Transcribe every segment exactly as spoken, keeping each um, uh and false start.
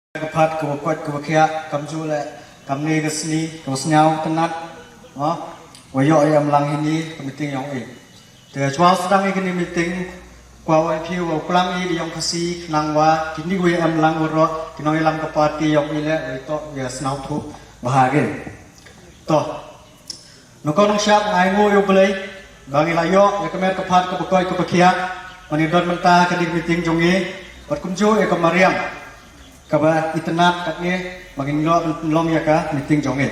ka pyrthei, ka pyrthei, ka pyrthei, kam ju leh, kam ni ka sni, ka sniaw ka nat, ha? Wa ïoh ïa em lang hini, ka meeting yong i. Te chwa sdang ïa kini meeting, kwah wan phi wa u klam i di yong Khasi, nang wa, kini wa ïa em lang wa roh, ki nongïalam ka party yong i leh, wa ïa toh, ïa sniaw thuh, baha ki. Toh, Nongkong nongshad nga ainguh ïa u Blei, ba ngi la ïoh, ïa ka mer ka pyrthei ka pyrthei ka pyrthei, ban ïa don mynta ka dei ka meeting jong ngi, bad kumjuh ïa ka mariang, kaba itynnad kat ngi, ba ngin ïoh ban pynlong ïa ka meeting jong ngi.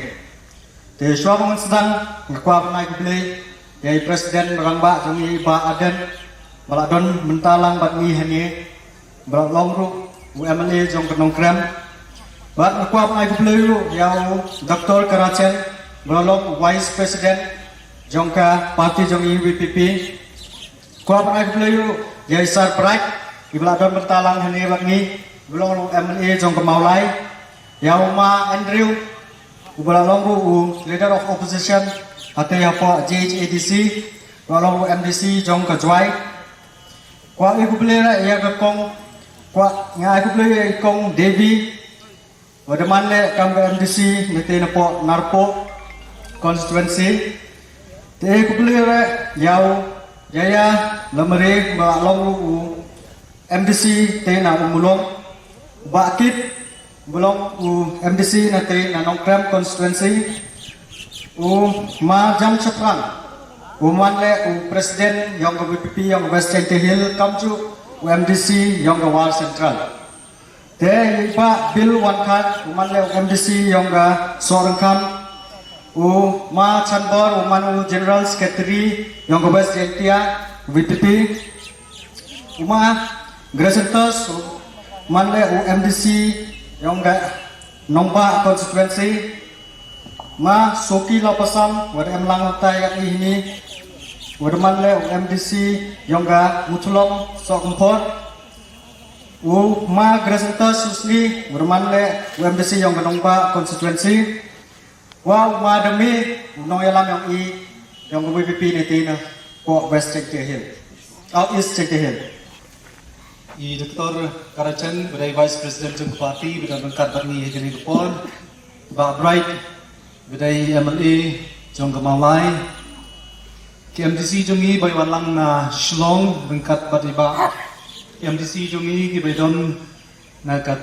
Te shuwa ba ngan sdang, nga kwah ban ai khublei, ïa i President rangbah jong ngi Bah Ardent, ba la don mynta lang bad ngi hangne, ba la long ruh u M L A jong ka Nongkrem. Bad nga kwah ban ai khublei ruh ïa u Doctor Karachen, ba la long u Vice President jong ka party jong i V P P. Kwah ban ai khublei ruh ïa i Sir Bright, i ba la don mynta lang hangne bad ngi, ba la long u M L A jong ka Mawlai. Ïa u Ma Andrew, u ba la long ruh u Leader of Opposition, hate hapoh J H A D C, ba la long u M D C jong ka Jowai. Kwah ai khublei ruh ïa ka kong, kwah nga ai khublei ïa i kong Devi, wa da man leh kam ka M D C, nate napoh Narpuh constituency. Te ai khublei ruh ïa u, ïa ïa, la mare, ba la long ruh u M D C, te na u Mulong, Bah Kit, ba long u M D C nate na Nongkrem constituency, u Ma Jam Chaprang, u man leh u President yong ka V P P yong West Jaintia Hill, kamjuh u M D C yong ka War Central. Te i Bah Bill Wankhat, u man leh u M D C yong ka Sohryngkham, u Ma Chanbor, u man u General Secretary yong ka West Jaintia, V P P. U Ma Gracentus, u man leh u M D C yong ka Nongbah constituency. Ma Soki Lapasam, wa da em lang utai ïa i hini, wa da man leh u M D C yong ka Muthlong Sohkymphor. U Ma Gracentus Susni, wa da man leh u M D C yong ka Nongbah constituency. Wa u Ma Dame, u nongïalam yong i, yong ka V P P nate napoh West Jaintia Hill, oh, East Jaintia Hill. I Doctor Karachen, ba dei Vice President jong ka party, ba don ryngkat bad ngi ha kane ka por. Bah Bright, ba dei M L A jong ka Mawlai. Ki M D C jong ngi ba wan lang na Shillong, ryngkat bad i Bah. Ki M D C jong ngi ki ba don na ka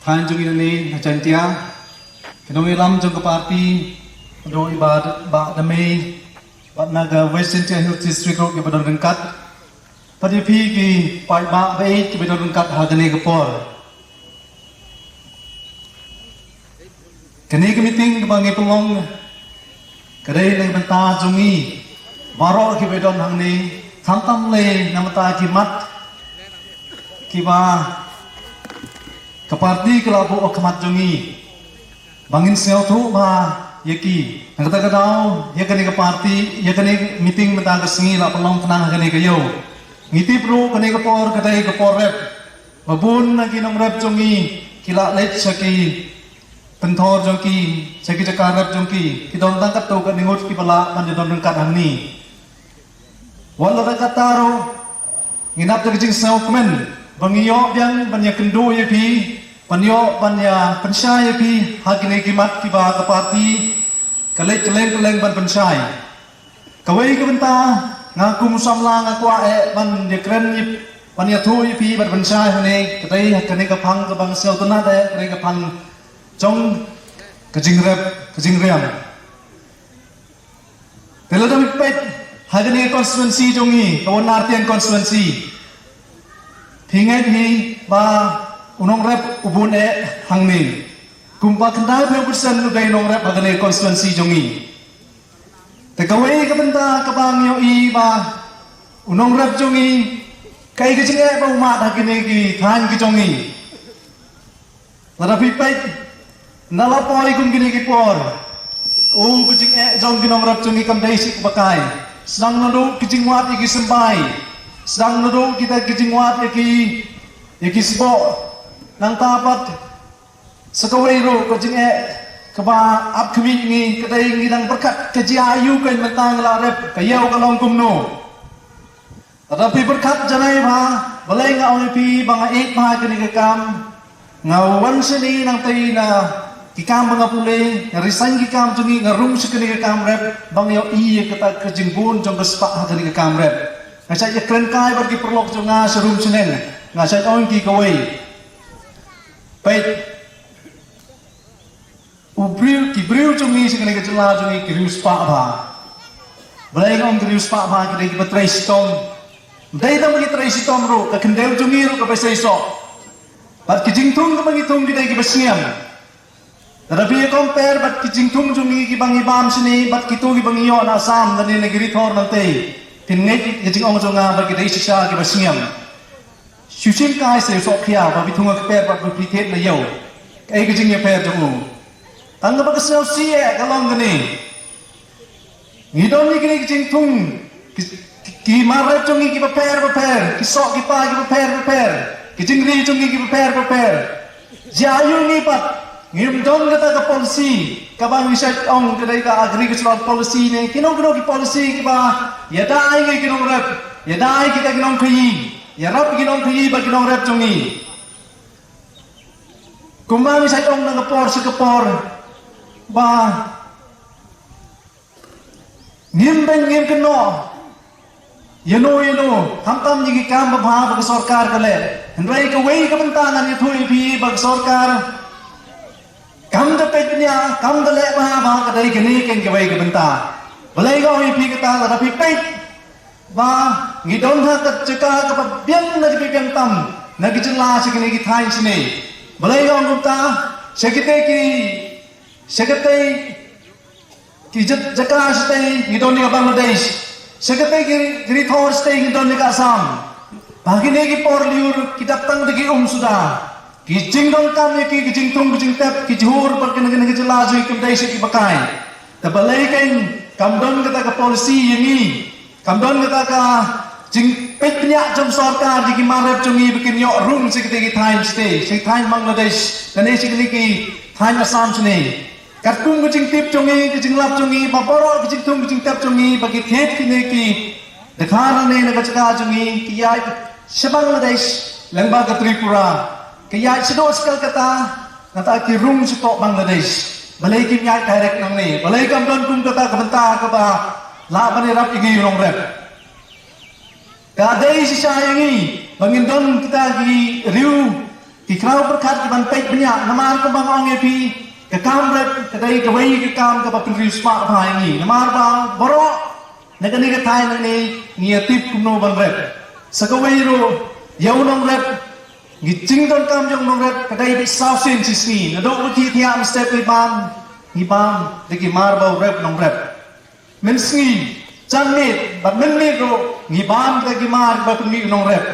thaiñ jong ngi na Jaintia. Ki nongïalam jong ka party, ba dei i Bah, Bah Dame, bad na ka West Jaintia Hills District ruh ki ba don ryngkat. Bad ïa phi ki paidbah ba ïeit ki ba don ryngkat ha kane ka por. Kane ka meeting kaba ngi pynlong ka dei na ka bynta jong ngi baroh ki ba don hangne, khamtam lei na bynta ki mat kiba ka party ka la buh ha khmat jong ngi. Ba ngin sngewthuh bha ïa ki. Na kata ka daw, ïa kane ka party, ïa kane meeting mynta ka sngi la pynlong khnang ha kane ka ïew. Ngi tip ruh kane ka por ka dei ka por rep. Ba bun na ki nongrep jong ngi ki la leit sha ki pynthor jong ki, sha ki jaka rep jong ki. Ki don tang katto katne ngut kiba lah ban ïadon ryngkat hangne. Wat la da kata ruh, ngi nap da ka jingsngewkmen ba ngi ïoh biang ban ïakynduh ïa phi, ban ïoh ban ïapynshai ïa phi ha kine ki mat kiba ka party ka leit kylleng kylleng ban pynshai. Kawei ka bynta, nga kum u samla nga kwah eh ban ïakren ïa, ban ïathuh ïa phi ban pynshai hangne, ka dei ha kane ka phang kaba nga sngewtynnat eh, kane ka phang jong ka jingrep, ka jingriam. Te lada phi peit ha kane ka constituency jong ngi, ka Wanartiang constituency, phi ngeit hi ba u nongrep u bun eh hangne. Kumba khyndai phew percent u dei nongrep ha kane ka constituency jong ngi. Te kawei ka bynta kaba ngi ïohi ba u nongrep jong ngi, kaei ka jingeh ba u mad ha kine ki thaiñ ki jong ngi. Lada phi peit, na la poi kum kine ki por, u ka jingeh jong ki nongrep jong ngi kam dei shi kaba kai. Sdang naduh ki jingwad ïa ki symbai, sdang naduh kita ki jingwad ïa ki, ïa ki sboh. Nangta pat sa kawei ruh ka jingeh kaba ap khmih ngi ka dei ngi dang pyrkhat ka jia aïu ka mynta ngi la rep, ka ïew ka long kumno. Lada phi pyrkhat janai bha, balei nga ong ïa phi ba nga ïeit bha kane ka kam. Nga wan shane nangtei na ki kam ba nga pule, nga resign ki kam jong ngi, nga rung sha kane ka kam rep, ba nga ïohi ïa kata ka jingbun jong ka spah ha kane ka kam rep. Nga shait ïakren kai bad ki paralok jong nga sha rum shaneng, nga shait ong ki kawei. Peit, u briew, ki briew jong ngi sha kane ka jylla jong ngi ki riew spah bha. Balei nga ong ki riew spah bha? Ki dei kiba trei shitom. Dei tang ba ki trei shitom ruh, ka khyndew jong ngi ruh ka peit shisha. Bad ki jingthung kiba ngi thung ki dei kiba sngem. Lada phi compare bad ki jingthung jong ngi kiba ngi bam shane bad kito kiba ngi ïoh na Assam lane na ki ri thor nangtei, phin ngeit ïa ka jingong jong nga ba ki dei shisha kiba sngem. Shu shim kai sa u sohkhia ba phi thung ha kper bad ba phi thied na ïew. Kaei ka jingïapher jong u? Tang kaba ka sngewsih eh ka long kane. Ngi don ïa kine ki jingthung, ki, ki, ki mar rep jong ngi kiba pher bapher, ki soh ki pa kiba pher bapher, ki jingri jong ngi kiba pher bapher. Jia aïu ngi pat ngim don kata ka policy kaba ngi shait ong ka dei ka agricultural policy ne kino kino ki policy kiba ïada ïa ngi ki nongrep, ïada ïa kita ki nongkhaïi, ïarap ïa ki nongkhaïi bad ki nongrep jong ngi. Kumba ngi shait ong na ka por sha ka por ba ngim beiñ ngim kynnoh ïano ïano, khamtam ïa ki kam babha ba ka sorkar ka leh. Hynrei kawei ka bynta ngan ïathuh ïa phi ba ka sorkar kam da peit bniah, kam da leh bha, ba ka dei kane keiñ kawei ka bynta. Balei nga ong ïa phi kata? Lada phi peit ba ngi don ha ka jaka kaba biang na ka biang tam na ka jylla sha kine ki thaiñ shane. Balei nga ong kumta? Sha kitei ki, sha kitei ki jat-, jaka shatei ngi don ïa ka Bangladesh. Sha katei ki, ki ri thor shatei ngi don ïa ka Assam. Ba kine ki por lyiur ki dap tang da ki um suda. Ki jingdonkam ïa ki, ki jingthung, ki jingtep, ki jhur bad kine, kine ki jylla jong ngi kim dei sha ki bakai. Te balei keiñ kam don kata ka policy ïa ngi? Kam don kata ka jingpeit bniah jong sorkar ïa ki mar rep jong ngi ba kin ïoh rung sha kitei ki thaiñ shatei, sha ki thaiñ Bangladesh lane sha kine ki thaiñ Assam shane. Katkum ka jingtip jong ngi, ka jinglap jong ngi, ba baroh ka jingthung ka jingtep jong ngi ba ki thied kine ki dkhar ne na ka jaka jong ngi, ki ïaid sha Bangladesh lyngba ka Tripura, ki ïaid shaduh sha Kolkata, nangta ki rung shapoh Bangladesh. Balei kim ïaid direct nangne? Balei kam don kum kata ka bynta kaba lah ban ïarap ïa ngi u nongrep? Ka dei shisha ïa ngi ba ngin don kita ki riew ki khraw pyrkhat ki ban peit bniah, namar kumba nga ong ïa phi, ka kam rep ka dei kawei ka kam kaba pynriew spah bha ïa ngi. Namar ba baroh na kane ka thaiñ nangne ngi ïa tip kumno ban rep. Sa kawei ruh, ïa u nongrep, ngi jingdonkam ïa u nongrep ka dei beit saw sien shi sngi. Naduh ba ki thiah mynstep ngi bam, ngi bam da ki mar ba u rep u nongrep. Mynsngi, janmiet bad mynmiet ruh ngi bam da ki mar ba pynmih u nongrep.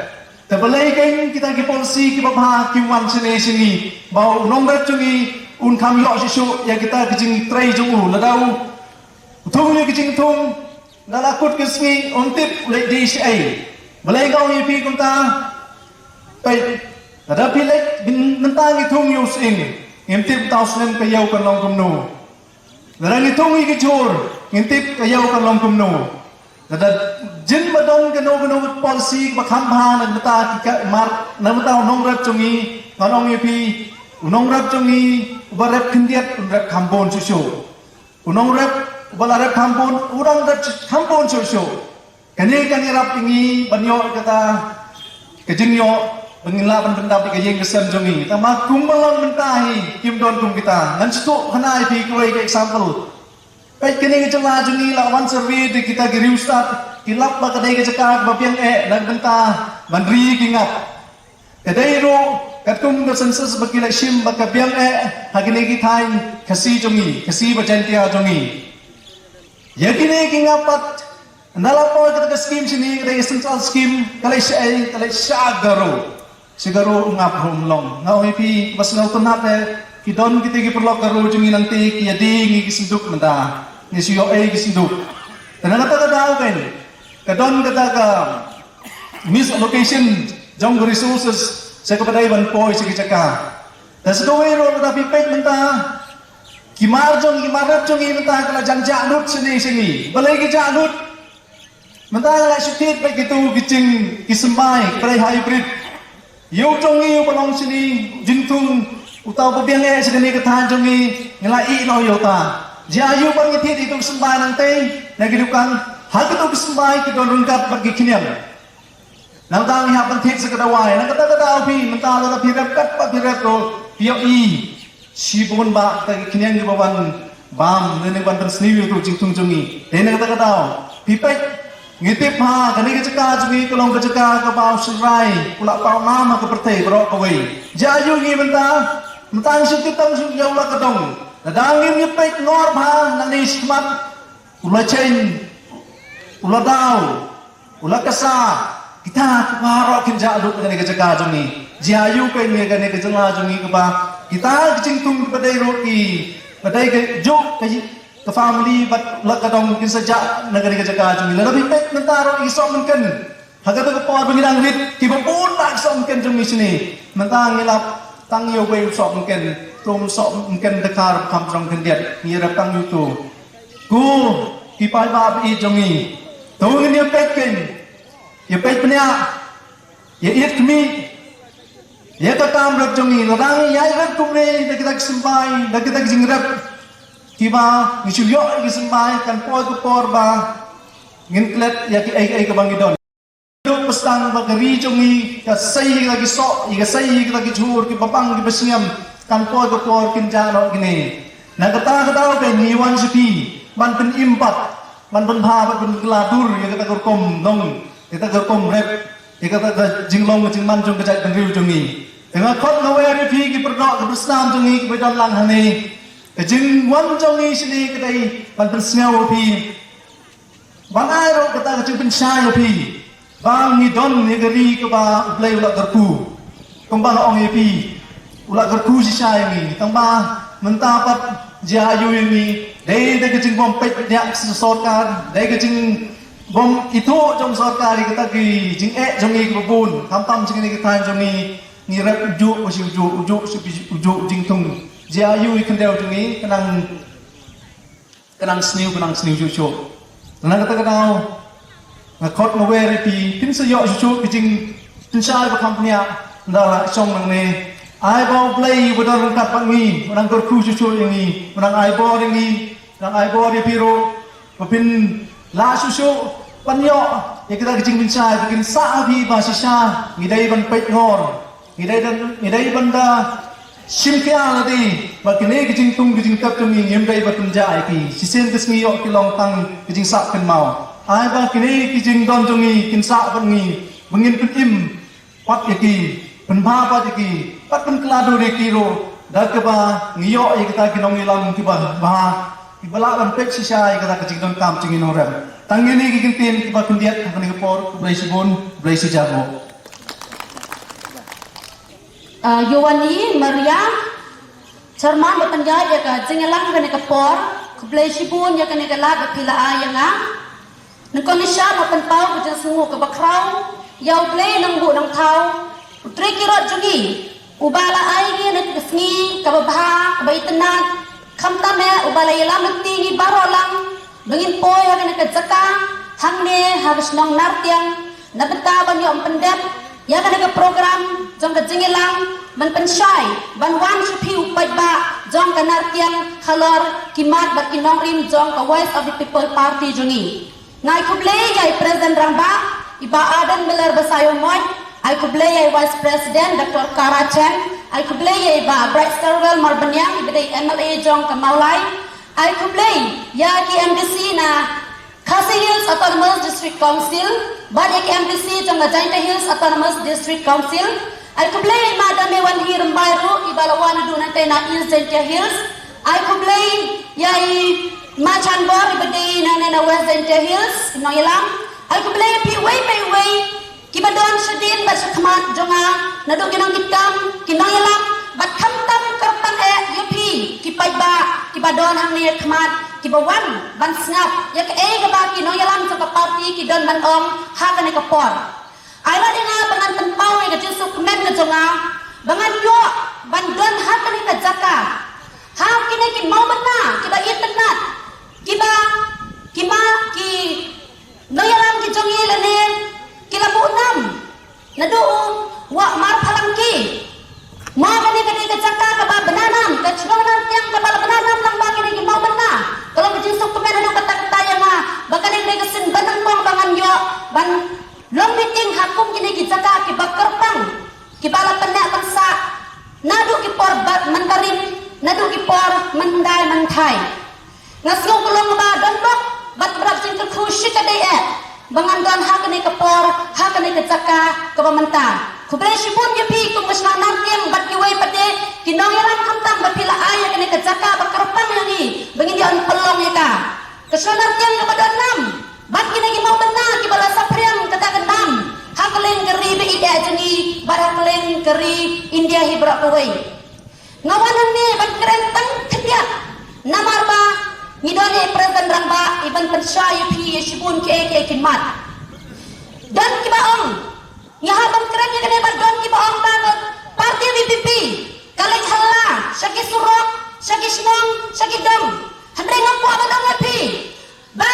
Te balei keiñ kita ki policy kiba bha kim wan shane sha ngi, ba u nongrep jong ngi un kham ïoh shuh shuh ïa kita ki jingtrei jong u? Lada u thung ïa ki jingthung, lada la kut ki sngi, um tip u leit die shaei. Balei nga ong ïa phi kumta? Peit, lada phi leit mynta ngi thung ïa u sying, ngim tip mynta u snem ka ïew kan long kumno. Lada ngi thung ïa ki jhur, ngim tip ka ïew kan long kumno. Lada jin ba don kano kano ka policy ba kham bha na ka bynta ki ka mar, na ka bynta u nongrep jong ngi, ngan ong ïa phi, u nongrep jong ngi uba rep khyndiat un rep kham bun shuh shuh. U nongrep uba la rep kham bun, u dang rep kham bun shuh shuh. Kane kan ïarap ïa ngi ban ïoh kata ka jingïoh ba ngin lah ban pyndap ïa ka ïing ka sem jong ngi. Tangba kumba long mynta hi kim don kum kita. Ngan shu khana ïa phi kawei ka example. Peit kane ka jylla jong ngi la wan survey da kita ki riewstad, ki lap ba ka dei ka jaka kaba biang eh na ka bynta ban ri ki ngap. Ka dei ruh katkum ka census ba ki la shim ba ka biang eh ha kine ki thaiñ Khasi jong ngi, Khasi bad Jaiñtia jong ngi. Ïa kine ki ngap pat, ynda la poi kata ka skim shane, ka dei ka central skim, ka leit shaei, ka leit sha Garo. Sha Garo u ngap ruh um long. Nga ong ïa phi, ba sngewtynnat eh, ki don kita ki paralok Garo jong ngi nangta ki ïadei ngi ki synduk mynta. Ngi shu ïoh ei ki synduk. Te na kata ka daw keiñ, ka don kata ka misallocation jong ka resources sha kaba dei ban poi sha ki jaka. Te sa kawei ruh lada phi peit mynta, ki mar jong, ki mar rep jong ngi mynta ki la jan jah lut shane sha ngi. Balei ki jah lut? Mynta ki la shu thied beit kito ki jing, ki symbai, ki trei hybrid. Ïa u jong ngi uba long shane, jingthung, uta uba biang eh sha kane ka thaiñ jong ngi, ngi la ïeh noh ïa uta. Jia ïa u ban ngi thied ïa u symbai nangtei na ki dukan, ha katu ka symbai ki don ryngkat bad ki khñiang. Nangta ngi hap ban thied sa ka dawai, na kata ka daw phi, mynta lada phi rep katba phi rep ruh, phi ïohi shibun ba kata ki khñiang kiba wan bam, lane ban pynsniew ïa ka jingthung jong ngi. Te na kata ka daw, phi peit, ngi tip ha kane ka jaka jong ngi ka long ka jaka kaba u Shynrai u la paw nam ha ka pyrthei baroh kawei. Jia ïa u ngi mynta, mynta ngi shu tip tang shu ïa u Lad Ka Dong. Lada ngim ïa peit ngor bha nangne shakhmat, u la cheng, u la daw, u la kasa, kita kiba baroh kin jah lut kane ka jaka jong ngi. Jia ïa u peit ïa kane ka jaka jong ngi kaba, kita ki jingthung kiba dei ruh ki, ba dei ka juk ka, ka family bad u Lad Ka Dong kin sa jah na kane ka jaka jong ngi. Lada phi peit mynta ruh i Sohmynken. Ha kata ka por ba ngi dang rit, kiba bun ba ki Sohmynken jong ngi shane. Mynta ngi lap tang ïa uwei u Sohmynken, to u Sohmynken Dkhar kham jrong khyndiat, ngi rep tang ïa uto. Ko ki paidbah ba ïeit jong ngi, to ngin ïa peit kein, ïa peit bniah, ïa ïeit khmih ïa ka kam rep jong ngi. Lada ngi ïai rep kumne da kita ki symbai, da kita ki jingrep kiba ngi shu ïoh ïa ki symbai, kan poi ka por ba ngin klet ïa kiei kiei kaba ngi don. Duk ba sdang ba ka ri jong ngi ka sei ïa kita ki soh, ïa ka sei ïa kita ki jhur, kiba bang kiba sngem, kan poi ka por kin jah noh kine. Na kata ka daw kein ngi wan sha phi ban pynim pat, ban pynbha pat, ban pynkylla dur ïa kata ka rukom nong, ïa kata ka rukom rep, ïa kata ka jinglong ka jingman jong ka jaitbynriew jong ngi. Te nga khot nga wer ïa phi ki paralok ki parsnam jong ngi kiba don lang hangne, ka jingwan jong ngi shane ka dei ban pynsngew ïa phi, ban ai ruh kata ka jingpynshai ïa phi ba ngi don ïa ka ri kaba U Blei u la kyrkhu. Kumba nga ong ïa phi, u la kyrkhu shisha ïa ngi. Tangba mynta pat jia ïa u ïa ngi, dei da ka jingbym peit bniah ka sorkar, dei ka jingbym ithuh jong sorkar ïa kata ki jingeh jong ngi kiba bun. Khamtam jong ngi, ka thaiñ jong ngi, ngi rep ujuh pa shi ujuh, ujuh shi ujuh jingthung. Jia ïa u ïa khyndew jong ngi, ka nang ka nang sniew, ka nang sniew shuh shuh. Te na kata ka daw nga khot nga wer ïa phi, phin sa ïoh shuh shuh ka jingpynshai ba kham bniah. Ynda la shong nangne, ai ba U Blei uba don ryngkat bad ngi un nang kyrkhu shuh shuh ïa ngi, un nang ai bor ïa ngi, un nang ai bor ïa phi ruh ba phin lah shuh shuh ban ïoh ïa kita ki jingpynshai ba kin sah ha phi ba shisha ngi dei ban peit ngor. Ngi dei ban, ngi dei ban da shim khia lade ba kine ki jingthung ki jingtep jong ngi ngim dei ban pynjah ïa ki. Shisien ka sngi ïoh ki long tang ki jingsah kynmaw. Ai ba kine ki jingdon jong ngi kin sah bad ngi ba ngin pynim pat ïa ki, pynbha pat ïa ki, pat pynkylla dur ïa ki ruh da kaba ngi ïoh ïa kita ki nongïalam kiba bha, kiba lah ban peit shisha ïa kata ka jingdonkam jong ngi nongrep. Tang kine ki kyntien kiba khyndiat ha kane ka por. Khublei shibun, khublei shihajar nguh. Ah, Yowani Maria, Chairman ba pynïaid ïa ka jingïalang kane ka por, khublei shibun ïa kane ka lad ba phi la ai ïa nga. Nyngkong nyngkong ba pynpaw ka jingsngewnguh kaba khraw ïa U Blei Nongbuh Nongthaw, U Trai Kirot jong ngi, uba la ai ngi na ka sngi kaba bha, kaba itynnad, khamtam eh uba la ïalam lynti ngi baroh lang ba ngin poi ha kane ka jaka hangne ha ka shnong Nartiang, na bynta ban ïoh pyndep ïa kane ka program jong ka jingïalang ban pynshai ban wan sha phi u paidbah jong ka Nartiang halor ki mat bad ki nongrim jong ka Voice of the People Party jong ngi. Nga ai khublei ïa i President Rangbah, i Bah Ardent Miller Basaiawmoit, ai khublei ïa i Vice President Doctor Kara Cheng, ai khublei ïa i Bah Brightstarwell Marbaniang, iba dei M L A jong ka Mawlai, ai khublei ïa ki M D C na Khasi Hills Autonomous District Council, bad ïa ki M D C jong ka Jaintia Hills Autonomous District Council, ai khublei ïa i Madam Mewanhi Rymbai ruh, iba la wan naduh nangtei na East Jaintia Hills, ai khublei ïa i Ma Chanbor iba dei nangne na West Jaintia Hills, nongïalam, ai khublei ïa phi uwei pa uwei, kiba don shadien bad shakhmat jong nga, naduh ki nongkitkam, ki nongïalam, bad khamtam kyrpang eh ïa phi, ki paidbah, kiba don hangne ha khmat, kiba wan ban sngap ïa kaei kaba ki nongïalam jong ka party ki don ban ong ha kane ka por. Ai lad ïa nga ba ngan pynpaw ïa ka jingsngewkmen ka jong nga ba ngan ïoh ban don ha kane ka jaka ha kine ki mawbynna kiba itynnad, kiba, ki ma, ki nongïalam ki jong ngi lane ki la buh nam naduh u wah Marphalang Ka jaka kaba bna nam, ka shnong Nartiang kaba la bna nam lang ba kine ki mawbynna. Ka long ka jingsngewkmen haduh katta katta ïa nga ba kane ka dei ka sien banyngkong ba ngan ïoh ban long meeting ha kum kine ki jaka kiba kyrpang, kiba la pynneh pynsah naduh ki por ba mynta rit, naduh ki por myndai mynthai. Nga sngew ka long ba don bok bad ba dap jingkyrkhu shikatdei eh ba ngan don ha kane ka por, ha kane ka jaka kaba mynta. Khublei shibun ïa phi kum ka shnong Nartiang bad kiwei pat de ki nongïalam khamtam ba phi la ai ïa kane ka jaka ba kyrpang ïa ngi ba ngin ïoh pynlong ïa ka. Ka shnong Nartiang kaba don nam bad kine ki mawbynna kiba la saphriang kata ka nam ha kylleng ka ri ba ïeit jong ngi bad ha kylleng ka ri India hi baroh kawei. Nga wan hangne ban kren tang khyndiat namar ba ngi don ïa i President Rangbah i ban pynshai ïa phi ïa shibun kiei kiei ki mat. Don kiba ong, ngi hap ban kren ïa kane, ba don kiba ong ba ka party V P P ka leit halla sha ki surok, sha ki shnong, sha ki dong. Hynrei nga kwah ban ong ïa phi ba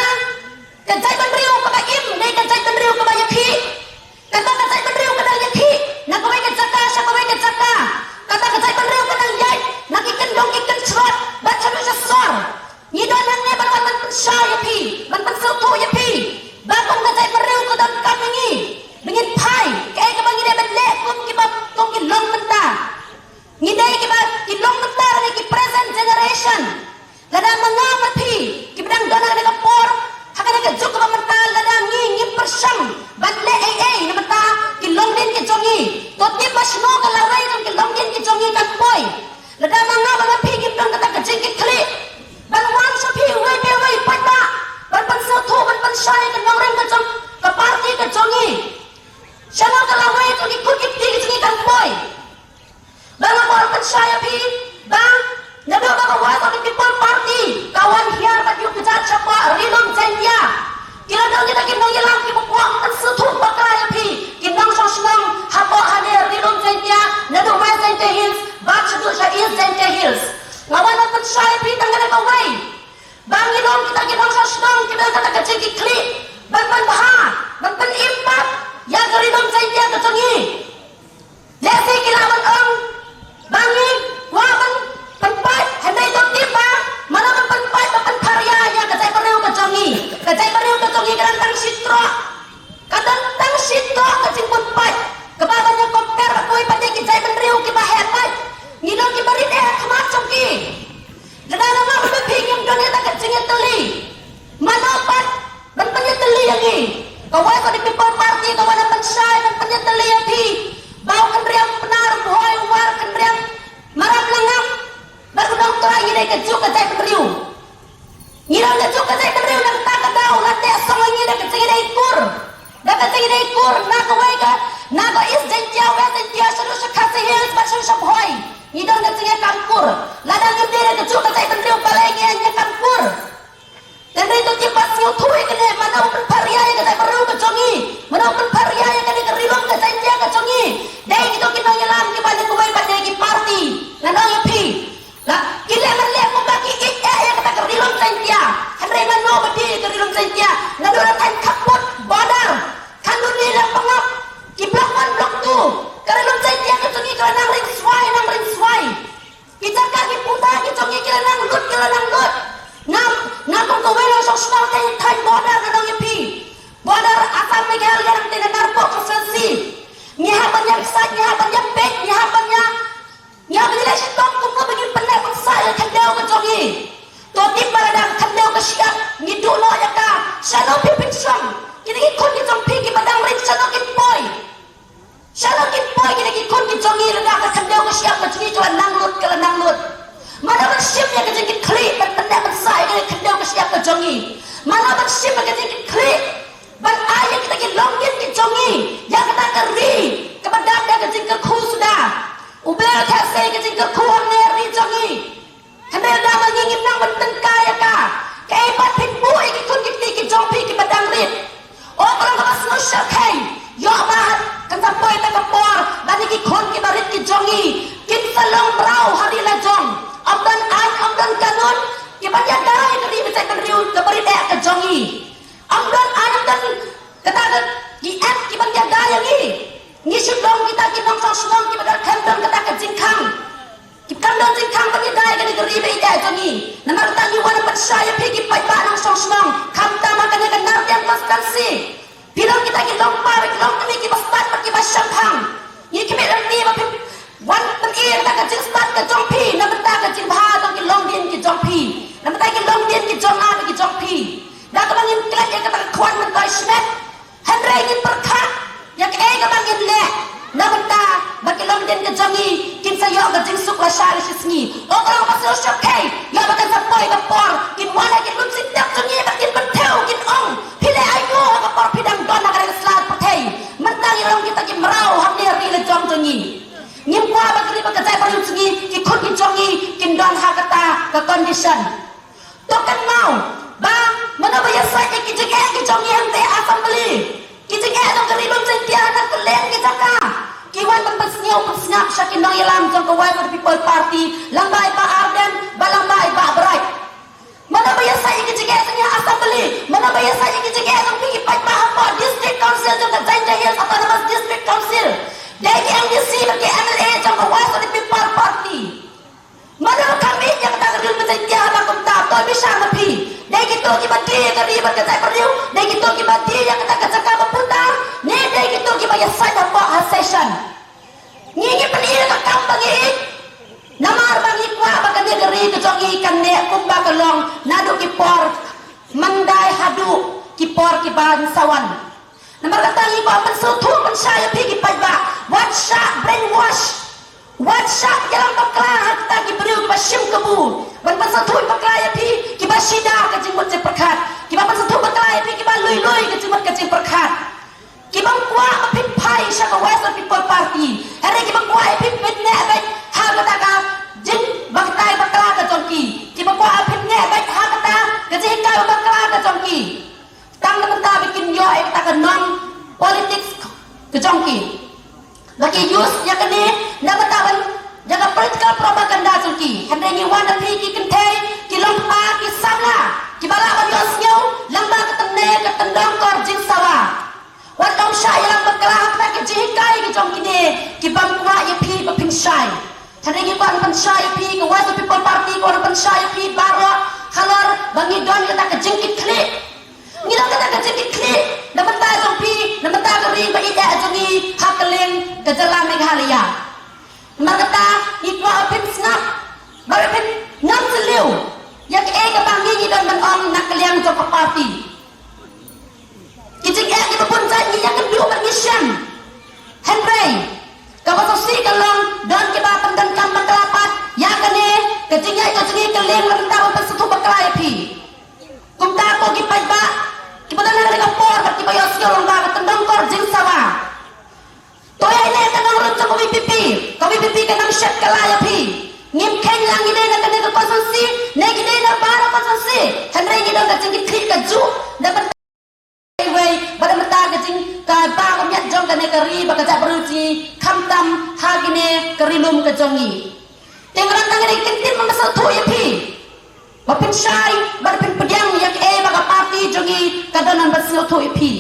ka jaitbynriew kaba im dei ka jaitbynriew kaba ïakhih. Kata ka jaitbynriew ka dang ïakhih na kawei ka jaka sha kawei ka jaka. Kata ka jaitbynriew ka dang ïaid na ki kyndong ki kynshlur bad shaduh sha sor. Ngi don hangne ban wan ban pynshai ïa phi, ban pynsngewthuh ïa phi ba kum ka jaitbynriew ka donkam ïa ngi ba ngin phai kaei kaba ngi dei ban leh kum kiba, kum ki long mynta. Ngi dei kiba ki long mynta ne ki present generation. Lada ma nga ma phi kiba dang don ha kane ka por, ha kane ka juk kaba mynta, lada ngi ngim pyrshang ban leh ei ei na bynta ki longdien ki jong ngi, to tip ba shano ka lawei jong ki longdien ki jong ngi kan poi. Lada ma nga bad ma phi ngim don kata ka jingkitkhlieh ban wan sha phi uwei pa uwei paidbah ban pynsngewthuh, ban pynshai ïa ka nongrim ka jong ka party ka jong ngi, shano ka lawei jong ki khun ki kti ki jong ngi kan poi. Ba nga kwah pynshai ïa phi ba naduh ba ka Voice of the People Party ka wan hiar bad ïuh kjat shapoh Ri Lum Jaiñtia, ki la don kita ki nongïalam kiba kwah pynsngewthuh bakla ïa phi ki nongshong shnong hapoh hangne Ri Lum Jaiñtia, naduh West Jaiñtia Hills bad shaduh sha East Jaiñtia Hills. Nga wan ban pynshai ïa phi tang kane kawei, ba ngi long kita ki nongshong shnong kiba don kata ka jingkitkhlieh ban pynbha, ban pynim pat ïa ka Ri Lum Jaiñtia ka jong ngi. Lehse ki lah ban ong ba ngi kwah ban pynpait, hynrei to tip ba mano ban pynpait, ban pynpharia ïa ka jaitbynriew ka jong ngi. Ka jaitbynriew ka jong ngi ka don tang shi troh. Ka don tang shi troh ka jingpynpait kaba ban ïa compare bad kawei pat de ki jaitbynriew kiba heh pat. Ngi long kiba rit eh ha khmat jong ki. Lada nga bad phi ngim don ïa kata ka jingïatylli, mano pat ban pynïatylli ïa ngi? Ka Voice of the People Party ka wan ban pynshai, ban pynïatylli ïa phi ba u Khynriam Pnar, Bhoi, War, Khynriam, Maram, Langam bad u Nongtrai ngi dei kajuh ka jaitbynriew. Ngi don kajuh ka jaitbynriew, na kata ka daw la teh song ïa ngi da ka jingïadei kur. Da ka jingïadei kur na kawei ka, na ka East Jaiñtia, West Jaiñtia, shaduh sha Khasi Hills bad shaduh sha Bhoi. Ngi don ka jingïakam kur. Lada ngim dei da kajuh ka jaitbynriew, balei ngi ïakam kur? Hynrei to tip ba sngewthuh ïa kane, mano pynpharia ïa ka jaitbynriew ka jong ngi, mano pynpharia ïa kane ka Ri Lum ka Jaiñtia ka jong ngi? Dei kito ki nongïalam kiba na kawei pat de ki party. Ngan ong ïa phi, la ki leh ban leh kumba ki ïeit eh ïa kata ka Ri Lum Jaiñtia. Hynrei mano ba die ïa ka Ri Lum Jaiñtia? Naduh la thaiñ khappud border, Khanduni, Lapangap, ki block one, block two, ka Ri Lum Jaiñtia ka jong ngi ka la nang ring swai, nang ring swai. Ki jaka ki puta ki jong ngi ki la nang lut, ki la nang lut. Ngam, nga kum kawei nongshong shnong ka thaiñ border, ngan ong ïa phi. Border Assam Meghalaya, nangta na Narpuh constituency. Ngi hap ban ïa pynshai, ngi hap ban ïa peit, ngi hap ban ïa, ngi hap ban ïa leh shitom kumno ba ngin pynneh pynsah ïa ka khyndew ka jong ngi. To tip ba lada ka khyndew ka shyiap ngi duh noh ïa ka, shano phi pynshong? Kine ki khun ki jong phi kiba dang rit shano kin poi? Shano kin poi kine ki khun ki jong ngi lada ka khyndew ka shyiap ka jong ngi ka la nang lut, ka la nang lut? Mano ban shim ïa ka jingkitkhlieh ban pynneh pynsah ïa ka khyndew ka shyiap ka jong ngi? Mano ban shim ïa ka jingkitkhlieh ban ai ïa kita ki longdien ki jong ngi, ïa kata ka ri kaba dap da ka jingkyrkhu suda? U Blei u theh sei ka jingkyrkhu hangne ha ri jong ngi. Hynrei lada ma ngi ngim nang ban tyngkai ïa ka, kaei pat phin buh ïa ki khun ki kti ki jong phi kiba dang rit? O ka long kaba sngewsarkhei. Ïoh ba kan sa poi kata ka por ba kine ki khun kiba rit ki jong ngi kin sa long mraw ha ri la jong. Ym don aiñ, ym don kanun kiban ïada ïa ka ri bad jaitbynriew kaba rit eh ka jong ngi. Ym don aiñ, ym don kata ka, ki act kiban ïada ïa ngi. Ngi shu long kita ki nongshong shnong kiba don, khlem don kata ka jingkhang. Ki kam don jingkhang ban ïadei kane ka ri ba ïeit jong ngi. Namar kata ngi wan pynshai ïa phi ki paidbah nongshong shnong, khamtam ha kane ka Nardiang constituency. Phi long kita ki longpa, ki longkmie, ki ba stad bad ki ba shemphang. Ngi khmih lynti ba phin wan pyni ïa kata ka jingstad ka jong phi na bynta ka jingbha jong ki longdien ki jong phi, na bynta ki longdien ki jong nga bad ki jong phi. Da kaba ngim klet ïa kata ka khwan myntoi shimet. Hynrei ngin pyrkhat ïa kaei kaba ngin leh na bynta ba ki longdien ka jong ngi kin sa ïoh ka jingsuk lashai lashisngi. Ym khrang ba sngewsih, ïa ba kan sa poi ka por kin wan ha ki lum sing tep jong ngi bad kin pynthew, kin ong, phi leh aïu ha ka por phi dang don ha ka reng sla pyrthei? Mynta ngi long kita ki mraw hangne ha ri la jong jong ngi. Ngim kwah ba ka ri bad ka jaitbynriew jong ngi, ki khun ki jong ngi kin don ha kata ka condition. To kynmaw ba mano ba ïasaid ïa ki jingeh ki jong ngi hangtei ha Assembly, ki jingeh jong ka Ri Lum Jaiñtia ha Kylleng ki jaka, ki wan ban pynsngew pynsngap sha ki nongïalam jong ka Voice of the People Party, lyngba i Bah Ardent bad lyngba i Bah Bright. Mano ba ïasaid ïa ki jingeh jong ngi ha Assembly, mano ba ïasaid ïa ki jingeh jong phi ki paidbah hapoh District Council jong ka Jaintia Hills Autonomous District Council, dei ki MDC bad ki MLA jong ka Voice of the People Party. Mano ba kham ïeit ïa kata ka Ri Lum Jaiñtia haba kumta? To bishar ma phi. Dei kito kiba die ïa ka ri bad ka jaitbynriew? Dei kito kiba die ïa kata ka jaka ba puta? Ne dei kito kiba ïasaid hapoh ha session? Ngi ngi pyni ïa ka kam ba ngi ïeit. Namar ba ngi kwah ba kane ka ri ka jong ngi kan neh kumba ka long naduh ki por mandai haduh ki por kiban sa wan. Namar kata ngi kwah pynsngewthuh pynshai ïa phi ki paidbah, wat shah brainwash, wat shah ïalam bakla ha kita ki briew kiba shim kabu ban pynsngewthuh bakla ïa phi kiba shida ka jingmut jingpyrkhat, kiba pynsngewthuh bakla ïa phi kiba lui lui ka jingmut ka jingpyrkhat. Ki bym kwah ba phin phai sha ka Voice of People Party, hynrei ki bym kwah ïa phi phin neh beit ha kata ka jingbakla bakla ka jong ki. Ki bym kwah ba phin neh beit ha kata ka jinghikai bakla ka jong ki. Tang na bynta ba kin ïoh ïa kata ka nong politics ka jong ki. Ba ki use ïa kane na bynta ban ïa ka political propaganda jong ki. Hynrei ngi wan na phi ki kynthei, ki longkpa, ki samla kiba lah ban ïohsngew lyngba ka tynne ka tyndong kor jingsawa. Wat ym shah ïalam bakla ha kata ka jinghikai ka jong kine ki bym kwah ïa phi ba phin shai. Hynrei ngi kwah ban pynshai ïa phi, ka Voice of People Party ka kwah ban pynshai ïa phi baroh halor ba ngi don kata ka jingkitkhlieh. Ngi don kata ka jingkitkhlieh na bynta jong phi, na bynta ka ri ba ïeit jong ngi ha Kylleng ka jylla Meghalaya. Namar kata ngi kwah ba phin sngap, ba phin ngam sylliu ïa kaei kaba ngi ngi don ban ong na ka liang jong ka party. Ki jingeh kiba bun jait ngi ïakynduh bad ngi shem. Hynrei kaba sngewsih ka long don kiba pyndonkam bakla pat ïa kane ka jingïaid ka jingïaid kylleng na bynta ban pynsngewthuh bakla ïa phi. Kumta ko ki paidbah kiba don ha kane ka por bad kiba ïohsngew lyngba ka tyndong kor jingsawa. To ïa ine ka nongrim jong ka VPP, ka VPP ka nang shet kylla ïa phi. Ngim kheiñ lada ngi dei na kane ka constituency ne ngi dei na baroh constituency. Hynrei ngi don ka jingkitkhlieh kajuh na bynta iwei, bad na bynta ka jing, ka ba ka miat jong kane ka ri bad ka jaitbynriew jong ngi, khamtam ha kine ka ri lum ka jong ngi. Te ngan tang ïa ka ktien ban sngewthuh ïa phi, ba phin shai bad phin pdiang ïa kaei ba ka party jong ngi ka don ban sngewthuh ïa phi.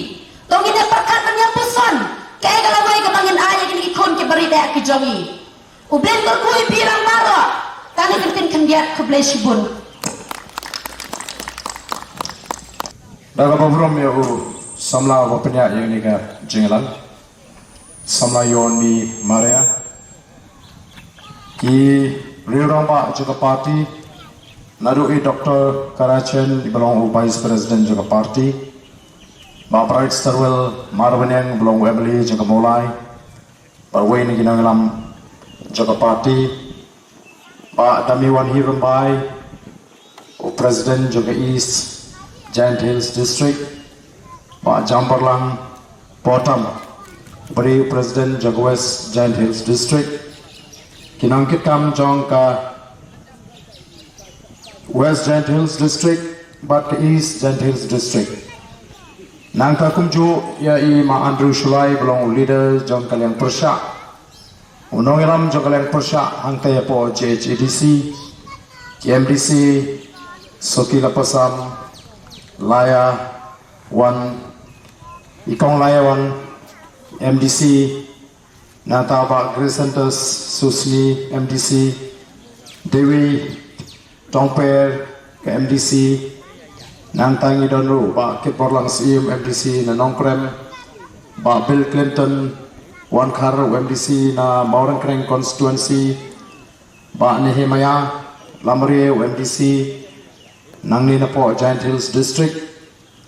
To ngin ïa pyrkhat ban ïa puson kaei ka lawei kaba ngin ai ïa kine ki khun ki barit eh ki jong ngi. U Blei un kyrkhu ïa phi lang baroh. Tang ïa ka ktien khyndiat, khublei shibun. Da kaba burom ïa u samla uba pynïaid ïa kane ka jingïalang, samla Yonmi Maria. Ki riew rangbah jong ka party, naduh i Doctor Karachen iba long u Vice President jong ka party, Bah Bright Starwell Marbaniang iba long u MLA jong ka Mawlai, bad uwei na ki nongïalam jong ka party, Bah Damiwan Hih Rymbai, u President jong ka East Jaintia Hills District, Bah Jambarlang Potam, uba dei u President jong ka West Jaintia Hills District, ki nongkitkam jong ka West Jaintia Hills District bad ka East Jaintia Hills District. Nangta kumjuh ïa i Ma Andrew Shullai ba long u leader jong ka liang pyrshah, u nongïalam jong ka liang pyrshah hangtei hapoh JHADC, ki MDC, Soki Lapasam, Laiawan, i Kong Laiawan, MDC, nangta Bah Grace Santos Susmi, MDC, Dewi Tongper ka M D C, nangta ngi don ruh Bah Kitborlang Syiem M D C na Nongkrem, Bah Bill Clinton Wankhar u M D C na Mawryngkneng constituency, Bah Nehemiah Lamare u M D C nangne napoh Jaintia Hills District,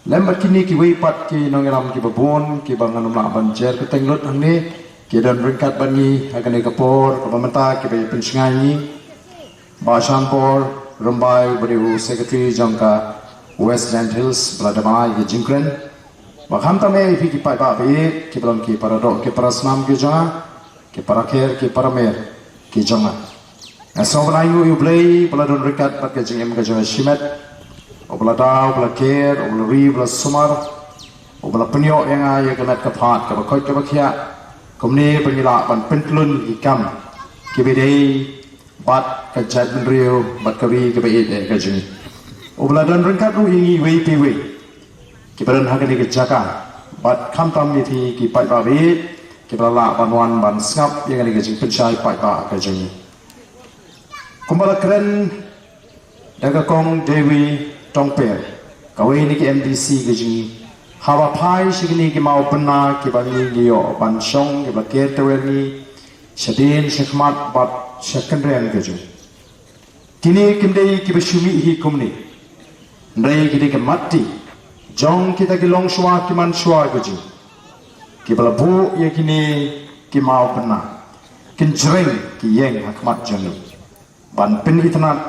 lem bad kine kiwei pat ki nongïalam kiba bun kiba ngan ym lah ban jer kyrteng lut hangne, ki don ryngkat bad ngi ha kane ka por kaba mynta kiba ïa pynshngaiñ ngi, Bah Shanpor Rymbai uba dei u Secretary jong ka West Jaintia Hills ba la dep ai ka jingkren. Ba khamtam eh ïa phi ki paidbah ba ïeit, kiba long ki paradoh ki parasnam ki jong nga, ki parakher ki paramer ki jong nga. Nga sngewbha ban ainguh ïa U Blei ba la don ryngkat bad ka jingim ka jong nga shimet, uba la da, uba la ker, uba la ri, uba la sumar, uba la pynïoh ïa nga ïa ka met ka phad kaba koit kaba khiah, kumne ba ngi lah ban pynthlun ïa ki kam kiba dei bad ka jaitbynriew bad ka ri kaba ïeit eh ka jong ngi. Uba la don ryngkat ruh ïa ngi iwei pa iwei kiba don ha kane ka jaka, bad khamtam ïa phi ki paidbah ba ïeit kiba la lah ban wan ban sngap ïa kane ka jingpynshai paidbah ka jong ngi. Kumba la kren da ka Kong Dewi Tongper, kawei na ki M D C ka jong ngi, haba phai sha kine ki mawbynna kiba ngi ngi ïoh ban shong, kiba la ker tawiar ngi shadien shakhmat bad sha kynreng ka jong ngi. Kine kim dei kiba shu mih hi kumne, hynrei ki dei ka matti jong kita ki longshuwa ki manshuwa ka jong ngi, kiba la buh ïa kine ki mawbynna, kin jreng ki ïeng ha khmat jong ngi ban pynitynnad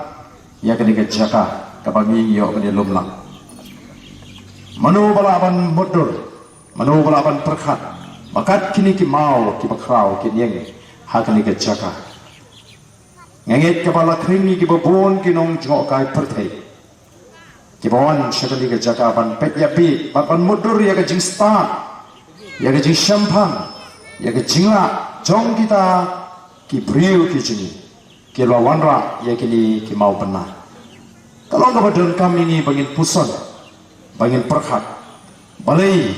ïa kane ka jaka kaba ngi ïoh ban ïalum lang. Mano ba lah ban mutdur, mano ba lah ban pyrkhat ba kat kine ki maw kiba khraw kin ïeng ha kane ka jaka? Nga ngeit kaba la khring ïa kiba bun ki nongjngohkai pyrthei kiba wan sha kane ka jaka ban peit ïa bit bad ban mutdur ïa ka jingstad, ïa ka jingshemphang, ïa ka jinglah jong kita ki briew ki jong ngi kiba la wanrah ïa kine ki mawbynna. Ka long kaba donkam ïa ngi ba ngin puson, ba ngin pyrkhat balei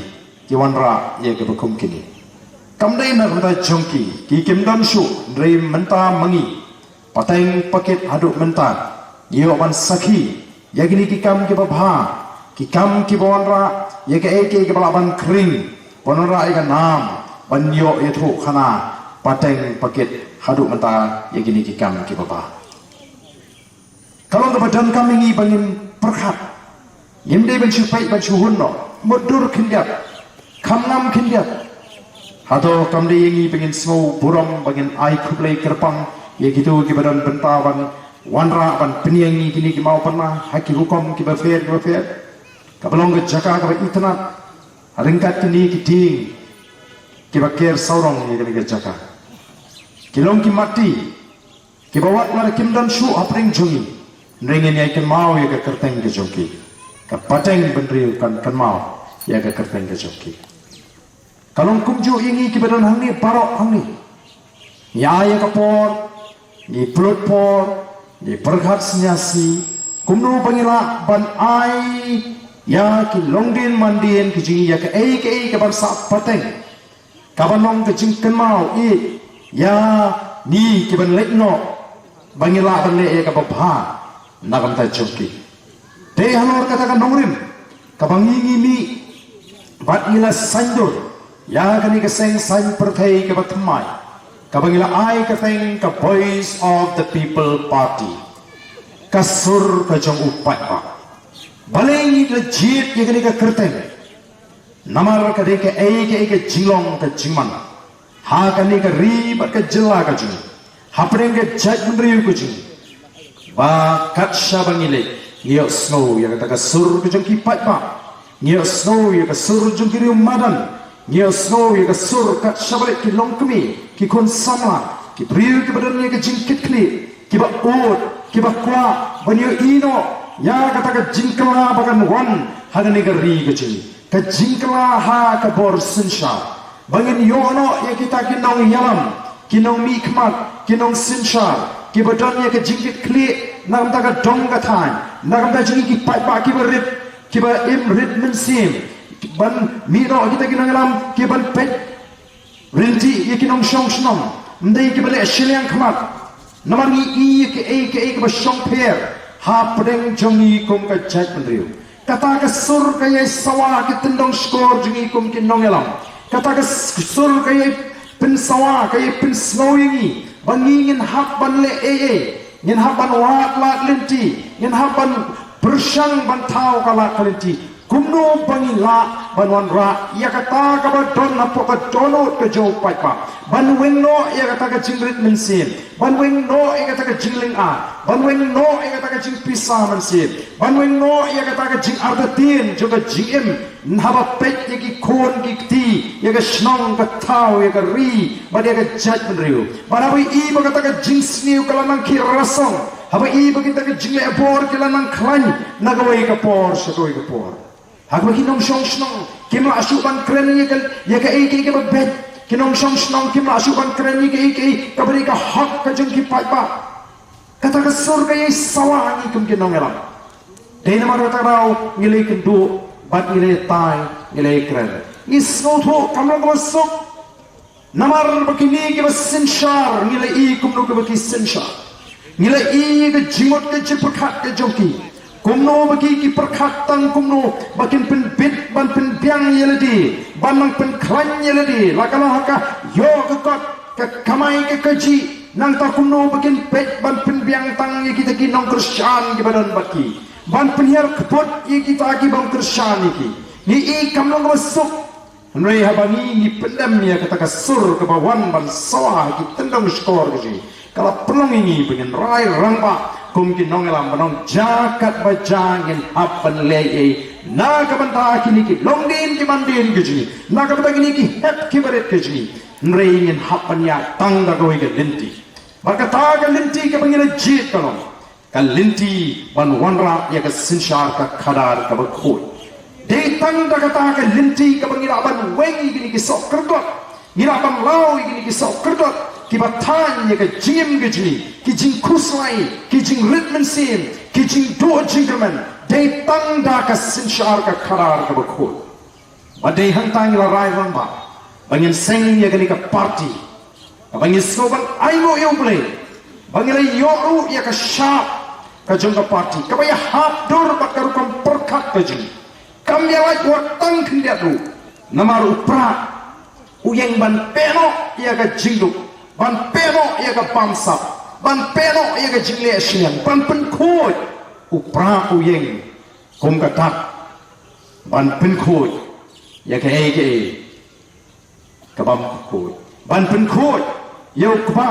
ki wanrah ïa kiba kum kine. Kam dei na ka bynta jong ki, ki kim don shuh, hynrei mynta ma ngi, pateng pakit haduh mynta, ngi ïoh ban sakhi ïa kine ki kam kiba bha, ki kam kiba wanrah ïa kaei kaei kaba lah ban khring, ban wanrah ïa ka nam, ban ïoh ïathuh khana pateng pakit haduh mynta ïa kine ki kam kiba bha. Ka long kaba donkam ïa ngi ba ngin pyrkhat. Ngim dei ban shu peit ban shu hun noh, mutdur khyndiat, kham ngam khyndiat. Hato kam dei ïa ngi ba ngin sngew burom, ba ngin ai khublei kyrpang ïa kito kiba don bynta ban wanrah, ban pynïeng ïa kine ki mawbynna ha ki rukom kiba pher kiba pher, kaba long ka jaka kaba itynnad, ryngkat kine ki dieng kiba ker sawdong ïa kane ka jaka? Ki long ki matti kiba wat lada kim don shuh hapdeng jong ngi, hynrei ngin ïai kynmaw ïa ka kyrteng ka jong ki. Ka pateng bynriew kan kynmaw ïa ka kyrteng ka jong ki. Ka long kumjuh ïa ngi kiba don hangne baroh hangne. Ngi ai ïa ka por, ngi pynlut por, ngi pyrkhat sngi sngi, kumno ba ngi lah ban ai ïa ki longdien mandien ki jong ngi ïa kaei kaei kaban sah pateng, kaban long ka jingkynmaw ïa ngi kiban leit noh, ba ngi lah ban leh ïa kaba bha na ka bynta jong ki. Dei halor kata ka nongrim kaba ngi ngi mih bad ngi la saiñdur ïa kane ka seng saiñ pyrthei kaba thymmai, kaba ngi la ai kyrteng ka Voice of the People Party, ka sur ka jong u paidbah. Balei ngi la jied ïa kane ka kyrteng? Namar ka dei kaei kaei ka jinglong ka jingman ha kane ka ri bad ka jylla ka jong ngi, hapdeng ka jaitbynriew ka jong ngi, ba kat shaba ngi leit, ngi ïohsngew ïa kata ka sur ka jong ki paidbah, ngi ïohsngew ïa ka sur jong ki riew madan, ngi ïohsngew ïa ka sur kat shaba leit ki longkmie, ki khun samla, ki briew kiba don ïa ka jingkitkhlieh, kiba ud, kiba kwah ban ïohi noh ïa kata ka jingkylla ba kan wan ha kane ka ri ka jong ngi, ka jingkylla ha ka bor synshar, ba ngin ïoh noh ïa kita ki nongïalam, ki nongmihkhmat, ki nongsynshar, kiba don ïa ka jingkitkhlieh na ka bynta ka dong ka thaiñ, na ka bynta jong ngi ki paidbah kiba rit, kiba im rit mynsiem, ban mih noh kita ki nongïalam kiban peit ryntih ïa ki nongshong shnong, ym dei kiba leh shiliang khmat. Namar ngi ïohi ïa kaei kaei kaba shongpher hapdeng jong ngi kum ka jaitbynriew. Kata ka sur ka ïai sawa ha ki tyndong shkor jong ngi kum ki nongïalam. Kata ka s- sur ka ïai pynsawa, ka ïai pynsngew ïa ngi ba ngi ngin hap ban leh ei ei, ngin hap ban wad lad lynti, ngin hap ban pyrshang ban thaw ka lad ka lynti. Kumno ba ngi lah ban wanrah ïa kata kaba don hapoh ka dohnud ka jong u paidbah, ban weng noh ïa kata ka jingrit mynsiem, ban weng noh ïa kata ka jinglyngngoh, ban weng noh ïa kata ka jingpisa mynsiem, ban weng noh ïa kata ka jingartatien jong ka jingim, haba peit ïa ki khun ki kti, ïa ka shnong ka thaw, ïa ka ri bad ïa ka jaitbynriew. Bad haba i ba kata ka jingsniew ka la nang khie rasong, haba i ba kita ka jingleh bor ki la nang khlaiñ na kawei ka por sha kawei ka por. Ha kaba ki nongshong shnong kim lah shuh ban kren ïa ka, ïa kaei kaei kaba beit. Ki nongshong shnong kim lah shuh ban kren ïa kaei kaei kaba dei ka hok ka jong ki paidbah. Kata ka sur ka ïai sawa ha ngi kum ki nongïalam. Dei namar kata ka daw ngi la ïakynduh bad ngi la ïatai, ngi la ïakren. Ngi sngewthuh kam long kaba suk. Namar ba kine kiba synshar ngi la ïohi kumno kaba ki synshar. Ngi la ïohi ka jingmut ka jingpyrkhat ka jong ki. Kumno ba ki ki pyrkhat tang kumno ba kin pynbit ban pynbiang ïa lade, ban nang pynkhlaiñ ïa lade, la ka long ha ka ïoh ka kot, ka kamai ka kajih, nangta kumno ba kin peit ban pynbiang tang ïa kita ki nongkyrshan kiba don bad ki, ban pynhiar kput ïa kita ki bym kyrshan ïa ki. Ngi ïohi kam long kaba suk. Hynrei haba ngi ngi pyndem ïa kata ka sur kaba wan ban sawa ha ki tyndong shkor ka jong ngi, ka la pynlong ïa ngi ba ngin rai rangbah kum ki nongïalam ba nong jia katba jia ngin hap ban leh ei ei na ka bynta kine ki longdien ki mandien ka jong ngi, na ka bynta kine ki hep ki barit ka jong ngi. Hynrei ngin hap ban ïaid tang da kawei ka lynti. Bad kata ka lynti kaba ngi la jied ka long ka lynti ban wanrah ïa ka synshar ka khadar kaba khuid. Dei tang da kata ka lynti kaba ngi lah ban weng ïa kine ki soh kyrdot, ngi lah ban law ïa kine ki soh kyrdot kiba thaiñ ïa ka jingim ka jong ngi, ki jingkhuslai, ki jingrit mynsiem, ki jingduh jingkyrmen. Dei tang da ka synshar ka khadar kaba khuid. Ba dei hangta ngi la rai rangbah ba ngin seng ïa kane ka party, ba ngin sngew ban ainguh ïa U Blei, ba ngin la ïoh ruh ïa ka shap ka jong ka party kaba ïahap dur bad ka rukom pyrkhat ka jong ngi. Kam ïalait wat tang khyndiat ruh, namar u Prah u ïeng ban pynnoh ïa ka jingduk, ban pynnoh ïa ka bamsap, ban pynnoh ïa ka jingleh shiliang, ban pynkhuid. U Prah u ïeng kum ka dak ban pynkhuid ïa kaei kaei ka bym khuid, ban pynkhuid ïa u kba,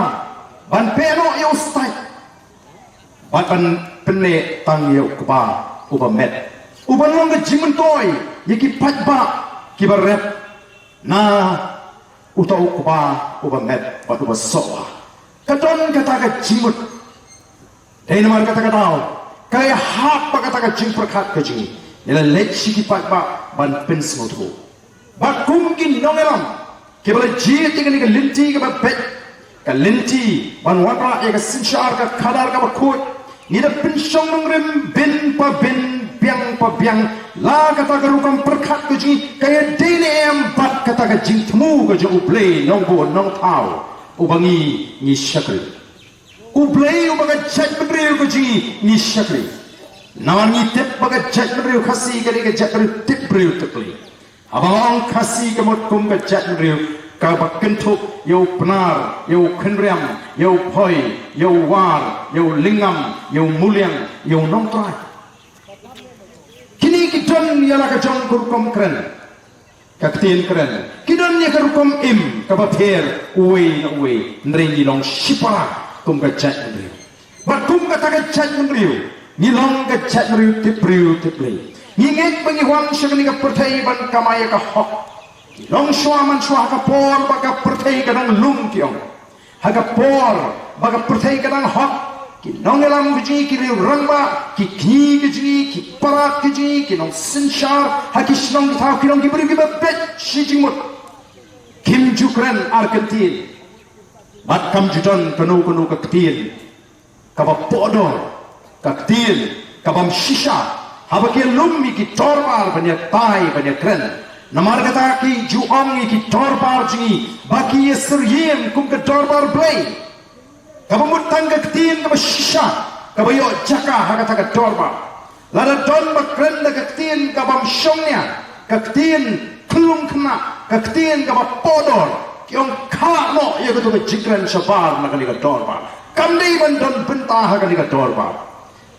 ban pynnoh ïa u stait, bad ban pynleh tang ïa u kba uba met, uban long ka jingmyntoi ïa ki paidbah kiba rep na uta u kba uba met bad uba soh. Ka don kata ka jingmut. Dei namar kata ka daw ka ïahap ba kata ka jingpyrkhat ka jong ngi, ngi la leit sha ki paidbah ban pynsngewthuh. Bad kum ki nongïalam kiba la jied ïa kane ka lynti kaba beit, ka lynti ban wanrah ïa ka synshar ka khadar kaba khuid, ngi da pynshong nongrim bynta bynta, biang pa biang, la kata ka rukom pyrkhat ka jong ngi ka ïadei ne em bad kata ka jingthmu ka jong U Blei Nongbuh Nongthaw uba ngi ngi shakri. U Blei uba ka jaitbynriew ka jong ngi ngi shakri. Namar ngi tip ba ka jaitbynriew Khasi ka dei ka jaitbynriew tip briew tip Blei. Haba nga ong Khasi ka mut kum ka jaitbynriew kaba kynthup ïa u Pnar, ïa u Khynriam, ïa u Phoi, ïa u War, ïa u Lyngngam, ïa u Muliang, ïa u Nongtrai. Kine ki don ïa la ka jong ka rukom kren, ka ktien kren. Ki don ïa ka rukom im kaba pher uwei na uwei, hynrei ngi long shipara kum ka jaitbynriew. Bad kum kata ka jaitbynriew ngi long ka jaitbynriew tip briew tip Blei. Ngi ngeit ba ngi wan sha kane ka pyrthei ban kamai ïa ka hok. Ngi long shuwa man shuwa ha ka por ba ka pyrthei ka dang lum, ki ong. Ha ka por ba ka pyrthei ka dang hok, ki nongïalam ka jong ngi, ki riew rangbah, ki kñi ka jong ngi, ki parat ka jong ngi, ki nongsynshar ha ki shnong ki thaw, ki long ki briew kiba beit shi jingmut. Kim ju kren ar kyntien bad kam ju don kano kano ka ktien kaba pohdor, ka ktien ka bym shisha. Haba ki lum ïa ki dorbar ban ïatai ban ïakren, namar kata ki ju ong ïa ki dorbar jong ngi ba ki ïasyriem kum ka dorbar Blei. Kaba mut tang ka ktien kaba shisha, kaba ïoh jaka ha kata ka dorbar. Lada don ba kren da ka ktien ka bym shong nia, ka ktien khyllung khynnah, ka ktien kaba pohdor, ki ong khlad noh ïa kato ka jingkren shabar na kane ka dorbar. Kam dei ban don bynta ha kane ka dorbar.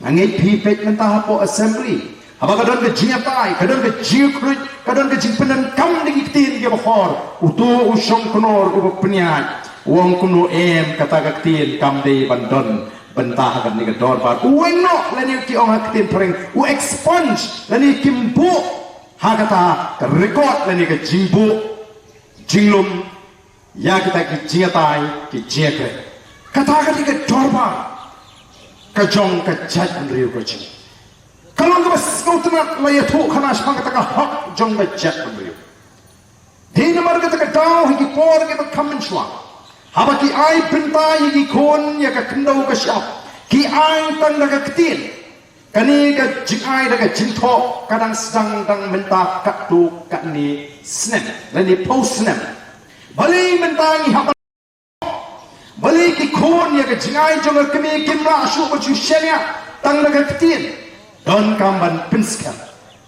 Nga ngeit phi peit mynta hapoh assembly, haba ka don ka jingïatai, ka don ka jingkhuid, ka don ka jingpyndonkam da ki ktien kiba hor, uto u shongknor uba pynïaid u ong kumno em, kata ka ktien kam dei ban don bynta ha kane ka dorbar. U weng noh, lane ki ong ha ka ktien phareng, u expunge, lane kim buh ha kata ka record, lane ka jingbuh jinglum ïa kita ki jingïatai, ki jingïakren. Kata ka dei ka dorbar ka jong ka jaitbynriew ka jong ngi. Ka long kaba sngewtynnat, la ïathuhkhana shaphang kata ka hok jong ka jaitbynriew. Dei namar kata ka daw, ha ki por kiba kham mynshuwa, haba ki ai bynta ïa ki khun ïa ka khyndew ka shyiap, ki ai tang da ka ktien. Kane ka jingai da ka jingthoh ka dang sdang dang mynta katto katne snem lane phew snem. Balei mynta ngi hap, balei ki khun ïa ka jingai jong ka kmie kim lah shuh ban shu shaniah tang da ka ktien? Donkam ban pynskhem.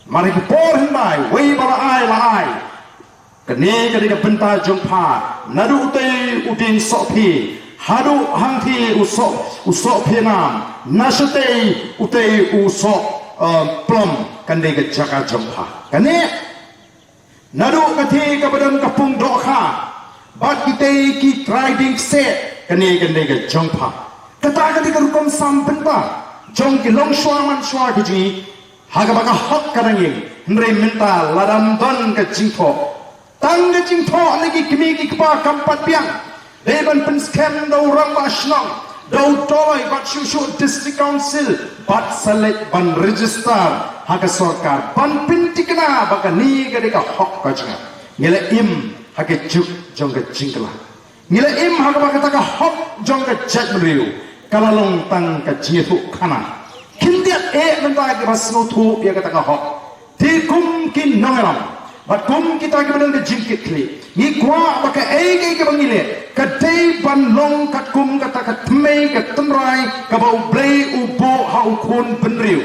Namar ha ki por hynrei wei ba la ai la ai. Kane ka dei ka bynta jong pha, naduh utei u dieng sohphi haduh hangtei u soh, u sohphi nam, na shatei utei u soh, eh, plum, kan dei ka jaka jong pha. Kane naduh katei kaba don ka pung dohkha bad kitei ki trai dieng kseh, kane kan dei ka jong pha. Kata ka dei ka rukom sam bynta jong ki longshuwa manshuwa ki jong ngi, ha kaba ka hok ka dang ïeng. Hynrei mynta lada ym don ka jingthoh, tang ka jingthoh na ki kmie ki kpa kam pat biang. Dei ban pynskhem da u rangbah shnong, da u doloi bad shuh shuh district council, bad sa leit ban register ha ka sorkar ban pynthikna ba kane ka dei ka hok ka jong nga. Ngi la im ha ka juk jong ka jingkylla. Ngi la im ha kaba kata ka hok jong ka jaitbynriew ka la long tang ka jingïathuhkhana. Khyndiat eh mynta kiba sngewthuh ïa kata ka hok. Te kum ki nongïalam bad kum kita kiba don ka jingkitkhlieh, ngi kwah ba kaei kaei kaba ngi leh ka dei ban long katkum kata ka thymmei ka tynrai kaba U Blei u buh ha u khun bynriew.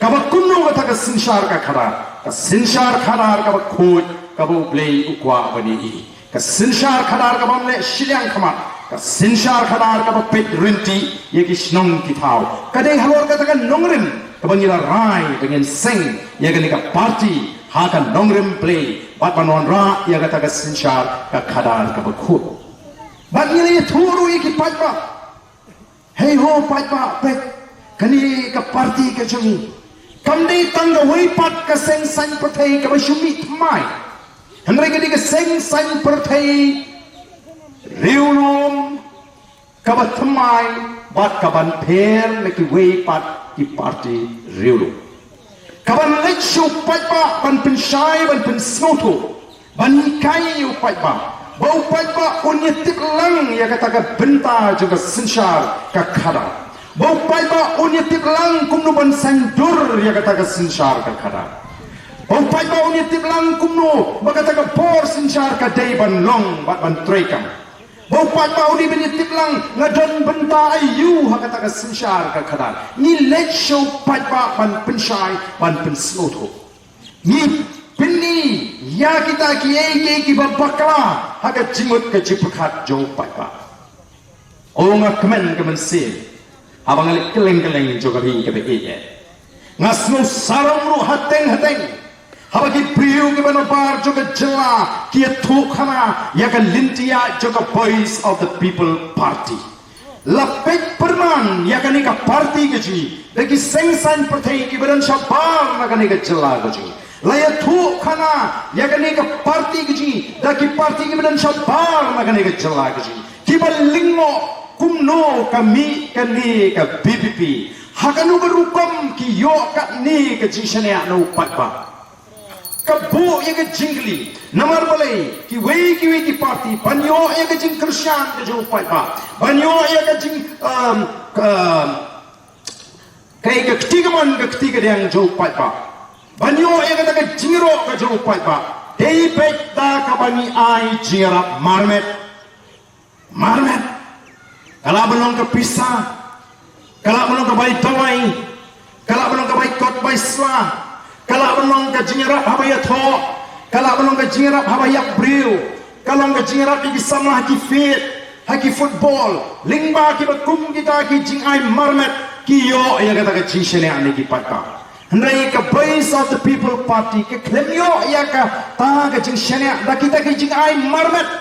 Kaba kumno kata ka synshar ka khadar, ka synshar khadar kaba khuid kaba U Blei u kwah ban ïohi. Ka synshar khadar kaba ym leh shiliang khmat, ka synshar khadar kaba peit ryntih ïa ki shnong ki thaw. Ka dei halor kata ka nongrim kaba ngi la rai ba ngin seng ïa kane ka party ha ka nongrim Blei bad ban wanrah ïa kata ka synshar ka khadar kaba khuid. Bad ngi la ïathuh ruh ïa ki paidbah. Hei ho paidbah, peit, kane ka party ka jong ngi kam dei tang kawei pat ka seng saiñ pyrthei kaba shu mih thymmai. Hynrei ka dei ka seng saiñ pyrthei riewlum kaba thymmai bad kaban pher na kiwei pat ki party riewlum. Kaban leit sha u paidbah ban pynshai, ban pynsngewthuh, ban hikai ïa u paidbah, ba u paidbah un ïatip lang ïa kata ka bynta jong ka synshar ka khadar. Ba u paidbah un ïatip lang kumno ban saiñdur ïa kata ka synshar ka khadar. Ba u paidbah un ïatip lang kumno ba kata ka bor synshar ka dei ban long bad ban treikam. Ba u paidbah u dei ban ïatip lang nga don bynta aïu ha kata ka synshar ka khadar. Ngi leit sha u paidbah ban pynshai, ban pynsngewthuh. Ngi pyni ïa kita kiei kiei kiba bakla ha ka jingmut ka jingpyrkhat jong u paidbah. O nga kmen ka mynsiem haba nga leit kylleng kylleng jong ka ri kaba ïeit. Nga sngew sarong ruh hateng hateng haba ki briew kiba nabar jong ka jylla ki ïathuhkhana ïa ka lynti ïaid jong ka Voice of the People Party. La peit pyrman ïa kane ka party ka jong ngi da ki seng saiñ pyrthei kiba don shabar na kane ka jylla ka jong ngi. La ïathuhkhana ïa kane ka party ka jong ngi da ki party kiba don shabar na kane ka jylla ka jong ngi, kiba lyngngoh kumno ka mih kane ka V P P. Ha kano ka rukom ki ïoh katne ka jingshaniah na u paidbah? Ka buh ïa ka jingkylli, namar balei kiwei kiwei ki party ban ïoh ïa ka jingkyrshan ka jong u paidbah, ban ïoh ïa ka jing, um, ka, um, kaei, ka kti kamon ka kti kadiang jong u paidbah, ban ïoh ïa kata ka jingïaroh ka jong u paidbah, dei beit da kaba ngi ai jingïarap marmet. Marmet. Ka lah ban long ka pisa, ka lah ban long ka bai dawai, ka lah ban long ka bai kot bai sla, ka lah ban long ka jingïarap haba ïathoh, ka lah ban long ka jingïarap haba ïap briew, ka long ka jingïarap ïa ki samla ha ki field, ha ki football, lyngba kiba kum kita ki jingai marmet, ki ïoh ïa kata ka jingshaniah na ki paidbah. Hynrei ka Voice of the People Party ka khlem ïoh ïa kata ka jingshaniah da kita ki jingai marmet.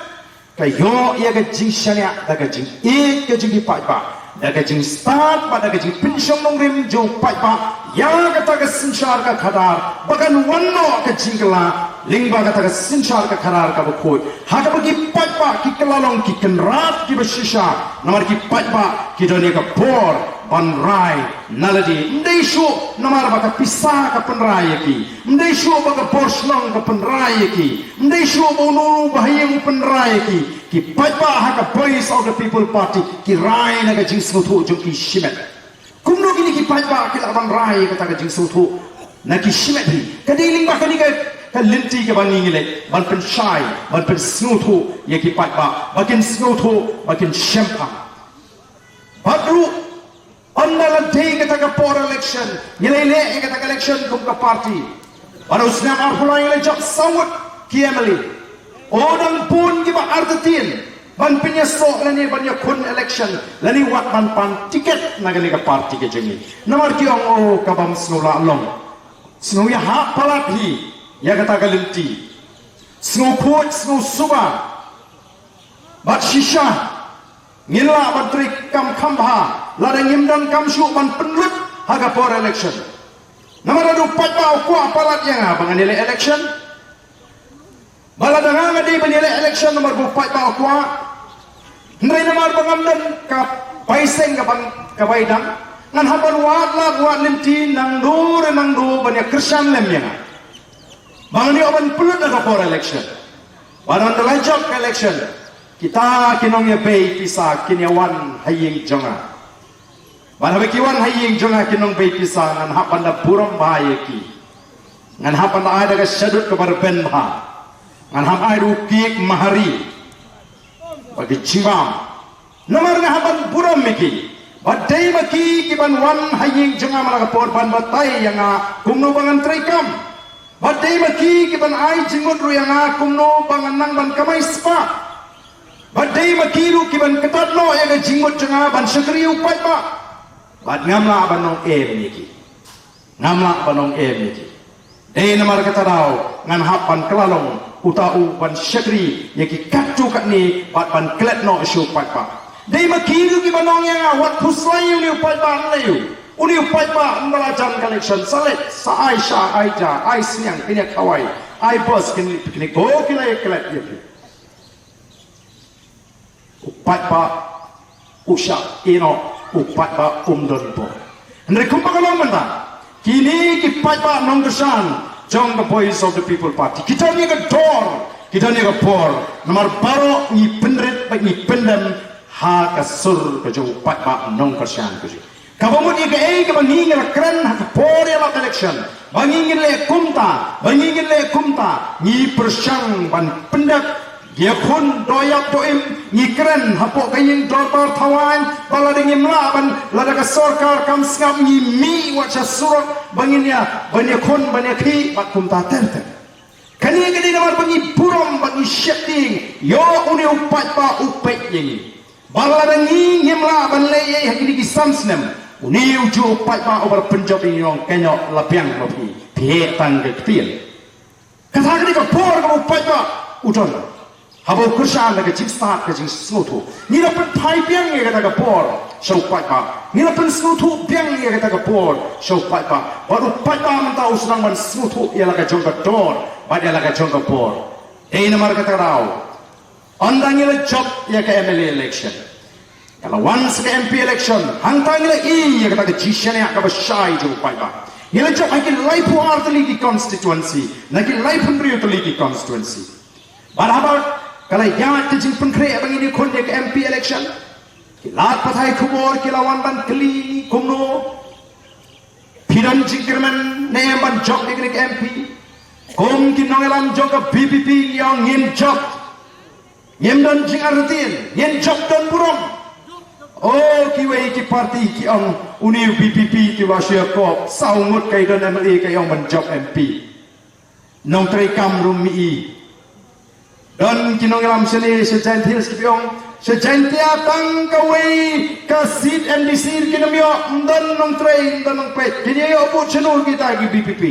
Ka ïoh ïa ka jingshaniah da ka jingïeit ka jong ki paidbah, da ka jingstad bad da ka jingpynshong nongrim jong u paidbah ïa kata ka synshar ka khadar, ba kan wan noh ka jingkylla lyngba kata ka synshar ka khadar kaba khuid, ha kaba ki paidbah ki kylla long ki kynrad kiba shisha, namar ki paidbah ki don ïa ka bor ban rai na lade. Ym dei shuh namar ba ka pisa ka pynrai ïa ki, ym dei shuh ba ka bor shnong ka pynrai ïa ki, ym dei shuh ba uno uno ba ha ïing u pynrai ïa ki. Ki paidbah ha ka Voice of the People Party ki rai na ka jingsngewthuh jong ki shimet. Kumno kine ki paidbah ki lah ban rai ïa kata ka jingsngewthuh na ki shimet hi? Ka dei lyngba kane ka, ka lynti kaba ngi ngi leh ban pynshai, ban pynsngewthuh ïa ki paidbah, ba kin sngewthuh, ba kin shemphang. Bad ruh, ynda la dei kata ka por election, ngi la leh ïa kata ka election kum ka party. Bad ha u snem arphew lai ngi la jop saw ngut ki M L A. U dang bun kiba artatien ban pynïasoh lane ban ïakhun election, lane wat ban pan tiket na kane ka party ka jong ngi. Namar ki ong, o, ka bym sngew lah long. Sngew ïahap palat hi ïa kata ka lynti. Sngew khuid, sngew suba. Bad shisha ngin lah ban trei kam kham bha lada ngim donkam shuh ban pynlut ha ka por election. Namar lada u paidbah u kwah palat ïa nga ba ngan ïaleh election, ba lada nga nga dei ban ïaleh election namar ba u paidbah u kwah, hynrei namar ba ngam don ka bai seng ka ban, ka bai dang, ngan hap ban wad lad wad lynti nangno re nangno ban ïakyrshan lem ïa nga ba ngan ïoh ban pynlut ha ka por election. Bad ynda la jop ka election, kita ki nongïabei pisa kin ïawan ha ïing jong nga. Bad haba ki wan ha ïing jong nga ki nongbei pisa, ngan hap ban da burom bha ïa ki. Ngan hap ban da ai da ka shadut kaba rben bha. Ngan hap ai da u cake mahari bad ki jingbam. Namar nga hap ban burom ïa ki. Bad dei ma ki ki ban wan ha ïing jong nga man la ka por ban batai ïa nga kumno ba ngan trei kam. Bad dei ma ki ki ban ai jingmut ruh ïa nga kumno ba ngan nang ban kamai spah. Bad dei ma ki ruh ki ban kyntat noh ïa ka jingmut jong nga ban shakri ïa u paidbah. Bad ngam lah ban ong em ïa ki. Ngam lah ban ong em ïa ki. Dei namar kata daw ngan hap ban kylla long uta u ban shakri ïa ki katto katne bad ban klet noh sha u paidbah. Dei ma ki ruh ki ban ong ïa nga, wat khuslai ïa une u paidbah, nlei u. Une u paidbah ynda la jan ka election sa leit, sa ai sha, ai ja, ai sniang, kin ïa khawai, ai bus, kin leit picnic, ko ki la ïa klet ïa phi. U paidbah u shah ïeh noh, u paidbah um don bor. Hynrei kumba ka long mynta, kine ki paidbah nongkyrshan jong ka Voice of the People Party ki don ïa ka dor, ki don ïa ka bor, namar baroh ngi pynrit bad ngi pyndem ha ka sur ka jong u paidbah nongkyrshan ka jong. Kaba mut ïa kaei kaba ngi ngi la kren ha ka por ïalap election ba ngi ngin leh kumta, ba ngi ngin leh kumta, ngi pyrshang ban pyndep, ïakhun doh ïap doh im, ngi kren hapoh ka ïing dorbar thawaiñ ba lada ngim lah ban, lada ka sorkar kam sngap, ngi mih wat sha surok ba ngin ïa, ban ïakhun, ban ïakhih bad kumta ter ter. Kane ka dei namar ba ngi burom bad ngi sheptieng ïa une u paidbah u peit ïa ngi. Ba lada ngi ngim lah ban leh ei ei ha kine ki san snem, une u juh u paidbah uba la pynjop ïa ngi u ong, kynnoh la biang ma phi, phi heh tang ka ktien. Kata ka dei ka bor kaba u paidbah u don haba u kyrshan da ka jingstad ka jingsngewthuh. Ngi la pynphai biang ïa kata ka bor sha u paidbah. Ngi la pynsngewthuh biang ïa kata ka bor sha u paidbah. Bad u paidbah mynta u sdang ban sngewthuh ïa la ka jong ka dor bad ïa la ka jong ka bor. Dei namar kata ka daw, ynda ngi la jop ïa ka M L A election, ka la wan sa ka M P election, hangta ngi la ïohi ïa kata ka jingshaniah kaba shai jong u paidbah. Ngi la jop ha ki laiphew ar tylli ki constituency na ki laiphew hynriew tylli ki constituency. Bad haba ka la ïaid ka jingpynkhreh ba ngin ïakhun ïa ka M P election, ki lad pathai khubor ki la wan ban kylli kumno, phi don jingkyrmen ne em ban jop ïa kane ka M P? Kum ki nongïalam jong ka V P P ngi ong ngin jop. Ngim don jingartatien, ngin jop don burom. O kiwei ki party ki ong, une u VPP te u la shu ïakob saw ngut, kai don MLA kai ong ban jop MP. Nongtrei kam ruh mi i. Don ki nongïalam shane sha Jaintia Hills ki ong, sha Jaintia tang kawei ka seat MDC kin ym ïoh, ym don nongtrei, ym don nongpeit. Kin ïoh bud shano kita ki VPP.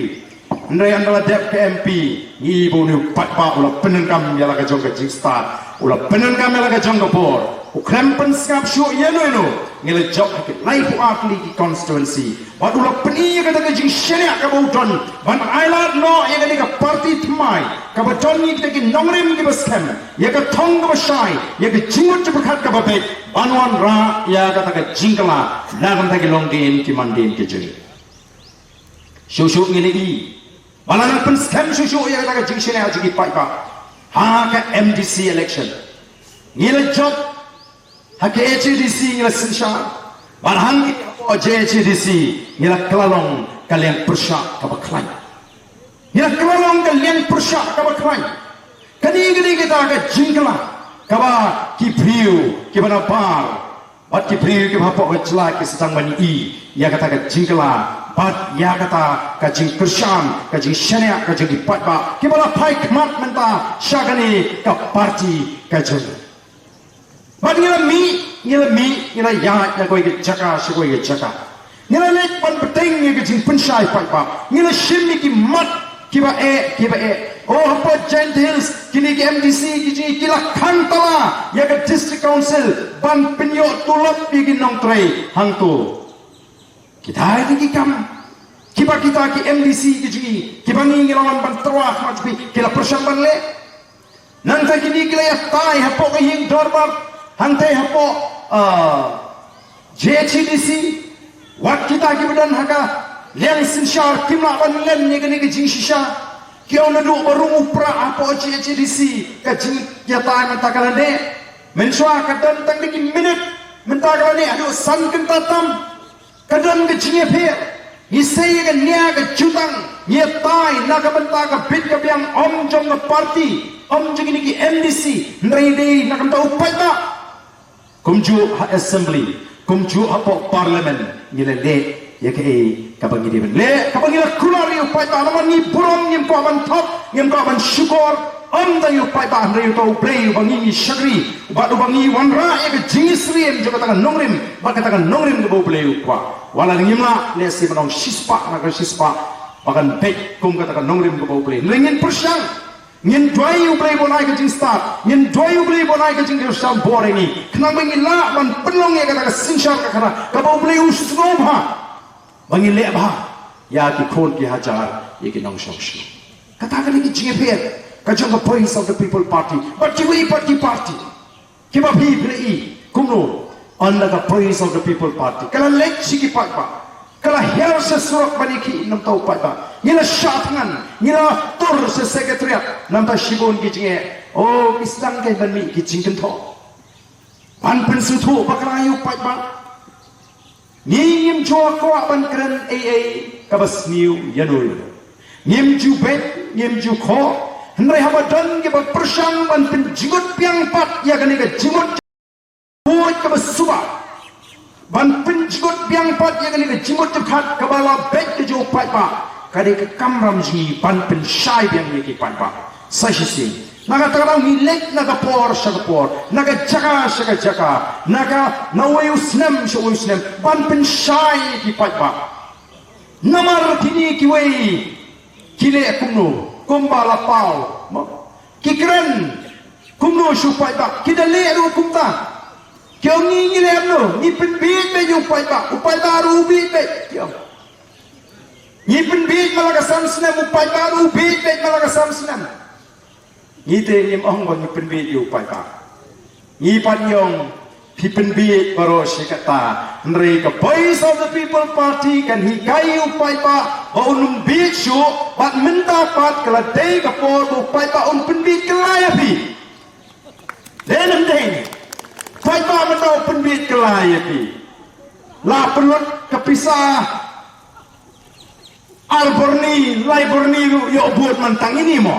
Hynrei ynda la dep ka MP, ngi i ba une u paidbah u la pyndonkam ïa la ka jong ka jingstad, u la pyndonkam ïa la ka jong ka bor. U khlem pynsngap shuh ïano ïano, ngi la jop ha ki laiphew ar tylli ki constituency. Bad u la pyni ïa kata ka jingshaniah kaba u don ban ailad noh ïa kane ka party thymmai kaba don ïa kita ki nongrim kiba skhem, ïa ka thong kaba shai, ïa ka jingmut jingpyrkhat kaba beit, ban wanrah ïa kata ka jingkylla na ka bynta ki longdien ki mandien ki jong ngi. Shuh shuh ngi la i ba la nang pynskhem shuh shuh ïa kata ka jingshaniah jong ki paidbah ha ka MDC election. Ngi la jop ha ka HADC ngi la synshar, bad hangta hapoh JHADC ngi la kylla long ka liang pyrshah kaba khlaiñ. Ngi la kylla long ka liang pyrshah kaba khlaiñ. Kane, kane kata ka jingkylla kaba ki briew kiba nabar bad ki briew kiba hapoh ka jylla ki sdang ban i ïa kata ka jingkylla bad ïa kata ka jingkyrshan, ka jingshaniah ka jong ki paidbah kiba la phai khmat mynta sha kane ka party ka jong ngi. Bad ngi la mih, ngi la mih, ngi la ïaid na kawei ka jaka sha kawei ka jaka. Ngi la leit ban bteng ïa ka jingpynshai paidbah. Ngi la shim ïa ki mat kiba eh, kiba eh. O hapoh Jaintia Hills, kine ki MDC ki jong ngi ki la khang tala ïa ka District Council ban pynïoh tulop ïa ki nongtrei hangto. Kita ki dei ki kam kiba kita ki MDC ki jong ngi, kiba ngi, ngi la wan ban tyrwa ha khmat jong phi, ki la pyrshang ban leh. Nangta kine ki la ïatai hapoh ka ïing dorbar hangtai hapoh, ah, JHADC. Wat kita kiba don ha ka liang synshar kim lah ban len ïa kane ka jingshisha. Ki ong naduh ba rung u prah hapoh JHADC ka jingïatai mynta ka la neh. Mynshuwa ka don tang da ki minit, mynta ka la neh haduh san kynta tam. Ka don ka jingïapher. Ngi sei ïa ka nia ka jutang, ngi ïatai na ka bynta ka bit ka biang, ym jong ka party, ym jong kine ki MDC, hynrei dei na ka bynta u paidbah. Kumjuh ha assembly, kumjuh hapoh parliament, ngi la leh ïa kaei kaba ngi dei ban leh, kaba ngi la kular ïa u paidbah. Namar ngi burom, ngim kwah ban thok, ngim kwah ban shukor. Ym tang ïa u paidbah, hynrei ïa uta U Blei uba ngi, ngi shakri, bad uba ngi wanrah ïa ka jingisyriem jong kata ka nongrim bad kata ka nongrim kaba U Blei u kwah. Wat la ngim lah lehse ban ong shispah na ka shispah ba kan beit kum kata ka nongrim kaba U Blei, hynrei ngin pyrshang. Ngin duwai ïa U Blei ba un ai ka jingstad, ngin duwai ïa U Blei ba un ai ka jingkyrshan bor ïa ngi, khnang ba ngin lah ban pynlong ïa kata ka synshar ka khana kaba U Blei u sngewbha. Ba ngin leh bha ïa ki khun ki hajar, ïa ki nongshong shnong. Kata ka dei ka jingïapher ka jong ka Voice of the People Party bad kiwei pat ki party kiba phi, phi la i kumno. Ynda ka Voice of the People Party ka la leit sha ki paidbah, ka la hiar sha surok ban ïakhih na bynta u paidbah. Ngi la shah thngan, ngi la tur sha Secretariat na bynta shibun ki jingeh. O, ngi sdang kein ban mih ki jingkynthoh ban pynsngewthuh bakla ïa u paidbah. Ngi ngim ju kwah ban kren ei ei kaba sniew ïano ïano. Ngim ju beit, ngim ju khoh. Hynrei haba don kiba pyrshang ban pynjngut biang pat ïa kane ka jingmut jingpyrkhat kaba suba, ban pynjngut biang pat ïa kane ka jingmut jingpyrkhat kaba la beit ka jong u paidbah, ka dei ka kamram jong ngi ban pynshai biang ïa ki paidbah. Sa shisien, na kata ka daw ngi leit na ka por sha ka por, na ka jaka sha ka jaka, na ka, na uwei u snem sha uwei u snem, ban pynshai ïa ki paidbah. Namar kine kiwei ki leh kumno, kumba la paw, mo? Ki kren kumno sha u paidbah, ki da leh ruh kumta. Ki ong ngi, ngi leh kumno, ngi pynbieit beit ïa u paidbah, u paidbah ruh u bieit beit, ki ong. Ngi pynbieit man la ka san snem, u paidbah ruh u bieit beit man la ka san snem. Ngi te ngim ong ba ngi pynbieit ïa u paidbah. Ngi pat ngi ong phi pynbieit baroh shi katta. Hynrei ka Voice of the People Party kan hikai ïa u paidbah ba un ym bieit shuh, bad mynta pat ka la dei ka por ba u paidbah un pynbieit kylla ïa phi. Dei ne ym dei? Paidbah mynta u pynbieit kylla ïa phi. La pynlut ka pisa ar byrni, lai byrni ruh ïoh vote man tang ine mo.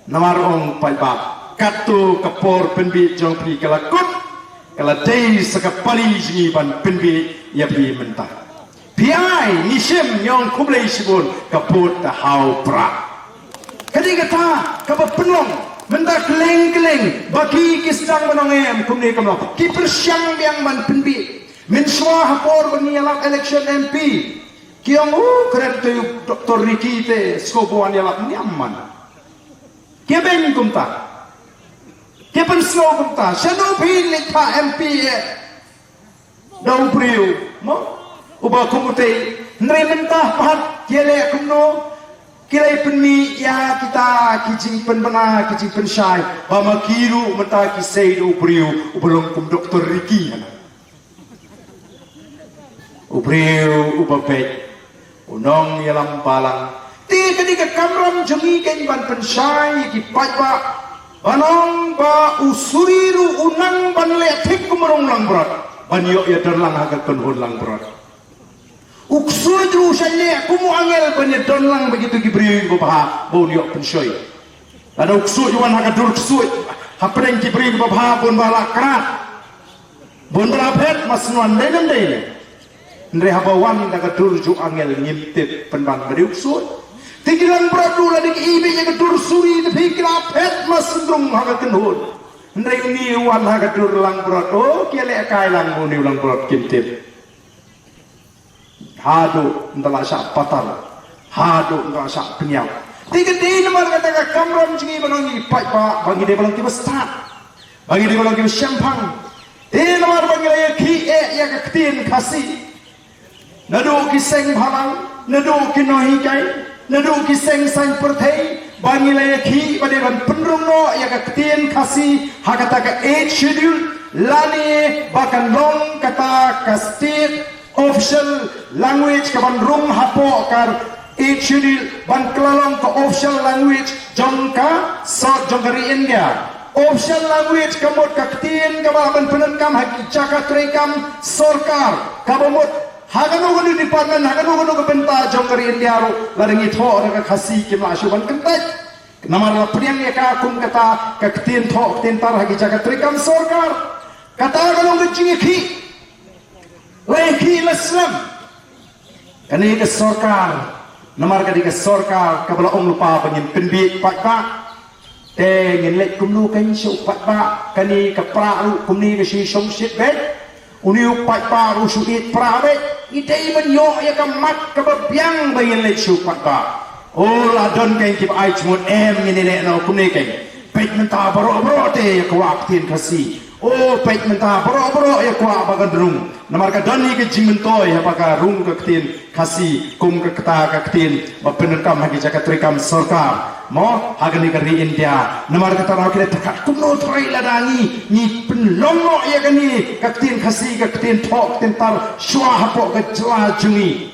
Namar ong paidbah, katto ka por pynbieit jong phi ka la kut. Ka la dei sa ka pali jong ngi ban pynbeit ïa phi mynta. Phi ai, ngi shim, ngi ong khublei shibun, ka pud ka hau prah. Ka dei kata kaba pynlong mynta kylleng kylleng ba ki, ki sdang ban ong em kumne kumno, ki pyrshang biang ban pynbeit. Mynshuwa ha por ba ngi ïalap election M P, ki ong, u kren te u Doctor Ricky te sngewbha wan ïalap, ngiam man. Ki beiñ kumta. Ki pynsngew kumta. Shano phi leit phah M P eh? Da u briew, mo? Uba kum utei. Hynrei mynta pat ki leh kumno? Ki leit pynmih ïa kita ki jingpynbna, ki jingpynshai, ba ma ki ruh mynta ki sei da u briew uba long kum Doctor Ricky hana. U briew uba beit, u nongïalam balang. Te kane ka kamram jong ngi kan ban pynshai ïa ki paidbah, ban ong ba u suri ruh u nang ban leh thik kum u rong langbrot, ban ïoh ïa don lang ha ka kynhun langbrot. U ksuid ruh u shah leh kum u angel ban ïa don lang bad kito ki briew kiba bha ba un ïoh pynshoi. Lada u ksuid u wan ha ka dur ksuid hapdeng ki briew kiba bha, bun ba la krat, bun ba la phet, mas wan dei nam dei ne. Hynrei haba wan da ka dur jong u angel ngim tip pynban ba dei u ksuid. Te ki langbrot ruh lada ki ibit ïa ka dur suri te phi, ki la phet mas sendrung ha ka kynhun. Hynrei uni u wan ha ka dur langbrot, o, ki leh kai lang ba uni u langbrot kim tip. Haduh ynda la shah patar, haduh ynda la shah pynïap. Te ka dei namar kata ka kamram jong ngi ban ong ïa ki paidbah ba ngi dei ban long kiba stad, ba ngi dei ban long kiba shemphang. Te namar ba ngi la ïakhih eh ïa ka ktien Khasi, naduh ki seng bhalang, naduh ki nonghikai, naduh ki seng saiñ pyrthei, ba ngi la ïakhih ba dei ban pynrung noh ïa ka ktien Khasi ha kata ka Eighth Schedule lane ba kan long kata ka state official language kaban rung hapoh ka Eighth Schedule, ban kylla long ka official language jong ka sor, jong ka ri India. Official language ka mut ka ktien kaba lah ban pyndonkam ha ki jaka treikam sorkar, kaba mut ha kano kano department, ha kano kano ka bynta jong ka ri India ruh, lada ngi thoh da ka Khasi kim lah shuh ban kyntait. Namar la pdiang ïa ka kum kata ka ktien thoh ktien tar ha ki jaka treikam sorkar. Kata ka long ka jingïakhih. La ïakhih la slem. Kane ka sorkar, namar ka dei ka sorkar kaba la ong lypa ba ngin pynbieit paidbah. Te ngin leit kumno kein sha u paidbah? Kane ka prah ruh kumne ka shu shongshit beit. Une u paidbah ruh shu ïeit prah beit. Ngi dei ban ïoh ïa ka mat kaba biang ba ngin leit sha u paidbah. O, la don kein kiba ai jingmut, em, ngin ïaleh noh kumne kein. Peit mynta baroh baroh te ïa ka wah ktien Khasi. O, peit mynta baroh baroh ïa ka wah ba kan rung. Namar ka don hi ka jingmyntoi haba ka rung ka ktien Khasi kum ka kata ka ktien ba pyndonkam ha ki jaka treikam sorkar, mo, ha kane ka ri India. Namar kata ruh ki la pyrkhat kumno trai lada ngi, ngi pynlong noh ïa kane ka ktien Khasi, ka ktien thoh ktien tar shuwa hapoh ka jylla jong ngi.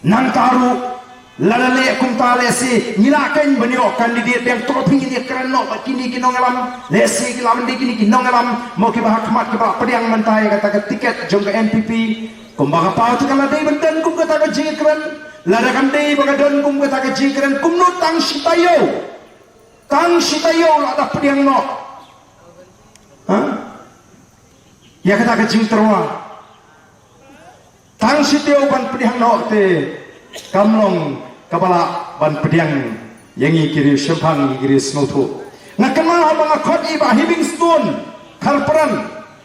Nangta ruh lada leh kumta lehse ngi lah kein ban ïoh candidate biang, to phi ngin ïakren noh bad kine ki nongïalam, lehse ki lah ban dei kine ki nongïalam mo kiba ha khmat kiba lah pdiang mynta ïa kata ka tiket jong ka N P P. Kumba ka paw te ka la dei ban don kum kata ka jingïakren. Lada kan dei ba ka don kum kata ka jingïakren, kumno tang shi taïew, tang shi taïew la da pdiang noh, ha, ïa kata ka jingtyrwa? Tang shi taïew ban pdiang noh te kam long kaba lah ban pdiang ïa ngi ki riew shemphang, ngi ki riew sngewthuh. Nga kynmaw haba nga khot ïa i Bah Heavingstone Kharpran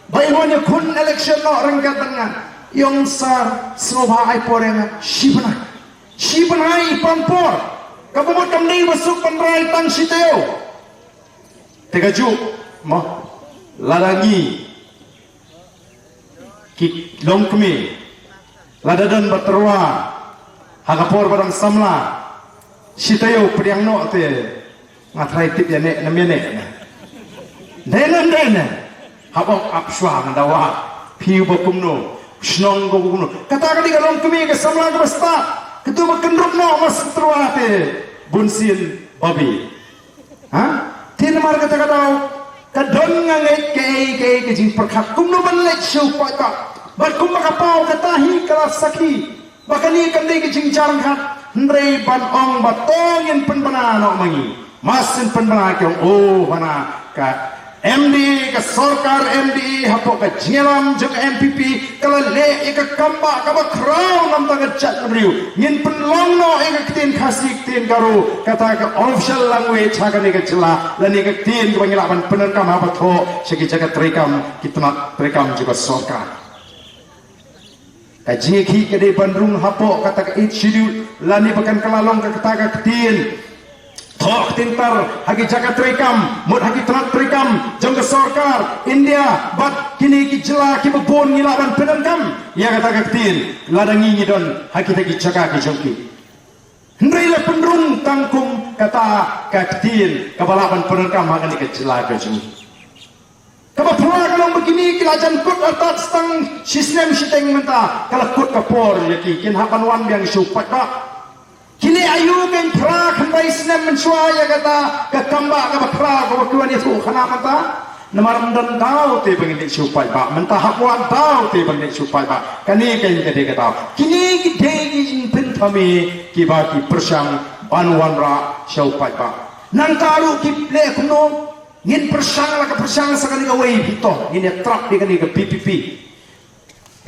ba i wan ïakhun election noh ryngkat bad nga, i ong, sir, sngewbha ai por ïa nga shi bnai. Shi bnai i pan por. Kaba mut kam dei ba suk ban rai tang shi taïew. Te kajuh mo, lada ngi ki longkmie, lada don ba tyrwa ha ka por ba dang samla, shi taïew pdiang noh te, nga tharai tip ïa ne, ne ïa ne. Dei ne, dei ne. Haba ong ap shuwa nga dawa, phi uba kumno, shnong uba kumno. Kata ka dei ka longkmie ka samla kaba stad. Katu ba kynrup noh mas tyrwa te bunsien babi. Ha? Te namar kata ka daw ka don, nga ngeit kaei kaei ka jingpyrkhat kumno ban leit sha u paidbah. Bad kumba ka paw kata hi ka la sakhi ba kane kam dei ka jingjar ryngkat, hynrei ban ong ba to ngin pynbna noh ma ngi. Mas ngin pynbna, ki ong, oh, hana ka M D A, ka sorkar M D A hapoh ka jingïalam jong ka N P P ka la leh ïa ka kambah kaba khraw namar ka jaitbynriew. Ngin pynlong noh ïa ka ktien Khasi, ktien Garo, kata ka official language ha kane ka jylla, lane ka ktien kaba ngi lah ban pyndonkam haba thoh sha ki jaka treikam, ki tnat treikam jong ka sorkar. Ka jingïakhih ka dei ban rung hapoh kata ka Eighth Schedule, lane ba kan kylla long ka kata ka ktien thoh ktien tar ha ki jaka treikam, mut ha ki tnat treikam jong ka sorkar India, bad kine ki jylla kiba bun ngi lah ban pyndonkam ïa kata ka ktien lada ngi ngi don ha kita ki jaka ki jong ki. Hynrei la pynrung tang kum kata ka ktien kaba lah ban pyndonkam ha kane ka jylla ka jong ngi. Kaba phylla ka long ba kine ki la jan kut artat tang shisnem shiteng mynta, ka la kut ka por ïa ki, kin hap ban wan biang sha u paidbah. Kine aïu, kin phra khyndai snem mynshuwa ïa kata ka kambah kaba khraw kaba ki wan ïathuh khana mynta. Namar ym don daw te ba ngin leit sha u paidbah, mynta hap wan daw te ba ngin leit sha u paidbah. Kane ka dei ka daw. Kine ki dei ki jingpynthame kiba ki pyrshang ban wanrah sha u paidbah. Nangta ruh ki leh kumno? Ngin pyrshang la ka pyrshang sa kane kawei, phi to ngin ïa trap ïa kane ka V P P.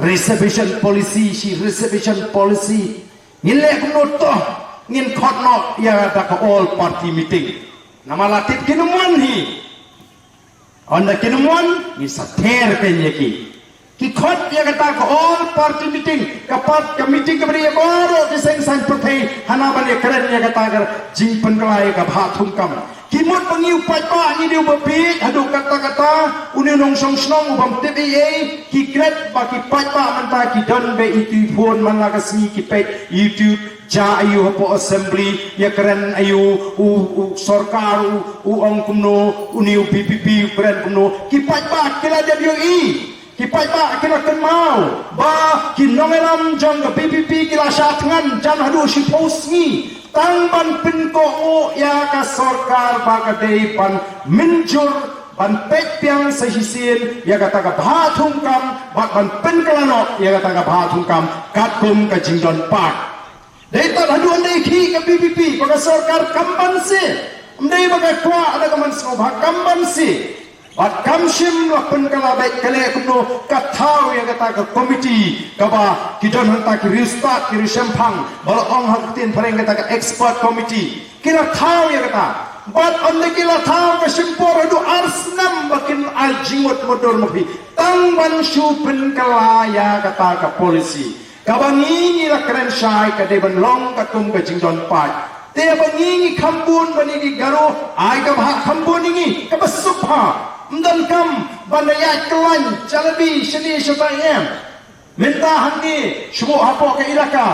Reservation policy, shi reservation policy. Ngin leh kumno to? Ngin khot noh ïa da ka all party meeting. Namar la tip kin ym wan hi. Ynda kin ym wan, ngin sa ther kein ïa ki. Ki khot ïa kata ka all party meeting, ka part, ka meeting kaba dei ïa baroh ki seng saiñ pyrthei, hana ban ïa kren ïa kata ka jingpynkylla ïa ka bhah thungkam. Ki mut ba ngi u paidbah ngi dei uba bieit haduh katta katta, une u nongshong shnong u bym tip ei ei, ki klet ba ki paidbah mynta ki don beit ïa ki phone man la ka sngi, ki peit YouTube, jia aïu hapoh assembly, ïa kren aïu, u, u sorkar, u, u ong kumno, une u V P P u kren kumno, ki paidbah ki la dep ïohi. Ki paidbah ki la kynmaw ba ki nongïalam jong ka V P P ki la shah thngan jan haduh shiphew sngi tang ban pynkohnguh ïa ka sorkar ba ka dei ban mynjur, ban peit biang sa shisien ïa kata ka bhah thungkam bad ban pynkylla noh ïa kata ka bhah thungkam katkum ka jingdon paid. Dei tad haduh ynda i khih ka V P P ba ka sorkar kam banse. Ym dei ba ka kwah da ka mynsngew, ba kam banse. Bad kam shym la pynkylla beit, ka leh kumno? Ka thaw ïa kata ka komiti kaba ki don hangta ki riewstad ki riewshemphang, ba la ong ha ka ktien phareng kata ka expert committee. Ki la thaw ïa kata. Bad ynda ki la thaw ka shim por haduh ar snem ba kin ai jingmut mutdur ma phi tang ban shu pynkylla ïa kata ka policy. Kaba ngi ngi la kren shai ka dei ban long katkum ka jingdon paid. Te ba ngi ngi kham bun ban ïa ki Garo, ai ka bhah kham bun ïa ngi, kaba suk bha. Ym donkam ban da ïaid kyllaiñ jalebi shane shatai em. Mynta hangne shuh hapoh ka ilaka,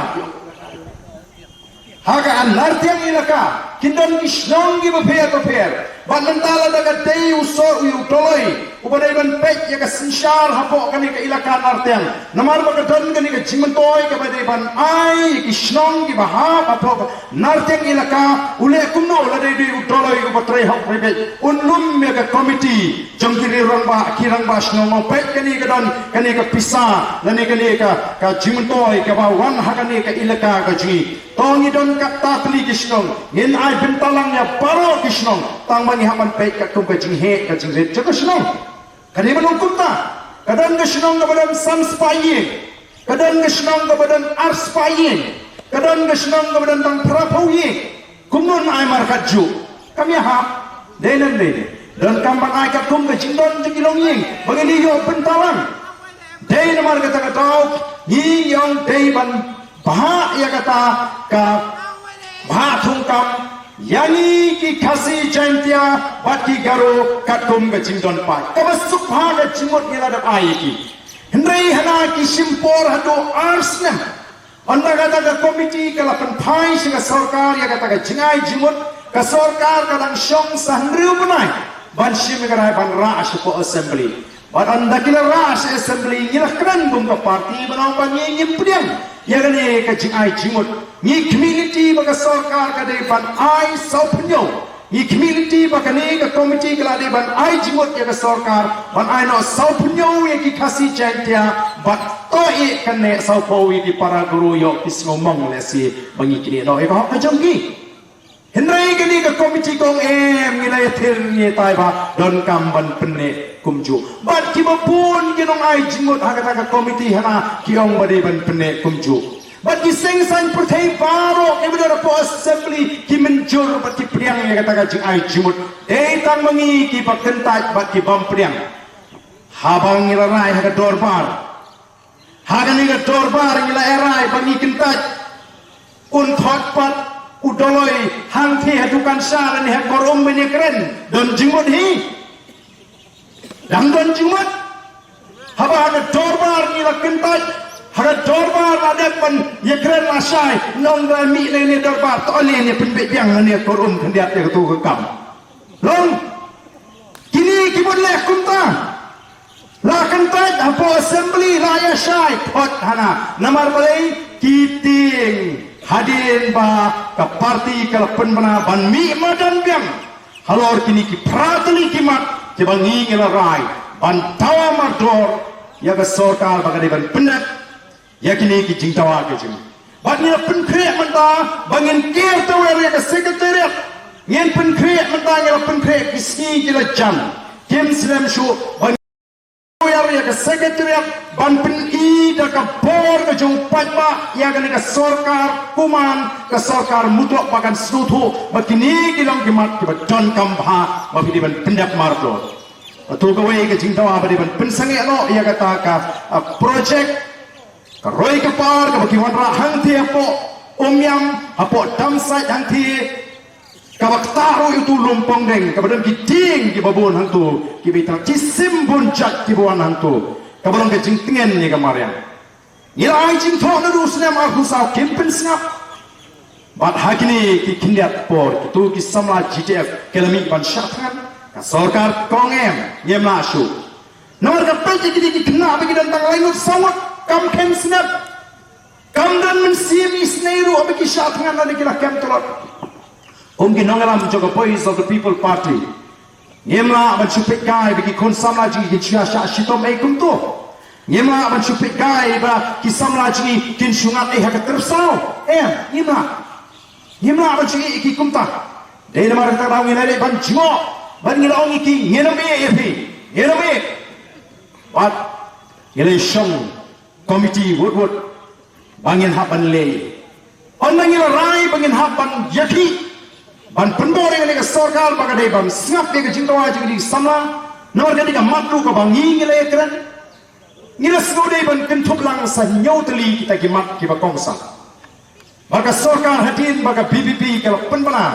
ha ka Nartiang ilaka, kin don ki shnong kiba pher bapher. Bad mynta lada ka dei u sor u Doloi uba dei ban peit ïa ka synshar hapoh kane ka ilaka Nartiang, namar ba ka don kane ka jingmyntoi kaba dei ban ai ïa ki shnong kiba hap hapoh ka Nartiang ilaka. U leh kumno lada dei u Doloi uba trei hok trei beit? Un lum ïa ka komiti jong ki riew rangbah, ki rangbah shnong, u peit kane ka don kane ka pisa lane kane ka, ka jingmyntoi kaba wan ha kane ka ilaka ka jong ngi. To ngi don katta tylli ki shnong, ngin ai bynta lang ïa baroh ki shnong tang ba ngi hap ban peit katkum ka jingheh ka jingrit jong ka shnong. Ka dei ban long kumta. Ka don ka shnong kaba don san spah ïing, ka don ka shnong kaba don ar spah ïing, ka don ka shnong kaba don tang phra phew ïing. Kumno yn ai markatjuh? Kam ïahap. Dei ne ym dei? Donkam ban ai katkum ka jingdon jong ki longïing ba ngin ïoh bynta lang. Dei namar kata ka daw ngi ïong dei ban bhah ïa kata ka bhah thungkam ïa ngi ki Khasi Jaiñtia bad ki Garo katkum ka jingdon paid. Kaba suk bha ka jingmut ngi la dep ai ïa ki. Hynrei hana ki shim por haduh ar snem. Ynda kata ka komiti ka la pynphai sha ka sorkar ïa kata ka jingai jingmut, ka sorkar ka dang shong sa hynriew bnai ban shim ïa ka rai ban rah shapoh assembly. Bad ynda ki la rah sha assembly, ngi la kren kum ka party ban ong ba ngi ngim pdiang ïa kane ka jingai jingmut. Ngi khmih lynti ba ka sorkar ka dei ban ai sawphew hynñiew. Ngi khmih lynti ba kane ka komiti ka la dei ban ai jingmut ïa ka sorkar ban ai noh sawphew hynñiew ïa ki Khasi Jaiñtia bad to ïa kane sawphew ïa ki para guru, ïoh ki sngewmong lehse ba ngi knieh noh ïa ka hok ka jong ki. Hynrei kane ka komiti ka ong em, ngi la ïathir ngi tai ba donkam ban pynneh kumjuh. Bad kiba bun ki nongai jingmut ha kata ka komiti hana ki ong ba dei ban pynneh kumjuh. Bad ki seng saiñ pyrthei baroh kiba don hapoh assembly ki mynjur bad ki pdiang ïa kata ka jingai jingmut. Dei tang ma ngi kiba kyntait bad ki bym pdiang. Haba ngi la rai ha ka dorbar, ha kane ka dorbar ngi la rai ba ngi kyntait. Un khot pat u Doloi hangthie ha dukan sha lane ha kor um ban ïakren, don jingmut hi. Dang don jingmut. Haba ha ka dorbar ngi la kyntait, ha ka dorbar la dep ban ïakren la shai, nong da mih lane dorbar, to lane pynbeit biang lane kor um khyndiat ïa katu ka kam. Long, kine ki bun leh kumta. La kyntait hapoh assembly la ïa shai khot hana. Namar balei? Ki tieng hadien ba ka party ka la pynbna ban mih madan biang halor kine ki phra tylli ki mat kiba ngi ngi la rai ban dawa mardor ïa ka sorkar ba ka dei ban pyndep ïa kine ki jingdawa ki jing. Bad ngi la pynkhreh mynta ba ngin ker tawer ïa ka secretariat. Ngin pynkhreh mynta, ngi la pynkhreh ki sngi ki la jan. Kim slem shuh ba ngin tawer ïa ka secretariat ban pyni da ka bor ka jong paidbah ïa kane ka sorkar kuman, ka sorkar mutlop ba kan sngewthuh ba kine ki long ki mat kiba donkam bha ba phi dei ban pyndep mardor. Hato kawei ka jingdawa ba dei ban pynsangeh noh ïa kata ka, ah, project ka roi ka par kaba ki wanrah hangthie hapoh Umiam, hapoh Damsait hangthie, kaba ktah ruh ïa utu Lumpongdeng, kaba don ki tieng kiba bun hangto, kiba ïa tang ki sim bun jait kiba wan hangto, kaba long ka jingtngen ïa ka mariang. Ngi la ai jingthoh naduh u snem arphew saw kim pynsngap. Bad ha kine ki khyndiat por, kitu ki samla G T F ki la mih ban shah thngan. Ka sorkar ka ong em, ngim lah shuh. Namar ka peit ïa kine ki khynnah ba ki don tang lai ngut saw ngut, kam khein snep. Kam don mynsiem isynei ruh ba ki shah thngan lane ki la kem tlot. Ong ki nongïalam jong ka Voice of the People Party, ngim lah ban shu peit kai ba ki khun samla jong ngi kin shu ïa shah shitom ei kumto. Ngim lah ban shu peit kai ba ki samla jong ngi kin shu ngat ei ha ka tyrsaw. Em, ngim lah. Ngim lah ban shu ïeh ïa ki kumta. Dei namar kata ka daw ngi la leit ban jngoh bad ngi la ong ïa ki, ngin ym ïeh ïa phi, ngin ym ïeh. Bad ngi la shong komiti wut wut ba ngin hap ban leh. Ynda ngi la rai ba ngin hap ban ïakhih ban pynbor ïa kane ka sorkar ba ka dei ban sngap ïa ka jingdawa jong ki samla. Namar ka dei ka mat ruh kaba ngi ngi la ïakren. Ngi la sngewdei ban kynthup lang sa hynñiew tylli kita ki mat kiba kongsan. Ba ka sorkar hadien ba ka V P P ka la pynbna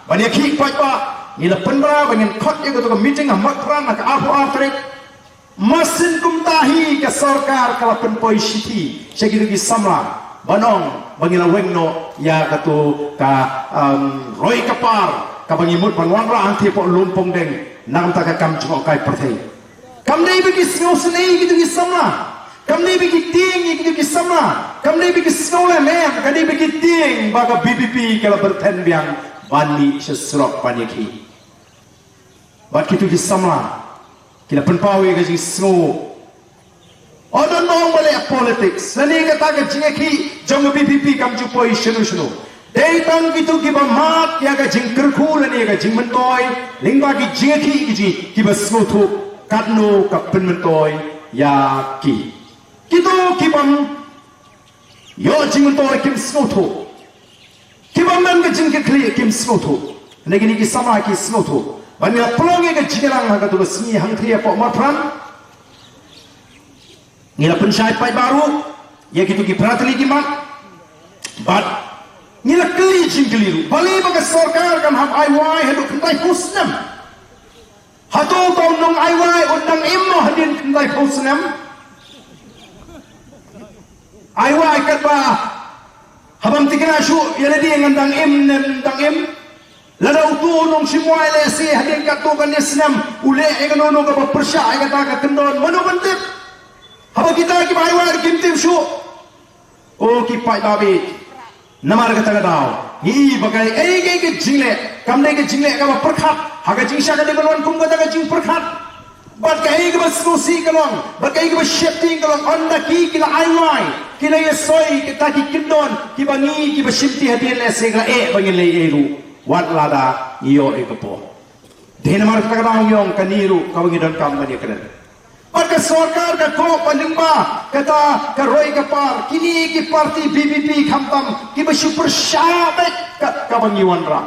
ban ïakhih paidbah, ngi la pynbna ba ngin khot ïa kato ka meeting ha Mathran ha ka arphew ar tarik. Masin kumta hi ka sorkar ka la pynpoi shithi sha kito ki samla ban ong ba ngi la weng noh ïa kato ka, um, roi ka par kaba ngi mut ban wanrah hangthie hapoh Lumpongdeng na ka bynta ka kam jngohkai pyrthei. Kam dei ba ki sngewsynei ïa kito ki samla. Kam dei ba ki tieng ïa kito ki samla. Kam dei ba ki sngewlem, em, ka dei ba ki tieng ba ka V P P ka la pyrthen biang ban mih sha surok ban ïakhih. Bad kito ki samla ki la pynpaw ïa ka jingsngew. Ym don ba ong ba leh politics. Lane kata ka jingïakhih jong ka V P P kam ju poi shano shano. Dei tang kito kiba mad ïa ka jingkyrkhu lane ïa ka jingmyntoi lyngba ki jingïakhih ki jong ngi, kiba sngewthuh katno ka pynmyntoi ïa ki. Kito kibym ïoh jingmyntoi kim sngewthuh. Kibym don ka jingkitkhlieh kim sngewthuh. Hynrei kine ki samla ki sngewthuh. Bad ngi la pynlong ïa ka jingïalang ha kato ka sngi hangthie hapoh Mathran. Ngi la pynshai paidbah ruh ïa kito ki phra tylli ki mat. Bad ngi la kylli jingkylli ruh, balei ba ka sorkar kan hap ai wai haduh khyndai phew snem? Hato uto u nong ai wai un dang im mo hadien khyndai phew snem? Ai wai katba habym tikna shuh ïa lade ngan dang im ne ym dang im. Lada uto u nongshim wai lehse hadien katto katne snem u leh ïa kano kano kaba pyrshah ïa kata ka kyndon, mano ban tip? Haba kita kiba ai wai kim tip shuh. O ki paidbah, namar kata ka daw ngi i ba kaei kaei ka jingleh kam dei ka jingleh kaba pyrkhat. Ha ka jingshah ka dei ban wan kum kata ka jingpyrkhat. Bad kaei kaba sngewsih ka long, bad kaei kaba sheptieng ka long, ynda ki ki la ai wai, ki la ïasoi kita ki kyndon kiba ngi kiba shimti hadien lehse ngi la eh ba ngin leh ei ruh. Wat lada ngi ïoh ïa ka bor. Dei namar kata ka daw ngi ong kane ruh kaba ngi donkam ban ïakren. Bad ka sorkar ka koh ba lyngba kata ka roi ka par kine ki parti V P P khamtam kiba shu pyrshah beit kat kaba ngi wanrah.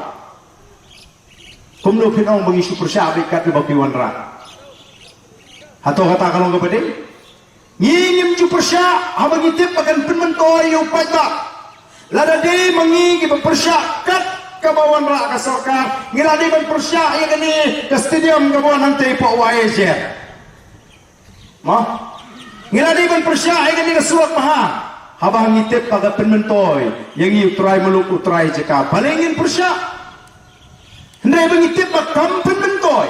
Kumno phin ong ba ngi shu pyrshah beit kat kaba phi wanrah? Hato kata ka long kaba dei? Ngi ngim ju pyrshah haba ngi tip ba kan pynmyntoi ïa u paidbah. Lada dei ma ngi kiba pyrshah kat kaba wanrah ka sorkar, ngi la dei ban pyrshah ïa kane ka stadium kaba wan hangtei hapoh Y A Z. Mo? Ngi la dei ban pyrshah ïa kane ka surok bha. Haba ngi tip ba ka pynmyntoi ïa ngi u trai muluk u trai jaka, balei ngin pyrshah? Hynrei ba ngi tip ba kam pynmyntoi,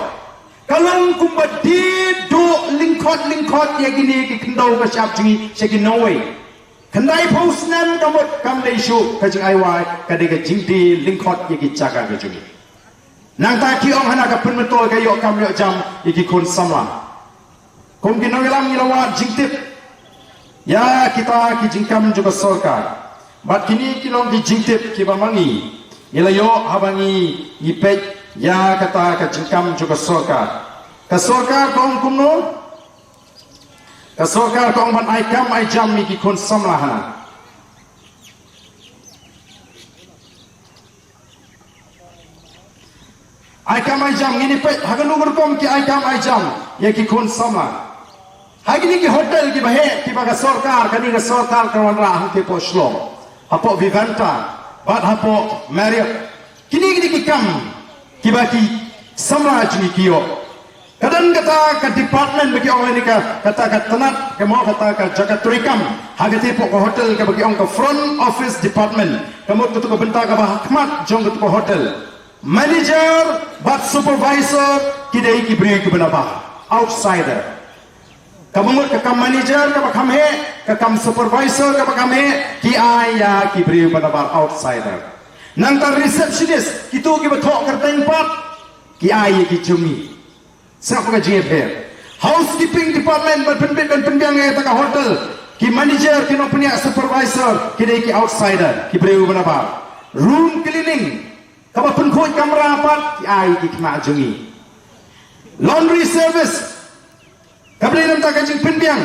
ka long kumba die duh lyngkhot lyngkhot ïa kine ki khyndew ka shyiap jong ngi sha ki nongwei. Khyndai phew snem ka mut kam dei shuh ka jingai wai, ka dei ka jingdie lyngkhot ïa ki jaka ka jong ngi. Nangta ki ong hana ka pynmyntoi ka ïoh kam ïoh jam ïa ki khun samla. Kum ki nongïalam ngi la wad jingtip ïa kita ki jingkam jong ka sorkar. Bad kine ki long ki jingtip kiba ma ngi ngi la ïoh haba ngi ngi peit ïa kata ka jingkam jong ka sorkar. Ka sorkar ka ong kumno? Ka sorkar ka ong ban ai kam ai jam ïa ki khun samla hana. Ai kam ai jam, ngin ïa peit ha kano ka rukom ki ai kam ai jam ïa ki khun samla. Ha kine ki hotel kiba heh kiba ka sorkar, kane ka sorkar ka wanrah hangtei hapoh Shillong, hapoh Vivanta bad hapoh Marriott. Kine kine ki kam kiba ki samla jong ngi ki ïoh. Ka don kata ka department ba ki ong lane ka, kata ka tnat, ka mo kata ka jaka treikam ha katei hapoh ka hotel kaba ki ong ka front office department. Ka mut katu ka bynta kaba ha khmat jong katu ka hotel. Manager bad supervisor ki dei ki briew kiba nabar, outsider. Kaba mut ka kam manager kaba kham heh, ka kam supervisor kaba kham heh, ki ai ïa ki briew ba nabar, outsider. Nangta receptionist, kito kiba thoh kyrteng pat, ki ai ïa ki jong ngi. Sngap ka jingïapher. Housekeeping department, ban pynbit ban pynbiang ïa kata ka hotel, ki manager, ki nongpynïaid, supervisor ki dei ki outsider, ki briew ba nabar. Room cleaning, kaba pynkhuid kamra pat, ki ai ki khynnah jong ngi. Laundry service, kaba dei namar ka jingpynbiang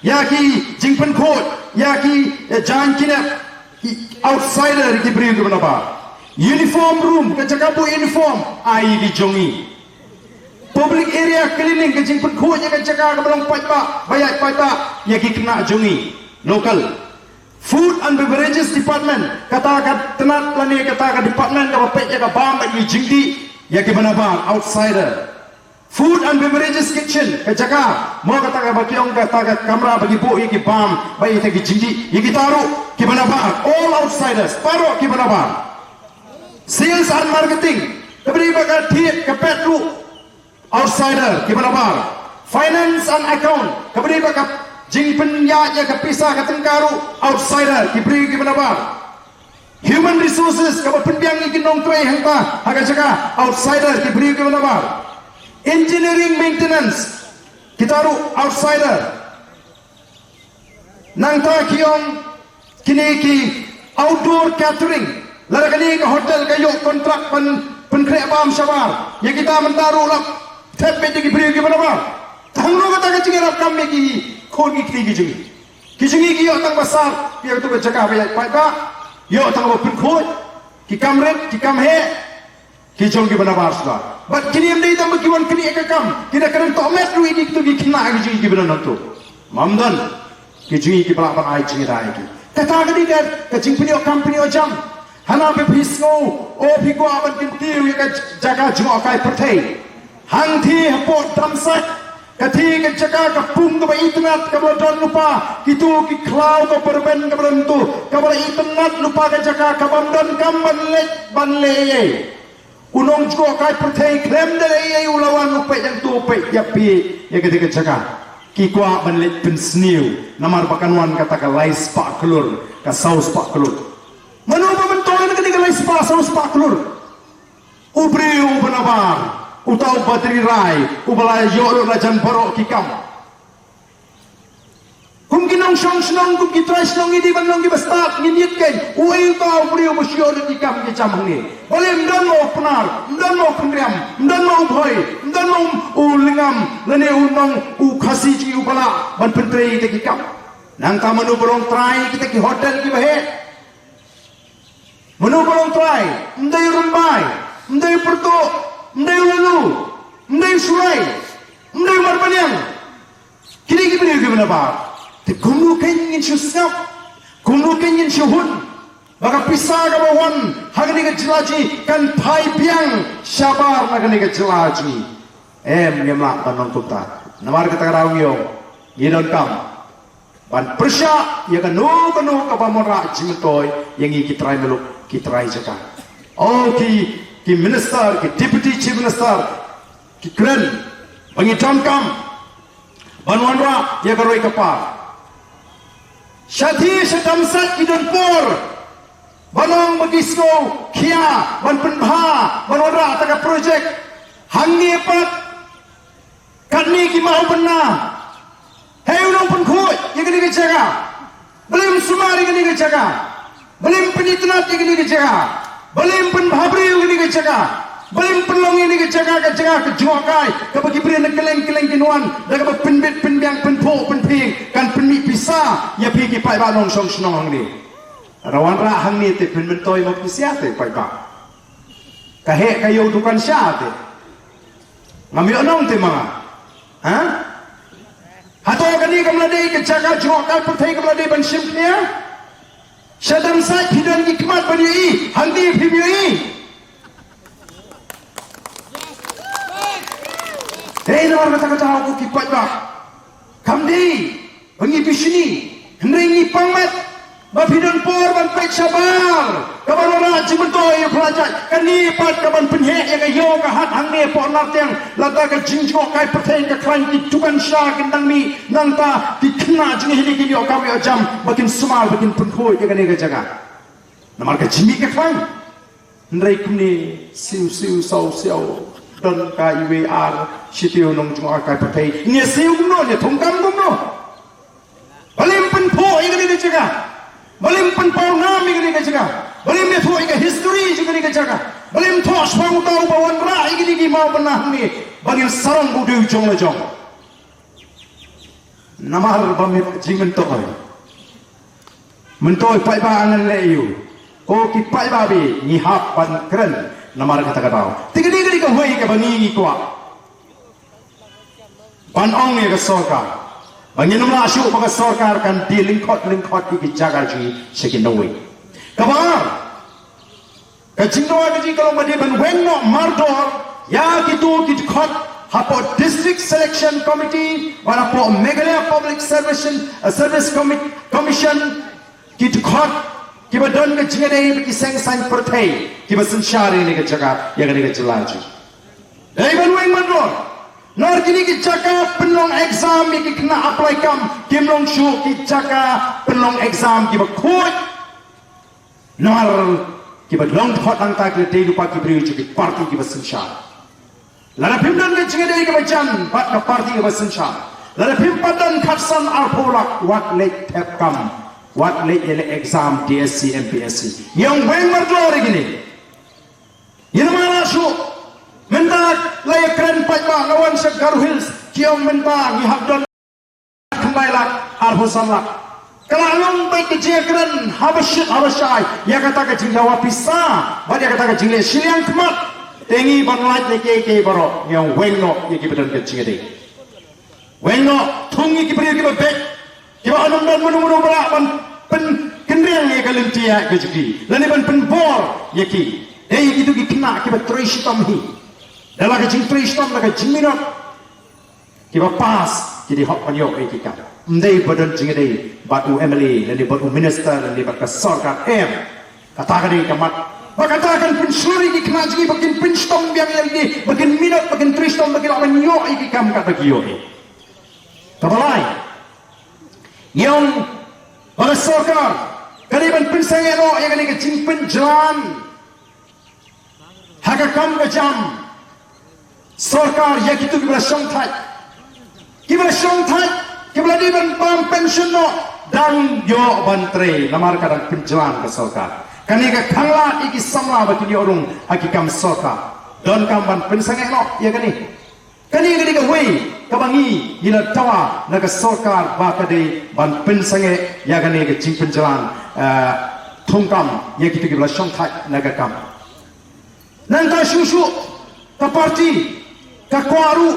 ïa ki jingpynkhuid ïa ki, eh, jaiñ ki nep, ki outsider, ki briew kiba nabar. Uniform room, ka jaka buh uniform, ai ki jong ngi. Public area cleaning, ka jingpynkhuid ïa ka jaka kaba long paidbah, ba ïaid paidbah, ïa ki khynnah jong ngi, local. Food and beverages department, kata ka tnat lane kata ka department kaba peit ïa ka bam bad ïa ki jingdih ïa kiba nabar, outsider. Food and beverages kitchen, ka jaka, mo kata kaba ki ong kata ka kamra ba ki buh ïa ki bam bad ïa kita ki jingdih, ïa kita ruh kiba nabar, all outsiders, baroh kiba nabar. Sales and marketing, kaba dei bad ka thied ka pet ruh, outsider, kiba nabar. Finance and account, kaba dei bad ka jingpynïaid ïa ka pisa ka tyngka ruh, outsider, ki briew kiba nabar. Human resources, kaba pynbiang ïa ki nongtrei hangta ha ka jaka, outsider, ki briew kiba nabar. Engineering maintenance, kita ruh outsider. Nangta ki ong kine ki outdoor catering, lada kane ka hotel ka ïoh kontrak ban pynkhreh bam shabar, ïa kita mynta ruh la thep beit da ki briew kiba nabar. Tang ruh kata ka jingïarap kam ïa ki khun ki kti ki jong ngi. Ki jong ngi ki ïoh tang ba sar ïa katu ka jaka ba ïaid paidbah, ïoh tang ba pynkhuid, ki kam rit ki kam heh, ki jong kiba nabar shuwa. Bad kine ym dei tang ba ki wan knieh ka kam, ki da kren tohmet ruh ïa kito ki khynnah ki jong ngi kiba don hangto. Ym don. Ki jong ngi kiba lah ban ai jingïada ïa ki. Kata ka dei ka jingpynïoh kam pynïoh jam. Hana ba phi sngew, o phi kwah ban kyntiew ïa ka jaka jngohkai pyrthei. Hangtei hapoh Dam Sait, katei ka jaka ka pung kaba itynnad kaba la don lypa, kito ki khlaw kaba rben kaba don to, kaba la itynnad lypa ka jaka, kabym don kam ban leit ban leh ei ei. U nongjngohkai pyrthei khlem da leh ei ei u la wan u peit hangto, u peit ïa phi ïa katei ka jaka. Ki kwah ban leit pynsniew namar ba kan wan kata ka lai spah klur, ka saw spah klur. Mano ba myntoi na katei ka lai spah saw spah klur? U briew uba nabar, uta u Badri Rai, uba la ïoh lut la jan baroh ki kam. Kum ki nongshong shnong, kum ki trai shnong, ngi dei ban long kiba stad, ngin ïit kein. Uei uta u briew ba shu ïoh lut ki kam ki jam hangne? Balei ym don ma u Pnar, ym don ma u Khynriam, ym don ma u Bhoi, ym don ma u, u Lyngngam, lane u nong, u Khasi jong ngi uba lah ban pyntrei ïa kita ki kam? Nangta mano ba long trai ïa kita ki hotel kiba heh? Mano ba long trai? Ym dei u Rymbai, ym dei u Pyrtuh, ym dei u Laloo, ym dei u Shullai, ym dei u Marbaniang. Kine ki briew kiba nabar. Te kumno kein ngin shu sngap, kumno kein ngin shu hun ba ka pisa kaba wan ha kane ka jylla jong ngi kan phai biang shabar na kane ka jylla jong ngi? Em, ngim lah ban long kumta. Namar kata ka daw ngi ong, ngi donkam ban pyrshah ïa kano kano kaba wanrah jingmyntoi ïa ngi ki trai muluk, ki trai jaka. O ki, ki minister, ki deputy chief minister, ki kren ba ngi donkam ban wanrah ïa ka roi ka par. Shathie sha Dam Sait ki don por ban ong ba ki sngew khia ban pynbha ban wanrah kata ka project. Hangne pat katne ki maw bynna. Hei u nongpynkhuid ïa kane ka jaka, balei ym sumar ïa kane ka jaka? Balei ym pynitynnad ïa kane ka jaka? Balei ym pynbhabriew ïa kane ka jaka? Balei ym pynlong ïa kane ka jaka ka jaka ka jngohkai kaba ki briew na kylleng kylleng kin wan da kaba pynbit pynbiang, pynphuh pynphieng, kan pynmih pisa ïa phi ki paidbah nongshong shnong hangne? Lada wanrah hangne te pynmyntoi mo phi sha te paidbah? Ka heh ka ïew dukan sha te. Ngam ïoh nong te ma nga. Ha? Hato kane kam la dei ka jaka jngohkai pyrthei kam la dei ban shim khia? Sha Dam Sait phi don ki khmat ban ïohi, hangne phim ïohi. Hei, namar kata ka daw ko ki paidbah, kam dei ba ngi bishni, hynrei ngi pang met ba phi don por ban peit shabar kaba wanrah jingmyntoi ïa phi la jait. Kane pat kaban pynheh ïa ka ïew ka hat hangne hapoh Nartiang, lada ka jingjngohkai pyrthei ka khlaiñ, ki dukan sha kin dang mih, nangta ki khynnah jong ngi hangne kin ïoh kam ïoh jam ba kin sumar ba kin pynkhuid ïa kane ka jaka. Namar ka jingmih ka khlaiñ. Hynrei kumne siew siew saw siaw, don ka iwei ar shitiew nongjngohkai pyrthei, ngi siew kumno, ngi thungkam kumno? Balei ym pynphuh ïa kane ka jaka? Balei ym pynpaw nam ïa kane ka jaka? Balei ym ïathuh ïa ka history jong kane ka jaka? Balei ym thoh shaphang uta uba wanrah ïa kine ki maw bynna hangne ba ngin sarong ba u dei u jong la jong? Namar ba mih jingmyntoi. Myntoi paidbah ngan leh ïa u. Ko ki paidbah, ba ngi hap ban kren namar kata ka daw. Te kane ka dei kawei kaba ngi ngi kwah ban ong ïa ka sorkar ba ngin ym lah shuh ba ka sorkar kan die lyngkhot lyngkhot ïa ki jaka jong ngi sha ki nongwei. Kaba ar, ka jingdawa ka jong ngi ka long ba dei ban weng noh mardor ïa kito ki dkhot hapoh District Selection Committee bad hapoh Meghalaya Public Service, eh, Service Commi-, Commission, ki dkhot kiba don ka jingïadei bad ki seng saiñ pyrthei kiba synshar ïa kane ka jaka, ïa kane ka jylla jong ngi. Dei ban weng mardor. Namar kine ki jaka pynlong exam ïa ki khynnah apply kam, kim long shuh ki jaka pynlong exam kiba khuid. Namar kiba long dkhot nangta ki la dei lypa ki briew jong ki party kiba synshar. Lada phim don ka jingïadei kaba jan bad ka party kaba synshar, lada phim pat don khatsan arphew lak, wat leit thep kam, wat leit ïaleh exam D S C, M P S C. Ngi ong weng mardor ïa kine. Ngin ym lah shuh. Mynta la ïakren paidbah, la wan sha Garo Hills, ki ong mynta ngi hap don khyndai lak, arphew san lak. Ka la long beit ka jingïakren haba shit haba shai ïa kata ka jingdawa pisa bad ïa kata ka jingleh shiliang khmat. Te ngi ban lait na kiei kiei baroh, ngi ong weng noh ïa kiba don ka jingïadei. Weng noh, thung ïa ki briew kiba beit, kiba ym don mano mano ba lah ban pynkynriang ïa ka lynti ïa ka jong ki lane ban pynbor ïa ki. Dei kito ki khynnah kiba trei shitom hi. Da la ka jingtrei shitom, da ka jingminot, kiba pass ki dei hok ban ïoh ïa ki kam. Ym dei ba don jingïadei bad u M L A lane bad u minister lane bad ka sorkar, em. Kata ka dei ka mat. Ba kata kan pynshlur ïa ki khynnah jong ngi ba kin pynshitom biang ïa lade, ba kin minot, ba kin trei shitom, ba kin lah ban ïoh ïa ki kam katba ki ïoh ïa. Kaba lai, ngi ong ba ka sorkar ka dei ban pynsangeh noh ïa kane ka jingpynjlan ha ka kam ka jam sorkar ïa kito kiba la shongthait. Kiba la shongthait Kiba la dei ban pam pension noh dang ïoh ban trei namar ka dang pynjlan ka sorkar. Kane ka khanglad ïa ki samla ba kin ïoh rung ha ki kam sorkar. Donkam ban pynsangeh noh ïa kane. Kane ka dei kawei kaba ngi ngi la dawa na ka sorkar ba ka dei ban pynsangeh ïa kane ka jingpynjlan, eh, thungkam ïa kito kiba la shongthait na ka kam. Nangta shuh shuh ka party ka kwah ruh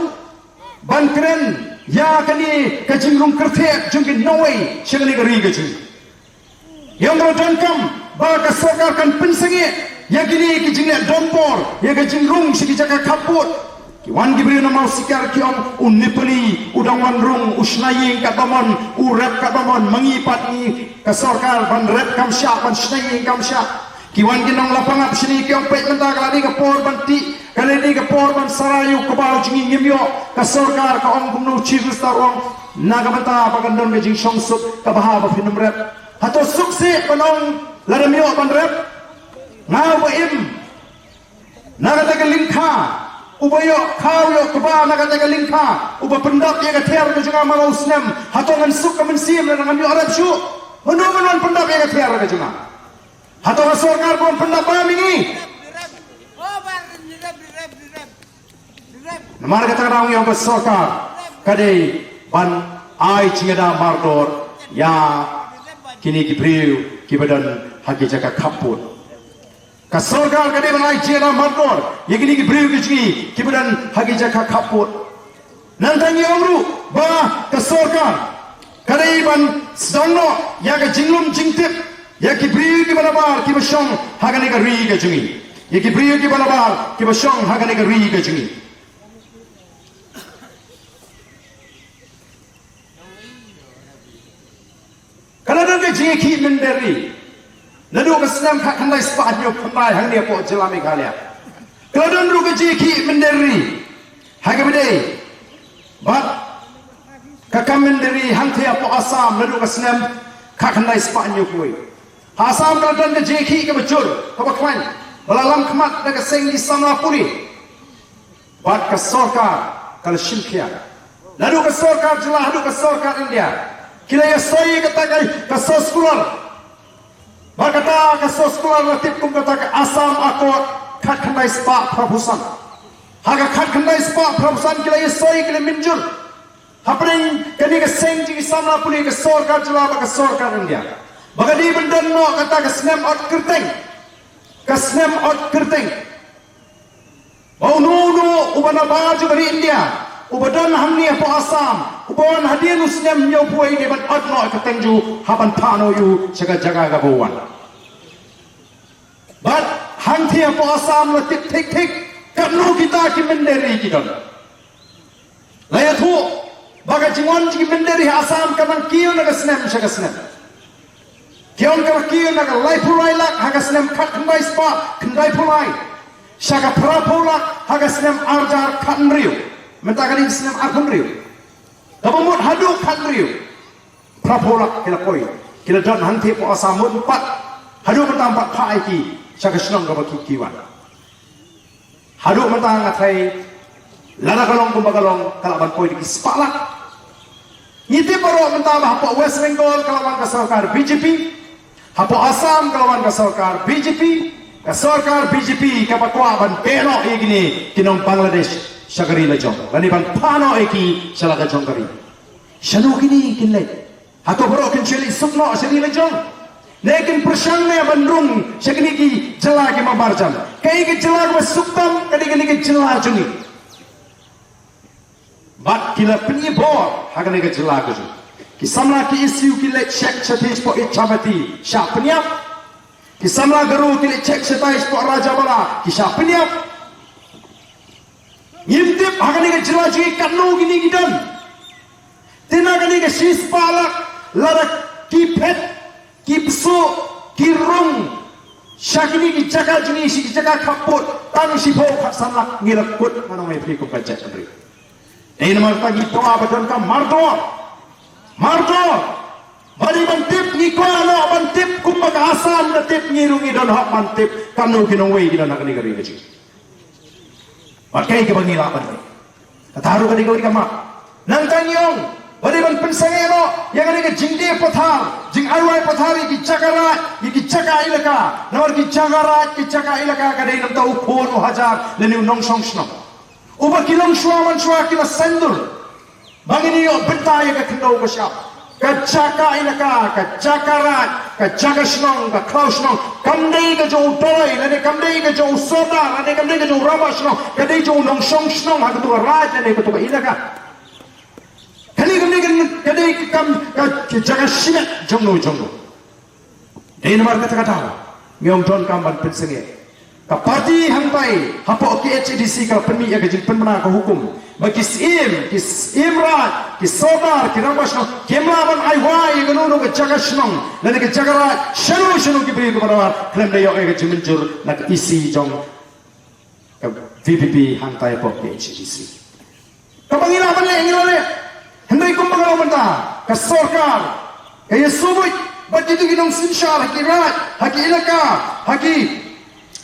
ban kren ïa kane ka jingrung kyrtheh jong ki nongwei sha kane ka ri ka jong ngi. Ïa nga donkam ba ka sorkar kan pynsangeh ïa kine ki jingleh don por ïa ka jingrung sha ki jaka khappud. Ki wan ki briew na Mawsikar ki ong u Nepali u dang wan rung, u shna ïing katba mon, u rep katba mon, ma ngi pat ngi ka sorkar ban rep kam shah, ban shna ïing kam shah. Ki wan ki nong Lapangap shane ki ong peit mynta ka la dei ka por ban tih, ka la dei ka por ban sarai ïa u kbaw jong ngi, ngim ïoh. Ka sorkar ka ong kumno, u Chief Minister u ong na ka bynta ba kan don ka jingshongsuk kaba ha ba phin ym rep. Hato suk seh ban ong lada ym ïoh ban rep? Nga uba im na kata ka lyngkha, uba ïoh khaw ïoh kba na kata ka lyngkha, uba pyndap ïa ka tiar ka jong nga man la u snem, hato ngan suk ka mynsiem lada ngam ïoh rep shuh? Mano man wan pyndap ïa ka tiar ka jong nga? Hato ka sorkar ka wan pyndap ba ma ngi? Namar kata ka daw ngi ong ka sorkar ka dei ban ai jingïada mardor ïa kine ki briew kiba don ha ki jaka khappud. Ka sorkar ka dei ban ai jingïada mardor ïa kine ki briew ki jong ngi kiba don ha ki jaka khappud. Nangta ngi ong ruh ba ka sorkar ka dei ban sdang noh ïa ka jinglum jingtip ïa ki briew kiba nabar kiba shong ha kane ka ri ka jong ngi. Ïa ki briew kiba nabar kiba shong ha kane ka ri ka jong ngi. Ka la don ka jingïakhih mynder ri naduh ka snem khatkhyndai spah hynñiewphew khyndai hangne hapoh jylla Meghalaya. Ka la don ruh ka jingïakhih mynder ri ha kaba ïadei bad ka kam mynder ri hangtei hapoh Assam naduh ka snem khatkhyndai spah hynñiewphew. Ha Assam ka la don ka jingïakhih kaba jur kaba khlaiñ ba la lam khmat da ka seng ki samla pule. Bad ka sorkar ka la shim khia. Naduh ka sorkar jylla haduh ka sorkar India ki la ïasoi kata ka, ka source colour. Bad kata ka source colour la tip kum kata ka Assam Accord khatkhyndai spah phraphew san. Ha ka khatkhyndai spah phraphew san ki la ïasoi, ki la mynjur hapdeng kane ka seng jong ki samla pule, ka sorkar jylla bad ka sorkar India, ba ka dei ban don noh kata ka snem ot kyrteng. Ka snem ot kyrteng. Ba uno uno uba nabar jong ka ri India uba don hangne hapoh Assam uba wan hadien u snem hynñiewphew wei dei ban ot noh ïa ka kyrteng jong u ha ban phah noh ïa u sha ka jaka kaba u wan. Bad hangtei hapoh Assam la tip thik thik katno kita ki mynder ri ki don. La ïathuh ba ka jingwan jong ki mynder ri ha Assam ka nang kiew na ka snem sha ka snem. Ki ong ka la kiew na ka laiphew lai lak ha ka snem khatkhyndai spah khyndaiphew lai sha ka phraphew lak ha ka snem arhajar khathynriew. Mynta ka dei ka snem arphew hynriew. Kaba mut haduh khathynriew phraphew lak ki la poi, ki la don hangtei hapoh Assam, mut pat haduh mynta ym pat phah ïa ki sha ka shnong kaba ki, ki wan. Haduh mynta nga tharai lada ka long kumba ka long ka lah ban poi da ki spah lak. Ngi tip baroh mynta ba hapoh West Bengal ka la wan ka sorkar B J P, hapoh Assam ka la wan ka sorkar B J P, ka sorkar B J P kaba kwah ban beh noh ïa kine ki nong Bangladesh sha ka ri la jong lane ban phah noh ïa ki sha la ka jong ka ri. Shano kine kin leit? Hato baroh kin shu leit suk noh sha ri la jong? Ne kin pyrshang ne ban rung sha kine ki jylla ki marjan? Kaei ka jylla kaba suk tam ka dei kane ka jylla jong ngi. Bad ki la pyni bor ha kane ka jylla ka jong ngi. Ki samla K S U ki leit check shathie shapoh Ichamati, shah pynïap. Ki samla Garo ki leit check shatai shapoh Rajabala, ki shah pynïap. Ngim tip ha kane ka jylla jong ngi katno kine ki don. Te na kane ka shispah lak, lada ki phet, ki bsuh, ki rung sha kine ki jaka jong ngi, sha ki jaka khappud, tang shiphew khatsan lak ngi la kut, ngan ong ïa phi kum ka jaitbynriew. Dei namar kata ngi kwah ba donkam mardor. Mardor. Ba dei ban tip, ngi kwah noh ban tip kumba ka Assam ka tip, ngi ruh ngi don hok ban tip katno ki nongwei ki don ha kane ka ri ka jong ngi. Bad kaei kaba ngi lah ban leh? Kata ruh ka dei kawei ka mat. Nangta ngi ong Ba dei ban pynsangeh noh ïa kane ka jingdie pathar, jingai wai pathar ïa ki jaka raid, ïa ki jaka elaka. Namar ki jaka raid, ki jaka elaka ka dei namar u khun u hajar lane u nongshong shnong. Uba ki longshuwa manshuwa ki la saiñdur ba ngin ïoh bynta ïa ka khyndew ka shyiap. Ka jaka elaka, ka jaka raid, ka jaka shnong, ka khlaw shnong, kam dei ka jong u doloi lane kam dei ka jong u sordar lane kam dei ka jong u rangbah shnong, ka dei jong u nongshong shnong ha katu ka raid lane katu ka elaka. Kane ka dei ka, ka dei ka kam, ka, ka jaka shimet jong no jong no. Dei namar kata ka daw ngi ong donkam ban pynsangeh. Ka party hangtai hapoh K H A D C ka pynmih ïa ka jingpynbna ka hukum ba ki syiem, ki syiem raid, ki sordar, ki rangbah shnong kim lah ban ai wai ïa kano kano ka jaka shnong lane ka jaka raid shano shano ki briew kiba rawar khlem da ïoh ïa ka jingmynjur na ka E C jong ka V P P hangtai hapoh K H A D C. Kaba ngi lah ban leh ngi la leh. Hynrei kumba nga la ong mynta, ka sorkar ka ïasnohbuit bad kito ki nongsynshar ha ki raid, ha ki elaka, ha ki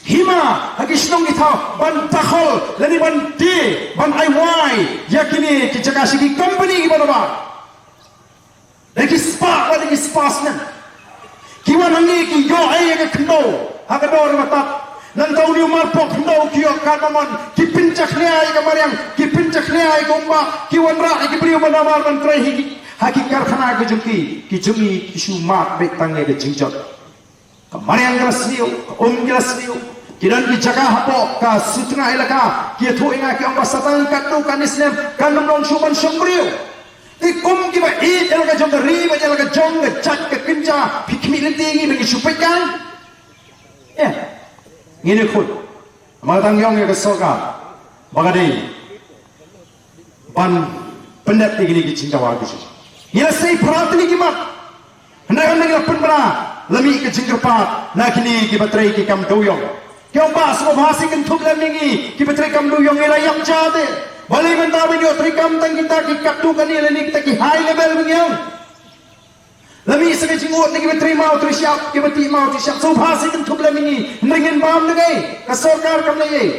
hima, ha ki shnong ki thaw ban dakhol lane ban die, ban ai wai ïa kine ki jaka sha ki company kiba nabar. Da ki spah, da ki spah snem. Ki wan hangne ki ïoh ei ïa ka khyndew ha ka dor ba tad. Nangta une u marpoh khyndew ki ïoh katba mon, ki pynjakhlia ïa ka mariang, ki pynjakhlia ïa ka umbah, ki wanrah ïa ki briew ba nabar ban trei ha ki, ha ki karkhana ki jong ki. Ki jong ngi ki shu mad beit tang ïa ka jingjot. Ka mariang ka la sniew, ka um ka la sniew. Ki don ki jaka hapoh ka Sutnga elaka ki ïathuh ïa nga ki ong ba sa tang katto katne snem kan ym long shuh ban shong briew. Te kum kiba ïeit ïa la ka jong ka ri bad ïa la ka jong ka jait ka kynja, phi khmih lynti ïa ngi ba ngi shu peit kai? Ïa, ngin ïakhun. Namar kata ngi ong ïa ka sorkar ba ka dei ban pyndep ïa kine ki jingdawa ki jong ngi. Ngi la sei phra tylli ki mat. Hynrei hynrei ngi la pynbna la mih ka jingkyrpad na kine kiba trei ki kam dewïong. Ki ong ba sngewbha sa kynthup lem ïa ngi kiba trei kam dewïong, ngi la ïap ja te. Balei mynta ba ngi ïoh trei kam tang kita ki katto katne lane kita ki high level ba ngi ong. La mih sa ka jingud na kiba trei maw trei shyiap, kiba tih maw tih shyiap, sngewbha sa kynthup lem ïa ngi. Hynrei ngin bam da kaei? Ka sorkar kam leh ei.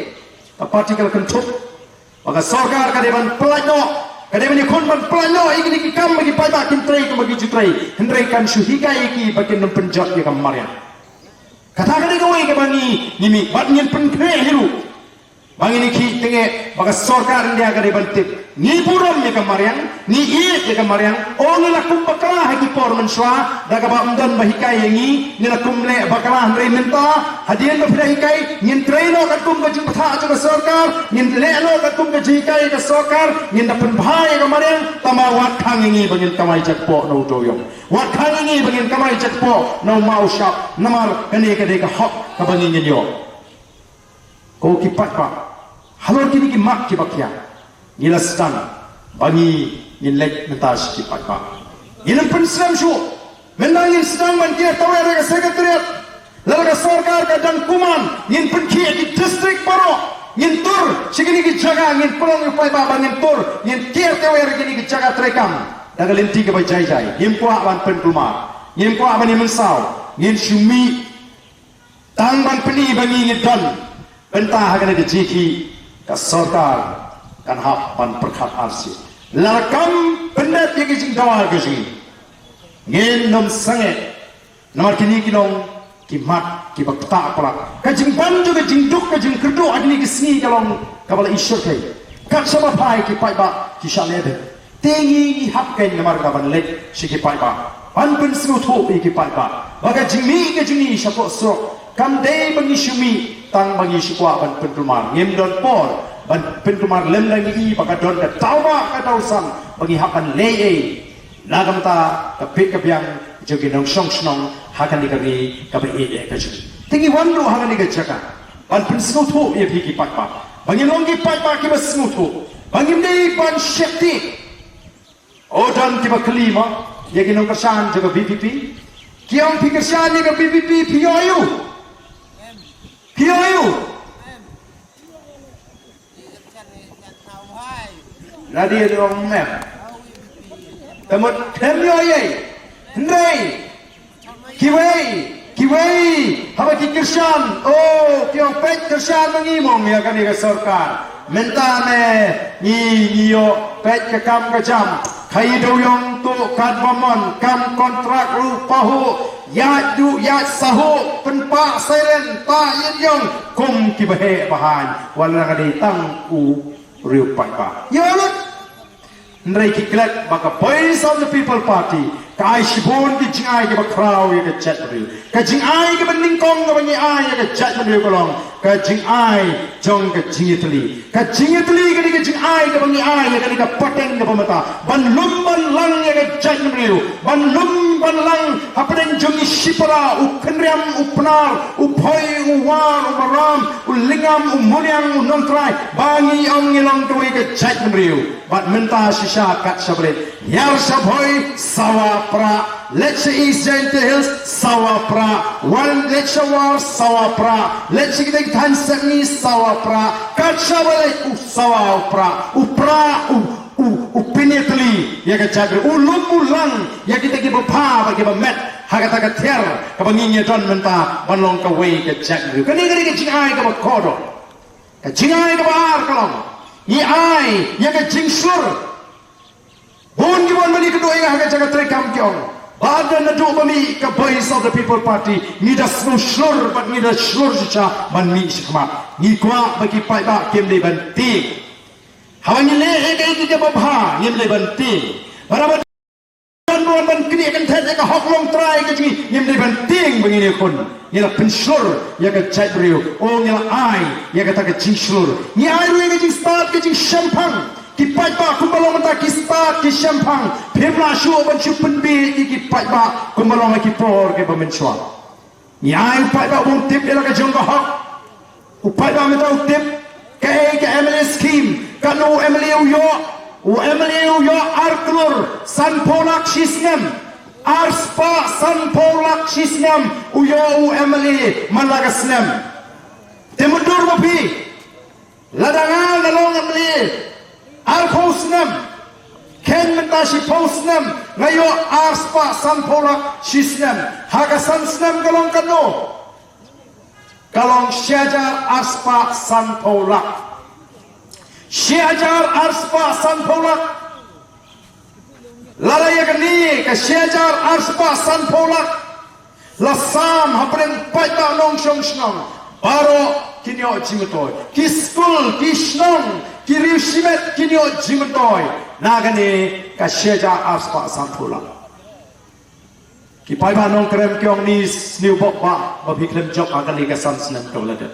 Ka party ka la kynthup ba ka sorkar ka dei ban pyllait noh, ka dei ban ïakhun ban pyllait noh ïa kine ki kam ba ki paidbah kin trei kumba ki ju trei. Hynrei kan shu hikai ïa ki ba kin ym pynjot ïa ka mariang. Kata ka dei kawei kaba ngi, ngi mih bad ngin pynkhreh hi ruh. Ba ngin ïa khih tyngeh ba ka sorkar India ka dei ban tip. Ngi burom ïa ka mariang, ngi ïeit ïa ka mariang. O, ngi la kum bakla ha ki por mynshuwa da kaba ym don ba hikai ïa ngi. Ngi la kum leh bakla, hynrei mynta hadien ba phi da hikai ngin trei noh katkum ka jingbthah jong ka sorkar, ngin leh noh katkum ka jinghikai ka sorkar, ngin da pynbha ïa ka mariang. Tangba wat khang ïa ngi ba ngin kamai jakpoh na u dewïong, wat khang ïa ngi ba ngin kamai jakpoh na u maw u shyiap, namar kane ka dei ka hok kaba ngi ngin ïoh. Ko ki paidbah, halor kine ki mat kiba khia, ngi la sdang ba ngi, ngin leit mynta sha ki paidbah. Ngin ym pynslem shuh. Mynta ngin sdang ban kiar tawiar ïa ka secretariat. Lada ka sorkar ka dang kumne, ngin pynkhih ïa ki district baroh. Ngin tur sha kine ki jaka, ngin pynlong ïa u paidbah ba ngin tur, ngin kiar tawiar ïa kine ki jaka treikam da ka lynti kaba jai jai. Ngim kwah ban pynkulmar, ngim kwah ban ïa mynsaw. Ngin shu mih tang ban pyni ba ngi ngi don bynta ha kane ka jingkhih, ka sorkar kan hap ban pyrkhat arsien. Lada kam pyndep ïa ki jingdawa ki jong ngi, ngin ym sangeh. Namar kine ki long ki mat kiba ktah palat. Ka jingban jong ka jingduk ka jingkyrduh ha kine ki sngi ka long kaba la i shyrkhei. Kat shaba phai ki paidbah ki shah leh beit. Te ngi ngi hap kein namar kata ban leit sha ki paidbah ban pynsngewthuh ïa ki paidbah ba ka jingmih ka jong ngi shapoh surok kam dei ba ngi shu mih tang ba ngi shu kwah ban pynkulmar. Ngim don por ban pynkulmar lymda ngi i ba ka don ka daw ba ka daw san ba ngi hap ban leh ei na ka bynta ka bit ka biang jong ki nongshong shnong ha kane ka ri kaba ïeit ka jong ngi. Te ngi wan ruh ha kane ka jaka ban pynsngewthuh ïa phi ki paidbah ba ngin long ki paidbah kiba sngewthuh, ba ngim dei ban sheptieng. O, don kiba kylli mo ïa ki nongkyrshan jong ka V P P. Ki ong phi kyrshan ïa ka V P P, phi ïoh aïu? Phi ïoh aïu? Lada ïa ong mem, te mut khlem ïoh ei. Hynrei kiwei kiwei haba ki kyrshan, o, ki ong peit kyrshan ma ngi mo ïa kane ka sorkar. Mynta ne ngi, ngi ïoh peit ka kam ka jam. Ha i dewïong tuh katba mon kam kontrak ruh pahuh, ïaid duh ïaid sahuh, pynpah siren, tah ïit ïong kum kiba heh ba haiñ, wat la ka dei tang u riew paidbah. Ïa lut. Hynrei ki klet ba ka Voice of the People Party ka ai shibun ki jingai kiba khraw ïa ka jaitbynriew. Ka jingai kaba nyngkong kaba ngi ai ïa ka jaitbynriew ka long ka jingai jong ka jingïatylli. Ka jingïatylli ka dei ka jingai kaba ngi ai ïa kane ka pateng kaba mynta ban lum ban lang ïa ka jaitbynriew, ban lum ban lang hapdeng jong ngi shipara, u Khynriam, u Pnar, u Phoi, u War, u Maram, u Lyngngam, u Muriang, u Nongtrai, ba ngi ong ngi long kawei ka jaitbynriew. Bad mynta shisha kat sha Brit, hiar sha Bhoi, sawa prah, leit sha East Jaintia Hills, sawa prah, wan leit sha War, sawa prah, leit sha kitei ki thaiñ sepngi, sawa prah, kat sha ba leit u sawa u prah, u prah, u, u, u pynïatylli ïa ka jaitbynriew, u lum u lang ïa kitei kiba bha bad kiba met ha kata ka tiar kaba ngi ngi don mynta ban long kawei ka jaitbynriew. Kane ka dei ka jingai kaba kordor. Ka jingai kaba ar ka long, ngi ai ïa ka jingshlur. Bun ki bun ba ngi kynduh ïa nga ha ka jaka treikam ki ong ba da naduh ba mih ka Voice of the People Party ngi da sngewshlur bad ngi da shlur shisha ban mih shakhmat. Ngi kwah ba ki paidbah kim dei ban tieng. Haba ngi leh ïa kaei kaei kaba bha ngim dei ban tieng. Bad haba don ruh ban knieh kynthet ïa ka hok longtrai ka jong ngi, ngim dei ban tieng ba ngin ïakhun. Ngi la pynshlur ïa ka jaitbynriew, o ngi la ai ïa kata ka jingshlur. Ngi ai ruh ïa ka jingstad ka jingshemphang. Ki paidbah kumba long mynta ki stad ki shemphang. Phim lah shuh ban shu pynbieit ïa ki paidbah kumba long ha ki por kiba mynshuwa. Ngi ai u paidbah u tip ïa la ka jong ka hok. U paidbah mynta u tip kaei ka M L A scheme, katno u M L A u ïoh. U M L A u ïoh ar klur sanphew lak shi snem. Ar spah sanphew lak shi snem u ïoh u M L A man la ka snem. Te mutdur ma phi. Lada nga nga long M L A arphew snem, khein mynta shiphew snem, nga ïoh ar spah sanphew lak shi snem. Ha ka san snem ka long katno? Ka long shi hajar ar spah sanphew lak. Shi hajar ar spah sanphew lak. Lada ïa kane ka shi hajar ar spah sanphew lak la sam hapdeng paidbah nongshong shnong, baroh kin ïoh jingmyntoi. Ki skul, ki shnong, ki riew shimet kin ïoh jingmyntoi na kane ka shi hajar ar spah sanphew lak. Ki paidbah nongkrem ki ong ni sniew bok ba, ba phi khlem jop ha kane ka san snem kaba la dep.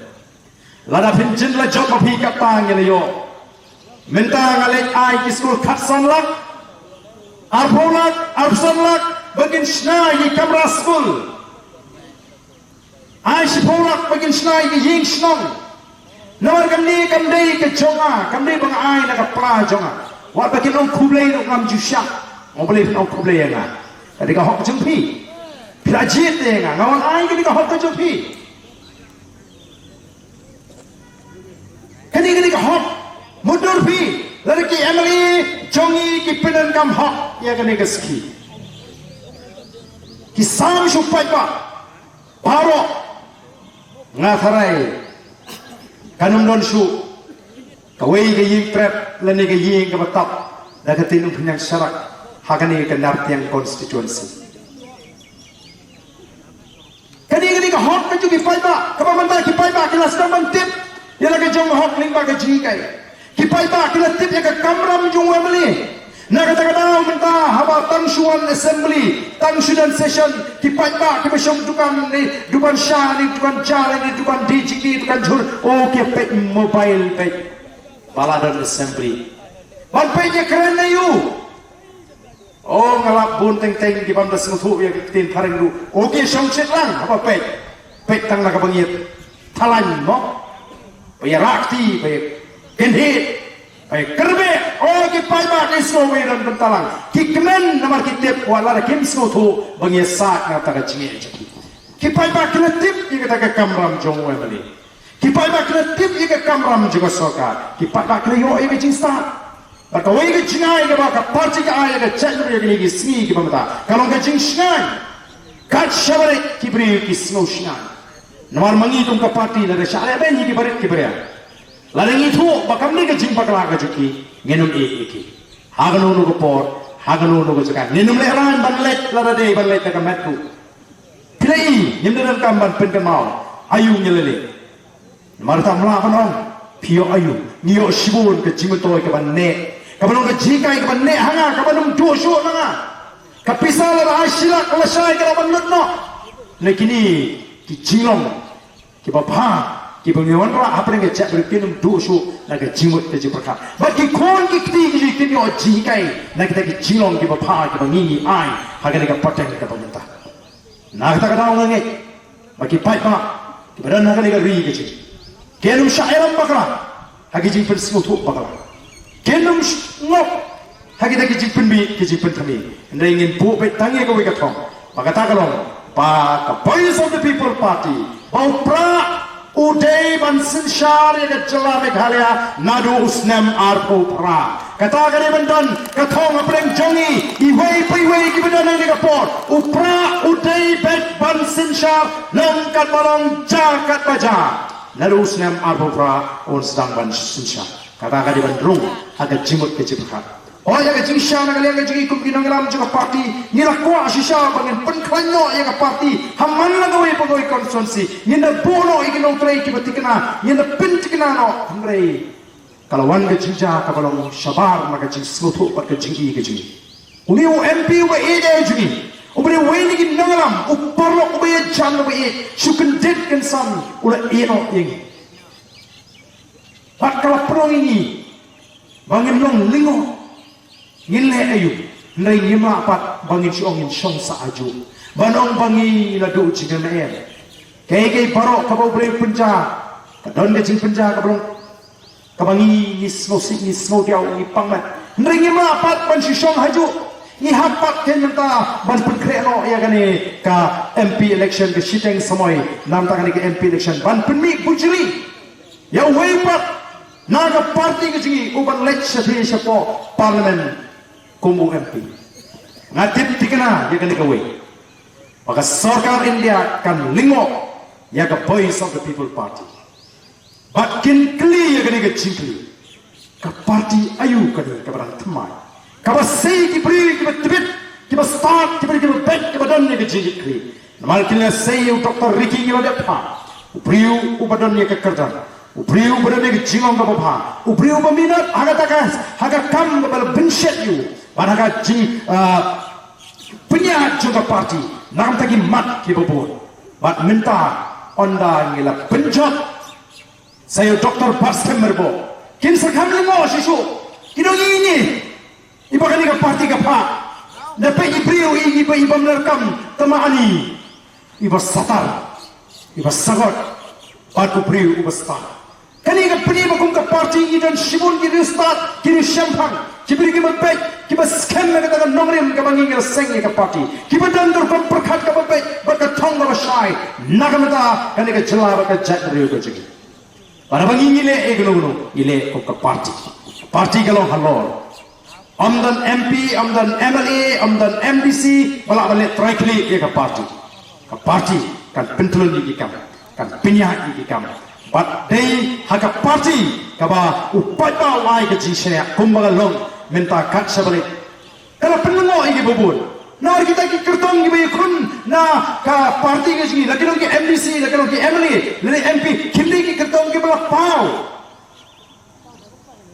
Lada phin jin la jop ma phi kata ngi la ïoh. Mynta nga leit ai ki skul khatsan lak, arphew lak, arphew san lak ba kin shna ïa ki kamra skul. Ai shiphew lak ba kin shna ïa ki ïing shnong. Namar kam dei, kam dei ka jong nga, kam dei ba nga ai na ka para jong nga. Wat ba kin ong khublei ruh ngam ju shah. Ong balei phin ong khublei ïa nga? Ka dei ka hok jong phi. Phi la jied ïa nga, nga wan ai ka dei ka hok ka jong phi. Kane, kane ka hok. Mutdur phi, lada ki M L A jong ngi ki pyndonkam hok ïa kane ka scheme. Ki sam shu paidbah baroh. Nga tharai kan ym don shuh kawei ka ïing prep lane ka ïing kaba tap da ka tnum pynïang sharak ha kane ka Nartiang constituency. Kane, kane ka hok ka jong ki paidbah, kaba mynta ki paidbah ki la sdang ban tip ïa la ka jong ka hok lyngba ka jinghikai. Ki paidbah ki la tip ïa ka kamram jong u M L A. Na kata ka daw mynta haba tang shu wan assembly, tang shu don session, ki paidbah kiba shong dukan ne dukan sha ne dukan ja ne dukan dei jingdei dukan jhur, o ki peit mobile peit ba la don assembly. Ban peit ïa kren na ïu. O nga lap bun teng teng ki bym da sngewthuh ïa ki ktien phareng ruh. O ki shong shit lang haba peit. Peit tang na kaba ngi thalang mo. Ba ïa rakti, ba ïa kynhit, ba ïa kyrbeh. O ki paidbah ki sngew ba ïa don byntalang. Ki kmen namar ki tip wat lada kim sngewthuh ba ngi ïa sah na kata ka jingeh jong ki. Ki paidbah ki la tip ïa kata ka kamram jong u M L A. Ki paidbah ki la tip ïa ka kamram jong ka sorkar. Ki paidbah ki la ïoh ïa ka jingstad. Bad kawei ka jingai kaba ka party ka ai ïa ka jaitbynriew kine ki sngi kiba mynta ka long ka jingshngaiñ. Kat shaba leit ki briew ki sngew shngaiñ. Namar ma ngi kum ka party lada shah lehbeiñ ïa ki barit ki baria, lada ngi thuh ba kam dei ka jingbakla ka jong ki, ngin ym ïeh ïa ki. Ha kano kano ka por, Ha kano kano ka jaka ngin ym lehrain ban leit lada dei ban leit da ka met ruh. Phi la i, ngim da donkam ban pynkynmaw aïu ngi la leit. Namar kata ym lah ban ong phi ïoh aïu, ngi ïoh shibun ka jingmyntoi kaba neh, kaba long ka jinghikai kaba neh ha nga, kaba ym duh shuh na nga. Ka pisa lada ai shi lak lashai ka lah ban lut noh. Lane kine ki jinglong kiba bha kiba ngi wanrah hapdeng ka jaitbynriew kin ym duh shuh na ka jingmut ka jingpyrkhat. Bad ki khun ki kti ki jong ngi kin ïoh jinghikai na kita ki jinglong kiba bha kiba ngi ngi ai ha kane ka pateng kaba mynta. Na kata ka daw nga ngeit ba ki paidbah kiba don ha kane ka ri ka jong ngi kin ym shah ïalam bakla ha ki jingpynsngewthuh bakla. Kin ym sh- ngop ha kita ki jingpynmih ki jingpynthame. Hynrei ngin buh beit tang ïa kawei ka thong, ba kata ka long ba ka Voice of the People Party, ba u Prah u dei ban synshar ïa ka jylla Meghalaya naduh u snem arphew phra. Kata ka dei ban don ka thong hapdeng jong ngi iwei pa iwei kiba don ha kane ka por. U Prah u dei beit ban synshar, long katba long, jia katba jia. Naduh u snem arphew phra un sdang ban synshar. Kata ka dei ban rung ha ka jingmut ka jingpyrkhat. Hooid, ïa ka jingshisha na ka liang ka jong ngi kum ki nongïalam jong ka party, ngi la kwah shisha ba ngin pynkhlaiñ noh ïa ka party ha man la kawei pa kawei constituency. Ngin da buh noh ïa ki nongtrei kiba thikna, ngin da pynthikna noh. Hynrei ka la wan ka jingjia kaba long shabar na ka jingsngewthuh bad ka jingïeit ka jong ngi. Une u M P uba ïeit ïa jong ngi, uba dei uwei na ki nongïalam, u paralok uba ïeit, jan uba ïeit, shu kyndit kynsan u la ïehnoh ïa ngi. Bad ka la pynlong ïa ngi ba ngin long lyngngoh. Ngin leh aïu? Hynrei ngim lah pat ba ngin shu ong ngin shong sah hajuh, ban ong ba ngi la duh jingkyrmen. Kaei kaei baroh kaba u briew u pynjah, ka don ka jingpynjah kaba long kaba ngi, ngi sngewsih, ngi sngewdiaw, ngi pang met. Hynrei ngim lah pat ban shu shong hajuh. Ngi hap pat keiñ mynta ban pynkhreh noh ïa kane ka M P election, ka shiteng samoi namar kane ka M P election, ban pynmih bujli ïa uwei pat na ka party ka jong ngi uban leit shathie shapoh Parliament kum u M P. Nga tip thikna ïa kane kawei, ba ka sorkar India kan lyngngoh ïa ka Voice of the People Party. Bad kin kylli ïa kane ka jingkylli, ka party aïu kane kaba dang thymmai, kaba sei ki briew kiba tbit, kiba stad, ki briew kiba beit, kiba don ïa ka jingkylli. Namar kin ïa sei ïa u Doctor Ricky, ngi la dep phah, u briew uba don ïa ka kyrdan, u briew uba don ïa ka jinglong kaba bha, u briew uba minot ha kata ka, ha ka kam kaba la bynshet ïa u, bad ha ka jing, ah, pynïaid jong ka party na ka bynta ki mat kiba bun. Bad mynta ynda ngi la pynjot sa ïa u Doctor Batskhem Myrboh, kin sa kham lyngngoh shisha. Ki dang ïohi ïa ngi, iba kane ka party ka phah. Da peit i briew i, iba, iba mlien kam tama ani, iba satar, iba sagot, bad u briew uba stad. Kane ka pynïaid ba kum ka party ngi don shibun ki riewstad, ki riewshemphang, ki briew kiba beit, kiba skhem na kata ka nongrim kaba ngi, ngi la seng ïa ka party, kiba don ka rukom pyrkhat kaba beit bad ka thong kaba shai na ka bynta kane ka jylla bad ka jaitbynriew ka jong ngi. Bad haba ngi, ngi leh ïa kano kano, ngi leh kum ka party. Party ka long halor. Ym don M P, ym don M L A, ym don M D C ba lah ban leh trai khlieh ïa ka party. Ka party kan pyntylun ïa ki kam, kan pynïaid ïa ki kam. Bad dei ha ka party kaba u paidbah u ai ka jingshaniah, kumba ka long mynta kat shaba leit. Ka la pynlyngngoh ïa kiba bun. Namar kita ki kyrtong kiba ïakhun na ka party ka jong ngi, la ki long ki M D C, la ki long ki M L A, la ki M P, kim dei ki kyrtong kiba la paw,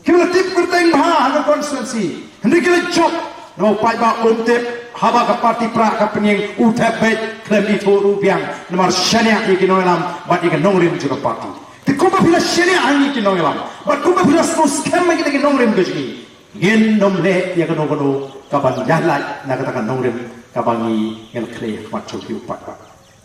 kiba la tip kyrteng bha ha ka constituency. Hynrei ki la jop. Namar u paidbah um tip, haba ka party Prah ka pynïeng, u thep beit, khlem ithuh ruh biang. Namar shaniah ïa ki nongïalam bad ïa ka nongrim jong ka party. Te kumba phi la shaniah ha ngi ki nongïalam, bad kumba phi la sngewskhem ha kita ki nongrim ka jong ngi, ngin ym leh ïa kano kano kaban ïaid lait na kata ka nongrim kaba ngi, ngi la khlei ha khmat jong phi u paidbah.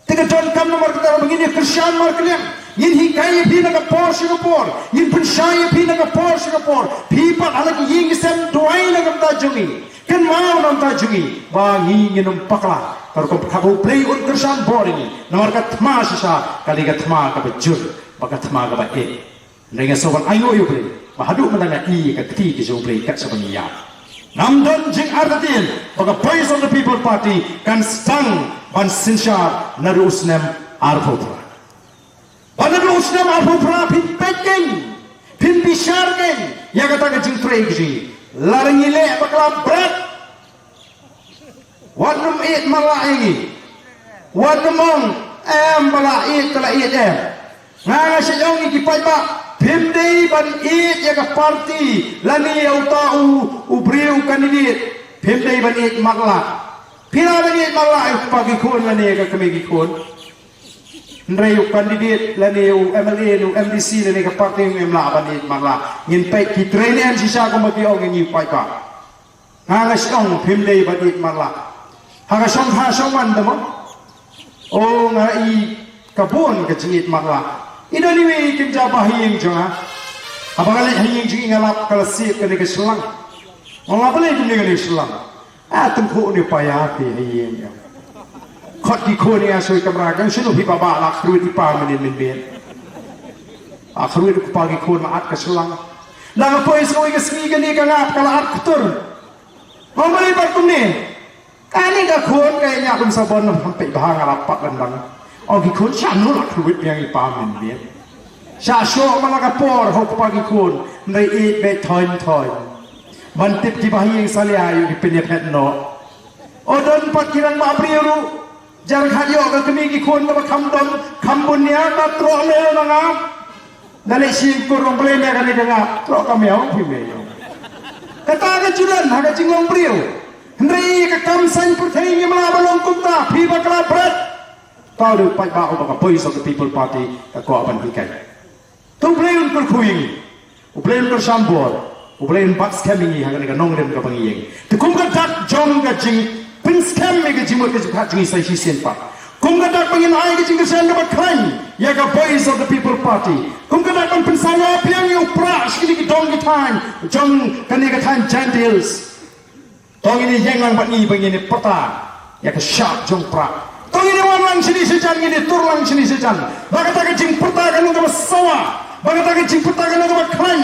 Te ka donkam namar kata ba ngin ïa kyrshan markylliang, ngin hikai ïa phi na ka por sha ka por, ngin pynshai ïa phi na ka por sha ka por. Phi pat ha la ki ïing ki sem, duwai na ka bynta jong ngi, kynmaw na ka bynta jong ngi, ba ngi ngin ym bakla. Ka rukom kaba U Blei un kyrshan bor ïa ngi, namar ka thma shisha ka dei ka thma kaba jur bad ka thma kaba eh. Hynrei nga sngew ban ainguh ïa U Blei ba haduh mynta nga i ka kti ka jong U Blei kat shaba ngi ïaid. Ngam don jingartatien ba ka Voice of the People Party kan sdang ban synshar naduh u snem arphew phra. Ba naduh u snem arphew phra phin peit keiñ, phin bishar keiñ ïa kata ka jingtrei ka jong ngi. Lada ngi leh bakla bret, Wat nym ïeit matlah ïa ngi. Wat nym ong em ba la ïeit ka la ïeit em. Nga nga shu ong ïa ki paidbah, phim dei ban ïeit ïa ka party lane ïa uta u, u briew candidate. Phim dei ban ïeit matlah. Phi lah ban ïeit matlah ïa u kpa ki khun lane ïa ka kmie ki khun. Hynrei u candidate lane u M L A lane u M D C lane ka party ngim lah ban ïeit matlah. Ngin peit ki trei ne em shisha kumba ki ong ïa ngi paidbah. Nga nga shu ong phim dei ban ïeit matlah. Ha ka shong ha shong man da mo. O nga i ka bun ka jingïeit matlah. I don iwei i kynja ba ha ïing jong nga. Haba nga leit ha ïing jong i nga lap ka la siat kane ka shlang. Nga lap balei kumne kane ka shlang. A tang khuh ne paya phi ha ïing jong. Khot ki khun ïa shu kamra kan shinu phi baba la khruit i pa min min bin. A khruit u kpa ki khun la at ka shlang. La nga poi sngui ka sngi kane ka ngap ka la at ktur. Ngam balei bad kumne. Kane ka khun ka ïa kum sabon lam hampei bha nga la pat lendang. O ki khun sha nu la khruit biang i pa min biang. Sha sho ma la ka por ho kpa ki khun. Ndai i be thoin thoin. Ban tip ki ba hi ïing salia ïu ki pynïap het no. O don pat ki rang ba briew ru. Jar khat ïoh ka kmie ki khun kaba kham dom, kham bun nia, ka troh leh na nga. Da leh shi kur ong blei mia kane ka nga, troh ka miaw phi mei. Kata ka judan ha ka jinglong briew. Hynrei ka kam saiñ pyrthei ngim lah ba long kumta, phi bakla bret. Tau de u paidbah uba ka Voice of the People Party ka kwah ban hikai. To u Blei un kyrkhu ïa ngi. U Blei un kyrshan bor. U Blei un bat skhem ïa ngi ha kane ka nongrim kaba ngi ïeng. Te kum ka dak jong ka jingpynskhem ïa ka jingmut ka jingpyrkhat jong ngi sa shisien pat. Kum ka dak ba ngin ai ka jingkyrshan kaba khlaiñ ïa ka Voice of the People Party. Kum ka dak ban pynsawa biang ïa u prah sha kine ki dong ki thaiñ jong kane ka thaiñ Jaintia Hills. To ngin ïeng lang bad ngi ba ngin pyrta ïa ka shap jong prah. To ngin wan lang shini shajan, ngin tur lang shini shajan. Ba kata ka jingpyrta kan long kaba sawa, ba kata ka jingpyrta kan long kaba khlaiñ.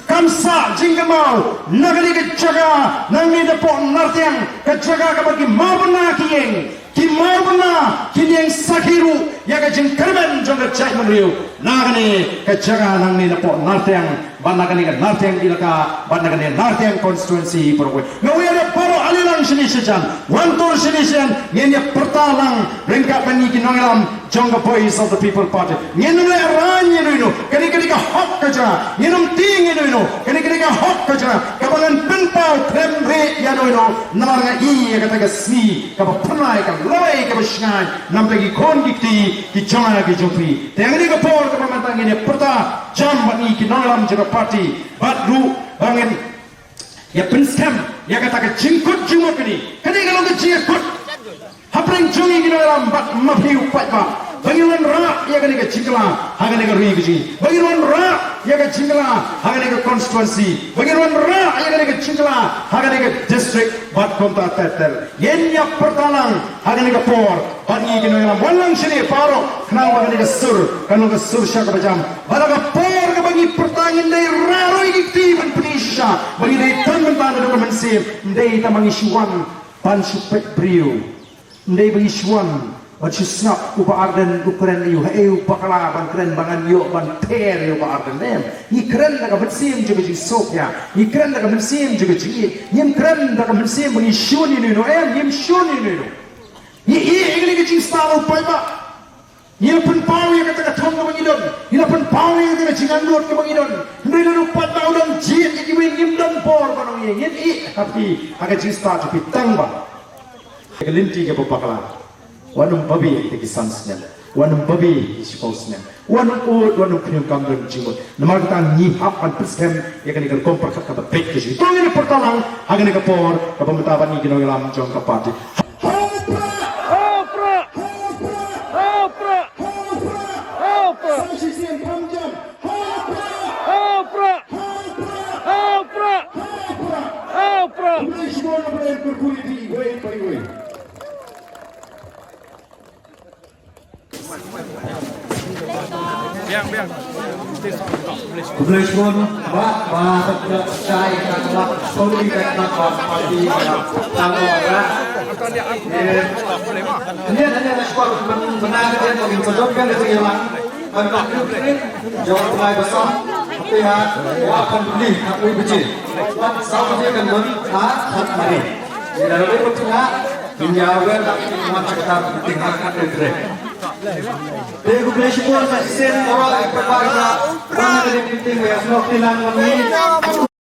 Kam sah jingkynmaw na kane ka jaka nangne napoh Nartiang, ka jaka kaba ki mawbynna ki ïeng. Ki mawbynna kin ïeng sakhi ruh ïa ka jingkyrmen jong ka jaitbynriew na kane ka jaka nangne napoh Nartiang, bad na kane ka Nartiang Elaka, bad na kane Nartiang constituency baroh kawei. Nga ong ïa baroh, ale lang shini shajan, wan tur shini shajan, ngin ïa pyrta lang ryngkat bad ngi ki nongïalam jong ka Voice of the People Party. Ngin ym leh rain ïa uno uno, kane kane ka hok ka jong nga. Ngin ym tieng ïa uno uno, kane kane ka hok ka jong nga. Kaba ngan pynpaw khlem rieh ïa uno uno, namar nga i ïa kata ka sngi kaba pynlait, ka lawei kaba shngaiñ namar ki khun ki kti ki jong nga ki jong phi. Te ha kane ka por kaba mynta ngin ïa pyrta jam bad ngi ki nongïalam jong ka party bad ruh ba ngin ïa pynskhem ïa kata ka jingkut jingmut kane. Kane ka long ka jingkut hapdeng jong ngi ki nongïalam bad ma phi u paidbah, ba ngin wanrah ïa kane ka jingkylla ha kane ka ri ka jong ngi, ba ngin wanrah ïa ka jingkylla ha kane ka constituency, ba ngin wanrah ïa kane ka jingkylla ha kane ka district bad kumta ter ter. Ngin ïa pyrta lang ha kane ka por bad ngi ki nongïalam. Wan lang shane baroh, khnang ba kane ka sur kan long ka sur sha kaba jam. Bad ha ka por kaba ngi pyrta ngin dei rah ruh ïa ki kti ban pyni shisha ba ngi dei tang mynta naduh ka mynsiem, ym dei tang ba ngi shu wan ban shu peit briew. Ym dei ba ngi shu wan ban shu sngap u Bah Ardent u kren ïa u, haei u bakla ban kren ba ngan ïoh ban pher ïa u Bah Ardent, em. Ngi kren da ka mynsiem jong ka jingsuk ïa, ngi kren da ka mynsiem jong ka jingïeit. Ngim kren da ka mynsiem ba ngi shun ïa uno uno, em, ngim shun ïa uno uno. Ngi ïeh ïa kane ka jingstad u paidbah. Ngi la pynpaw ïa kata ka thong kaba ngi don. Ngi la pynpaw ïa kata ka jingangnud kaba ngi don. Hynrei lada u paidbah u don jied ïa kiwei, ngim don por ban ong ïa, ngin ïeh ha phi ha ka jingstad jong phi tang ba ka lynti kaba bakla. Wat nym babe ïa ki san snem, wat nym babe ïa ki shiphew snem, wat nym ud, wat nym khñium kam don jingmut. Namar kata ngi hap ban pynskhem ïa kane ka rukom pyrkhat kaba beit ka jong ngi. To ngin ïa pyrta lang ha kane ka por kaba mynta bad ngi ki nongïalam jong ka party. Ha u prah! Ha u prah! Ha u prah! Ha u prah! Sa shisien pham jam. Ha u prah! Ha u prah! Ha u prah! Ha u prah! Ha u prah! Biang, biang. Khublei shibun, ba, ba, ba, shai, ka, ba, sorry, ka, ba, ba, party, ba, tang, ba, ba. Eh, ynda, ynda, na shwa, ba, ba, na, ka, ba, ba, ba, ba, ba, ba, ba, jawab, ba, ba, sa, tapi, ha, wa, kan, beli, ha, ui, biji. Ba, sa, biji, kan, ba, ha, ha, hari. Ynda, ba, ba, ba, ha, Ngin ïa wer da ki khmat sector meeting ha ka kynthei. Te khublei shibun sa shisien, ïa ka paidbah, wan ha ka meeting, ïa snoh kti lang wan ni.